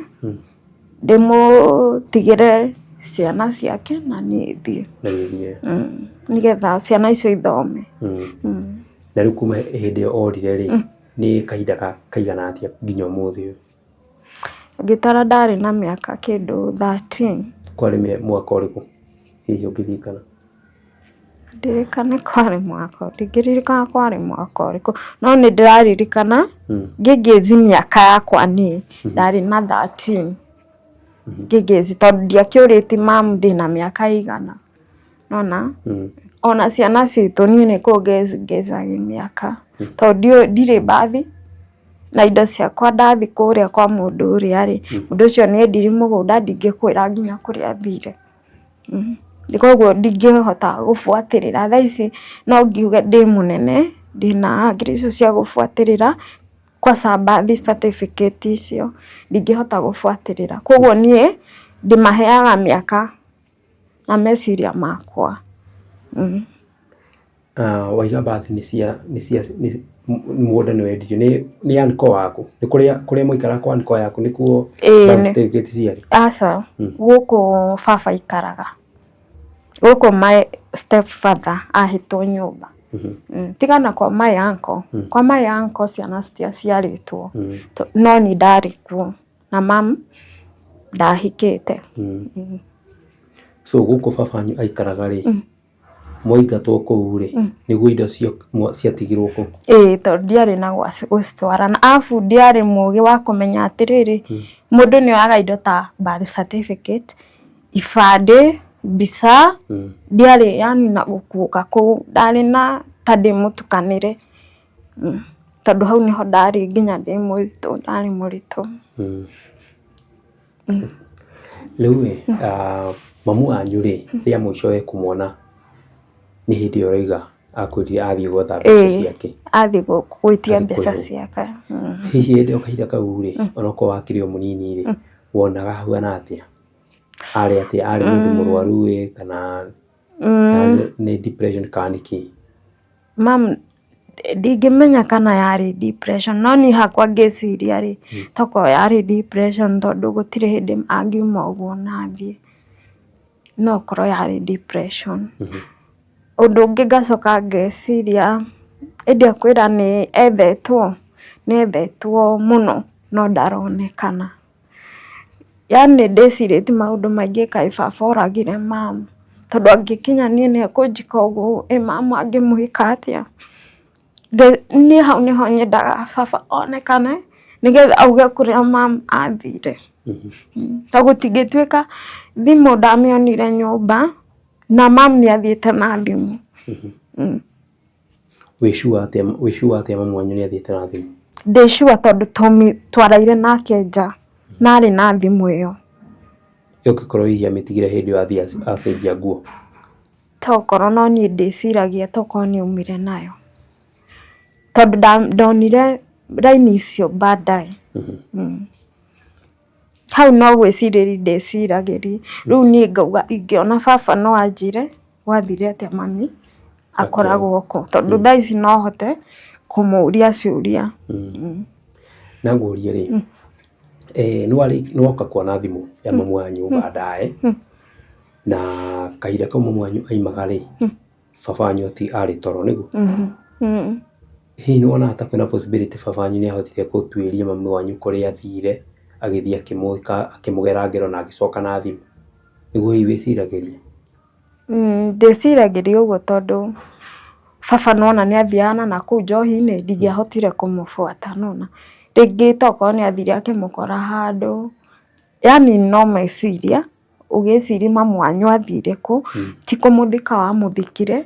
ndĩmũtigĩre ciana ciake na niĩ thiĩ. Na ũthiĩ. Nĩgetha ciana icio ithome. Na rĩu kuma hĩndĩ ĩyo orire rĩ, nĩ kahinda kaigana atĩa nginya ũmũthĩ ũyũ? Ngĩtara ndarĩ na mĩaka kĩndũ 13. Kwarĩ mwaka ũrĩkũ hihi ũngĩririkana? Ndirikane kwarĩ mwaka, ndingĩririkana kwarĩ mwaka ũrĩkũ, no nĩ ndĩraririkana ngĩngĩnji mĩaka yakwa niĩ ndarĩ na 13 ngĩngĩnji tondũ ndiakĩũrĩtie mamu ndĩna mĩaka ĩigana, nĩwona? Ona ciana citũ niĩ nĩ kũngecagia mĩaka tondũ ndirĩ mbathi na indo ciakwa ndathiĩ kũrĩa kwa mũndũ ũrĩa rĩ, mũndũ ũcio nĩ endirie mũgũnda ndingĩkwĩra nginya kũrĩa athire. Koguo ndingĩhota gũbuatĩrĩra, thaa ici no ngiuge ndĩ mũnene ndĩna hakiri icio cia gũbuatĩrĩra kwanza birth certificate icio ndingĩhota gũbuatĩrĩra, koguo niĩ ndĩmaheaga mĩaka na meciria makwa. Waiga birth nĩ cia nĩ cia mũgũnda nĩ wendirio nĩ nĩ uncle waku nĩ kũrĩa kũrĩa mwaikaraga kwa uncle yaku nĩkuo Ĩĩ birth certificate ciarĩ? Aca, gũkũ baba aikaraga, gũkũ my step father ahetwo nyũmba. Tiga na kwa my uncle, kwa my uncle ciana citiaciarĩtwo, no niĩ ndarĩ kuo na mum ndahikĩte. So gũkũ baba wanyu aikaraga rĩ, Mwaingatwo kũu rĩ, nĩguo indo ciatigirwo kũu? Ĩĩ tondũ ndiarĩ na gwa gũcitwara na arabu ndiarĩ mũgĩ wa kũmenya atĩrĩrĩ, mũndũ nĩ oyaga indo ta birth certificate, ibandĩ, mbica, ndiarĩ yaani na gũkuũka kũu, ndarĩ na ta ndĩ mũtukanĩre. Tondũ hau nĩho ndarĩ nginya ndĩ mũritũ, ndarĩ mũritũ. Rĩu ĩ, mamu wanyu rĩ, rĩa mũico we kũmwona nĩ hĩndĩ ĩyo ũrauga akwĩrire athiĩ gwetha mbeca ciake. Athiĩ gwĩtia Athiĩ mbeca kũrĩhwo. ciake. Hihi hĩndĩ ĩyo kahinda kau rĩ, onokorwo wakĩrĩ o mũnini rĩ, wonaga ahuana atĩa? Arĩ atĩa? Arĩ mũndũ mũrwaru ĩ, kana nĩ depression kana nĩ kĩĩ? Mam ndingĩmenya kana yarĩ depression no niĩ hakwa ngĩciria rĩ, tokorwo yarĩ depression tondũ gũtirĩ hĩndĩ angiuma ũguo na athiĩ. No ũkorwo yarĩ depression. Ũndũ ũngĩ ngacoka ngeciria ĩndĩ akwĩra nĩ ethetwo, nĩ ethetwo mũno no ndaronekana. Yaani ndĩcirĩtie maũndũ maingĩ kaĩ baba oragire mama, tondũ angĩkinya niĩ nĩ ekũnjĩka ũguo ĩ mama angĩmwĩka atĩa? Niĩ hau nĩho nyendaga baba onekane nĩgetha auge kũrĩa mama athire. Tondũ gũtingĩtuĩka thimũ ndamĩonire nyũmba na mama nĩ athiĩte na thimũ. Wĩ sure atĩa, wĩ sure atĩa mamu wanyu nĩ athiĩte na thimũ? Ndĩ sure tondũ twaraire nake nja na arĩ na thimũ ĩyo. Ĩngĩkorwo hihi amĩtigire hĩndĩ ĩyo athiĩ acenjia nguo? Tokorwo no niĩ ndĩciragia tokorwo nĩ aumire nayo. Tondũ ndonire raini icio baadaye. Hau no gwĩcirĩria ndeciragĩria. Rĩu niĩ ngauga ingĩona baba no anjĩre gwathire atĩa mami akoragwo kũ. Tondũ thaa ici no hote kũmũria ciũria. Na ngũrie rĩ, nĩ woka kuona thimũ ya mamu wanyu baadaye, na kahinda kau mamu wanyu aimaga rĩ, baba wanyu arĩ toro nĩguo? Hihi nĩ wonaga ta kwĩna possibility baba wanyu nĩ ahotire gũtuĩria mami wanyu kũrĩa athire, agĩthiĩ akĩmwĩka akĩmũgera ngero na agĩcoka na thimũ? Nĩguo hihi wĩciragĩria? Ndĩciragĩria ũguo tondũ baba nĩwona nĩ athiaga na nakũu njohi-inĩ, ndingĩahotire kũmũbuata nĩwona. Rĩngĩ tokorwo nĩ athire akĩmũkora handũ, yaani no meciria ũgĩciria mamu wanyu athire kũ, ti kũmũthika wamũthikire,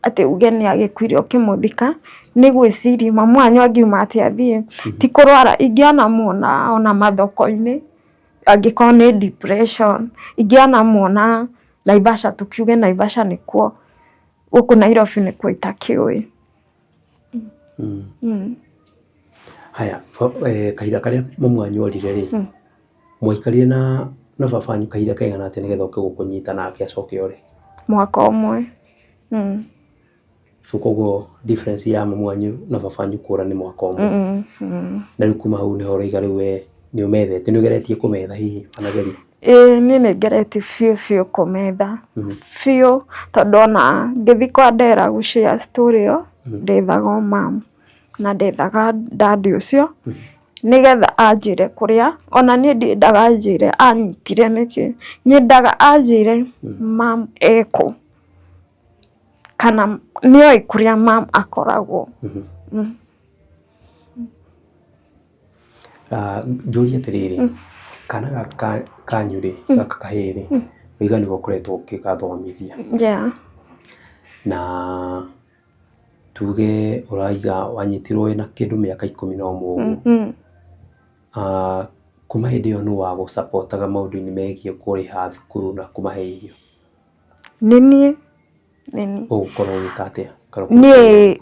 atĩ uge nĩ agĩkuire ũkĩmũthika, nĩ gwĩciria mamu wanyu angiuma atĩa athiĩ, ti kũrwara, ingĩonamuona ona mathoko-inĩ, angĩkorwo nĩ depression, ingĩonamuona Naivasha, tũkiuge Naivasha nĩkuo, gũkũ Nairobi nĩkuo itakĩũĩ. Haya, kahinda karĩa mamu wanyu orire rĩ, mwaikarire na na baba wanyu kahinda kaigana atĩa nĩgetha oke gũkũnyita nake acoke ore? Mwaka ũmwe. So koguo difference ya mamu wanyu na baba wanyu kũra nĩ mwaka ũmwe. Na rĩu kuma hau nĩho ũrauga rĩu we nĩ ũmethete, nĩ ũgeretie kũmetha hihi wanageria? Ĩĩ niĩ nĩ ngeretie biũ biũ kũmetha, biũ tondũ ona ngĩthiĩ kwa Ndera gũ share story ĩyo, ndethaga o mum na ndethaga daddy ũcio nĩgetha anjĩre kũrĩa, ona niĩ ndiendaga anjĩre anyitire nĩkĩ, nyendaga anjĩre mum ekũ, kana nĩoĩ kũrĩa mum akoragwo. Njũrie atĩrĩrĩ, kana gaka kanyu rĩ, gaka kahĩĩ rĩ, waiga nĩwe ũkoretwo ũgĩgathomithia. Na tuge ũraiga wanyitirwo wĩna kĩndũ mĩaka 10 na ũmwe ũguo. Kuma hĩndĩ ĩyo nũ wagũ support aga maũndũ-inĩ megiĩ kũrĩha thukuru na kũmahe irio? Nĩ niĩ, nĩ niĩ. Ũgũkorwo ũgĩka atĩa? Niĩ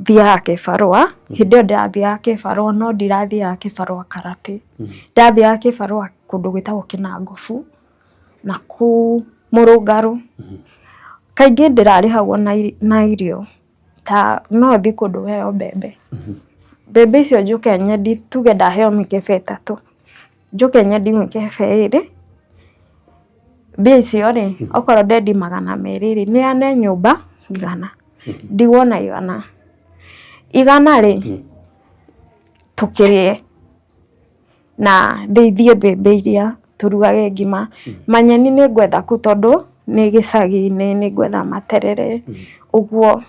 thiaga kĩbarũa, hĩndĩ ĩyo ndĩrathiaga kĩbarũa no ndirathiaga kĩbarũa Karatĩ. Ndĩrathiaga kĩbarũa kũndũ gwĩtagwo Kĩnangobu na kũu Mũrũngarũ. Kaingĩ ndĩrarĩhagwo na irio ta no thiĩ kũndũ heo mbembe. Mbembe icio njũke nyendie tuge ndaheo mĩkebe 3, njũke nyendie mĩkebe 2, mbia icio rĩ, okorwo ndendi 200 rĩ, neane nyũmba 100, ndigwo na 100. 100 rĩ, tũkĩrĩe na ndĩithie mbembe iria tũrugage ngima. Manyeni nĩ ngwetha kũ tondũ nĩ gĩcagi-inĩ, nĩ ngwetha materere, ũguo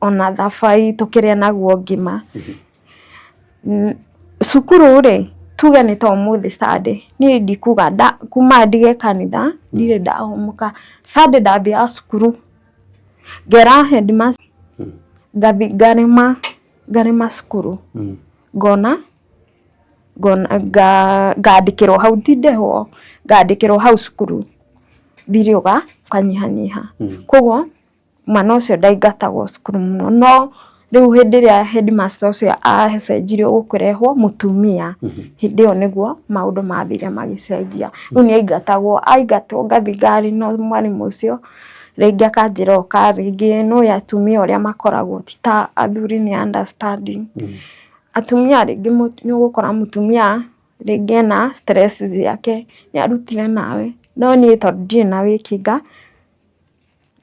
ona thabai tũkĩrĩe naguo ngima. Cukuru rĩ, tuge nĩ ta ũmũthĩ Sunday, niĩ ndikuga kuma ndige kanitha ndirĩ ndahũmũka. Sunday ndathiaga cukuru, ngera headmaster, ngathiĩ ngarĩma. Ngarema cukuru, ngona ngandĩkĩrwo hau, ti ndĩhwo, ngandĩkĩrwo hau cukuru, thirĩ ũkanyihanyiha. Koguo mwana ũcio ndaingatagwo cukuru mũno, no rĩu hĩndĩ ĩrĩa headmaster ũcio acenjirio gũkĩrehwo mũtumia, hĩndĩ ĩyo nĩguo maũndũ mathire magĩcenjia. Rĩu nĩ aingatagwo, aingatwo ngathiĩ ngari na mwarimũ ũcio, rĩngĩ akanjĩra ũka, rĩngĩ nĩ ũĩ atumia ũrĩa makoragwo ti ta athuri nĩ understanding. Atumia rĩngĩ nĩ ũgũkora mũtumia rĩngĩ ena stress ciake, nĩ arutire nawe, no niĩ tondũ ndirĩ na wĩkinga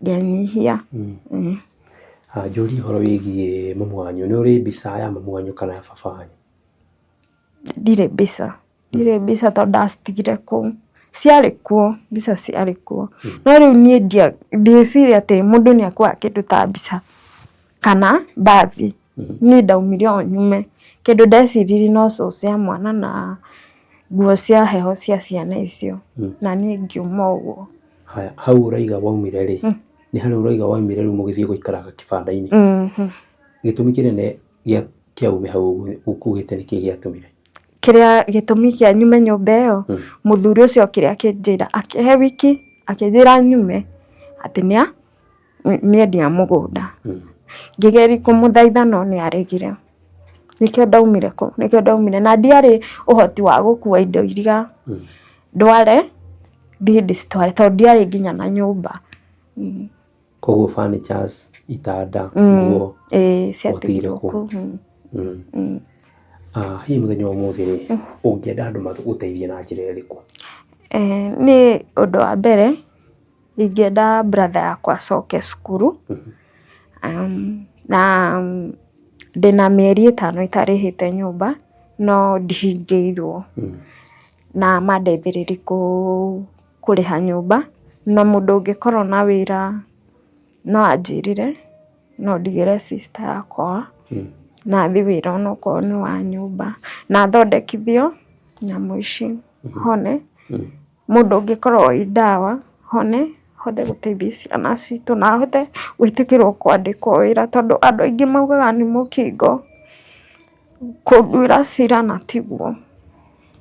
ngenyihia. Njũrie ũhoro wĩgiĩ mamu wanyu, nĩ ũrĩ mbica ya mamu wanyu kana ya baba wanyu? Ndirĩ mbica, ndirĩ mbica tondũ ndacitigire kũu. Ciarĩ kuo, mbica ciarĩ kuo, no rĩu niĩ ndiĩciria atĩ mũndũ nĩ akuaga kĩndũ ta mbica kana mbathi. Niĩ ndaumire o nyume, kĩndũ ndeciririe no cũcũ cia mwana na nguo cia heho cia ciana icio, na niĩ ngiuma ũguo. Haya, hau ũraiga waumire rĩ, nĩ harĩa ũraiga waumire rĩu mũgĩthiĩ gũikaraga kĩbanda-inĩ? Gĩtũmi kĩnene kĩa ume hau ũguo ũkugĩte nĩkĩ gĩatũmire? Kĩrĩa gĩtũmi kĩa nyume nyũmba ĩyo, mũthuri ũcio okire akĩnjĩra, akĩhe wiki, akĩnjĩra nyume atĩ nĩendia mũgũnda. Ngĩgeria kũmũthaitha no nĩ aregire. Nĩkĩo ndaumire kũu, nĩkĩo ndaumire na ndiarĩ ũhoti wa gũkua indo iria ndware thiĩ ndĩcitware tondũ ndiarĩ nginya na nyũmba. Koguo furnitures, itanda, nguo Ĩĩ ciatigirwo kũu. Hihi mũthenya wa ũmũthĩ rĩ, ũngĩenda andũ magũteithie na njĩra ĩrĩkũ? Niĩ ũndũ wa mbere ingĩenda brother yakwa acoke cukuru, na ndĩna mĩeri 5 itarĩhĩte nyũmba no ndihingĩirwo, na mandeithĩrĩrie kũrĩha nyũmba, na mũndũ ũngĩkorwo na wĩra no anjĩrĩre no ndigĩre sister yakwa na athiĩ wĩra onokorwo nĩ wa nyũmba, na athondekithio nyamũ ici hone. Mũndũ ũngĩkorwo owĩ ndawa hone, hote gũteithia ciana citũ na ahote gwĩtĩkĩrwo kwandĩkwo wĩra, tondũ andũ aingĩ maugaga nĩ mũkingo, kũnduĩra cira na tiguo.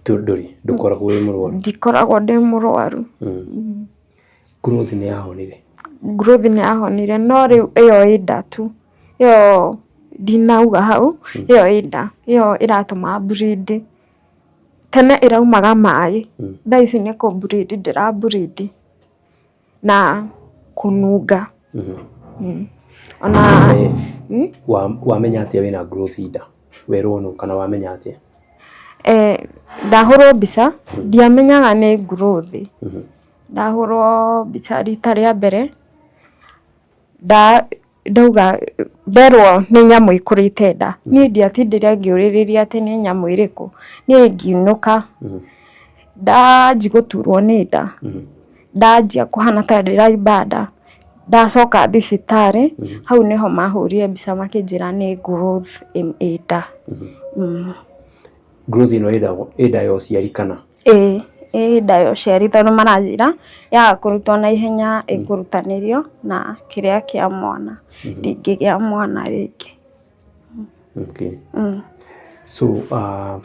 Ndũrĩ, ndũkoragwo wĩ mũrwaru? Ndikoragwo ndĩ mũrwaru. Growth nĩ yahonire? Growth nĩ yahonire, no rĩu ĩyo ĩ nda tu, ĩyo ndinauga hau, ĩyo ĩ nda, ĩyo ĩratũma bleed. Tene ĩraumaga maĩ, thaa ici nĩ kũ bleed ndĩra bleed na kũnunga. Ona Wamenya atĩa wĩna growth nda? Werwo nũ kana wamenya atĩa? Ndahũrwo mbica ndiamenyaga nĩ growth. Ndahũrwo mbica rita rĩa mbere ndauga nderwo nĩ nyamũ ĩkũrĩte nda. Niĩ ndiatindire ngĩũrĩrĩria atĩ nĩ nyamũ ĩrĩkũ, niĩ ngiinũka ndanjia gũturwo nĩ nda, ndanjia kũhana ta ndĩraimba nda, ndacoka thibitarĩ, hau nĩho mahũrire mbica makĩnjĩra nĩ growth ĩ nda. Growth ĩno ĩ nda ya ũciari kana? Ĩĩ, ĩ nda ya ũciari tondũ maranjĩra yaga kũrutwo na ihenya ĩkũrutanĩrio na kĩrĩa kĩa mwana, ndingĩgĩa mwana rĩngĩ. Okay. So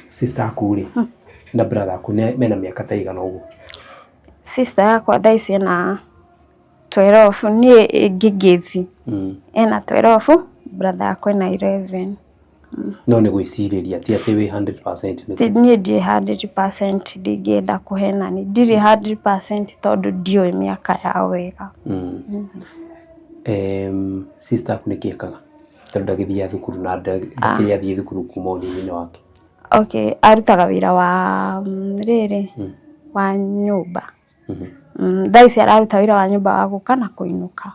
sister aku rĩ na brother aku mena mĩaka ta ĩigana ũguo? Sister yakwa thaa ici ena 12, niĩ ngĩngĩci ena 12, brother yakwa ena 11. No nĩ gwĩcirĩria ti atĩ wĩ 100%? Ti niĩ ndirĩ 100%, ndingĩenda kũhenani, ndirĩ 100% tondũ ndiũĩ mĩaka yao wega. Sister aku nĩkĩ ekaga? Tondũ ndagĩthiaga thukuru na ndakĩrĩ athiĩ thukuru kuma ũnini-inĩ wake. Okay, arutaga wĩra wa rĩrĩ, wa nyũmba. Thaa ici araruta wĩra wa nyũmba wa gũka na kũinũka.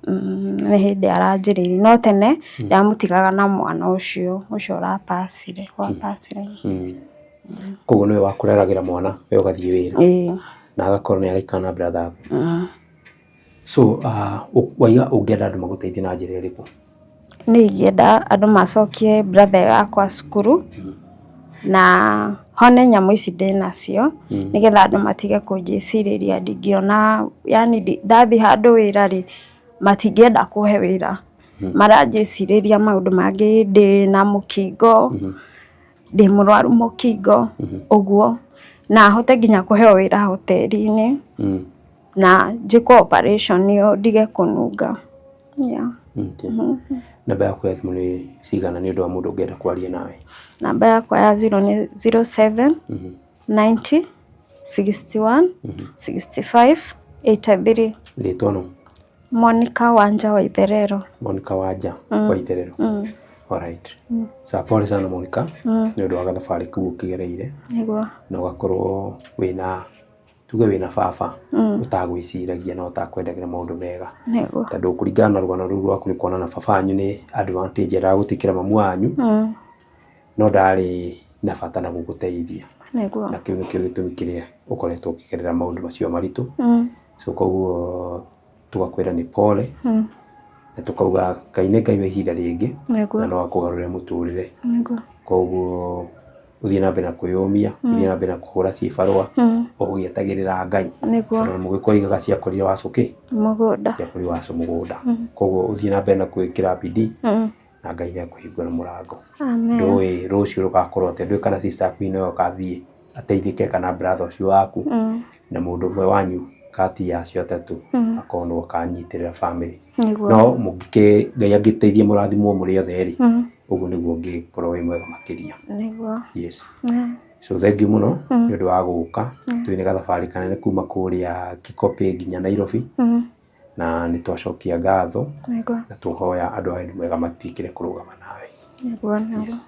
Nĩ hĩndĩ aranjĩrĩirie, no tene ndamũtigaga na mwana ũcio, ũcio ũrapacire, wapacire. Koguo nĩwe wakũreragĩra mwana we ũgathiĩ wĩra? Ĩĩ. Na agakorwo nĩ araikara na brother aku? So waiga ũngĩenda andũ magũteithie na njĩra ĩrĩkũ? Niĩ ingĩenda andũ macokie brother ĩyo yakwa cukuru na hone nyamũ ici ndĩnacio nĩgetha andũ matige kũnjĩcirĩria ndingĩona, yaani ndathiĩ handũ wĩra rĩ, matingĩenda kũhe wĩra. Maranjĩcirĩria maũndũ mangĩ, ndĩ na mũkingo, ndĩ mũrwaru mũkingo, ũguo. Na hote nginya kũheo wĩra hoteri-inĩ, na njĩkwo operation ĩyo ndige kũnunga. Yeah. Okay. Namba yaku ya thimũ nĩ cigana nĩ ũndũ wa mũndũ ũngĩenda kwaria nawe? Namba yakwa ya zero nĩ 07 90 61 65 83. Rĩtwa no? Monica Wanja wa Itherero. Monica Wanja wa Itherero. Alright. Sawa, pole sana Monica nĩ ũndũ wa gathabarĩ kau ũkĩgereire Nĩguo. Na ũgakorwo wĩna, tuge wĩna baba ũtagwĩciragia na ũtakwendagĩra maũndũ mega. Nĩguo. Tondũ kũringana na rũgano rũu rwaku nĩ kuonana baba wanyu nĩ advantage endaga gũtwĩkĩra mamu wanyu, no ndarĩ na bata na gũgũteithia. Nĩguo. Na kĩu nĩkĩo gĩtũmi kĩrĩa ũkoretwo ũkĩgerera maũndũ macio maritũ. So koguo tũgakwĩra nĩ pole na tũkauga Ngai nĩ Ngai wa ihinda rĩngĩ na no akũgarũre mũtũrĩre. Koguo ũthiĩ na mbere na kwĩyũmia, ũthiĩ na mbere na kũhũra cibarũa o ũgĩetagĩrĩra Ngai. Tondũ mũgĩkũyũ oigaga ciakorire wacũ kĩ? Mũgũnda. Ciakorire wacũ mũgũnda. Koguo ũthiĩ na mbere na gwĩkĩra bidii na Ngai nĩ akũhingũra mũrango. Ndũĩ rũciũ rũgakorwo atĩa, ndũĩ kana sister yaku nĩwe ũgathiĩ ateithĩke kana brother ũcio waku, na mũndũ ũmwe wanyu kati ya acio atatũ akorwo nĩwe ũkanyitĩrĩra family. No mũngĩkĩ, Ngai angĩteithia mũrathimwo mũrĩ othe rĩ, ũguo nĩguo ũngĩkorwo wĩ mwega makĩria. Yes. So thank you mũno nĩ ũndũ wa gũka. Twĩ nĩ gathabarĩ kanene kuma kũrĩa Kikopey nginya Nairobi. Na nĩ twacokia ngatho na twahoya andũ a wendi mwega matiĩkĩre kũrũgama nawe. Nĩguo, nĩguo. Yes.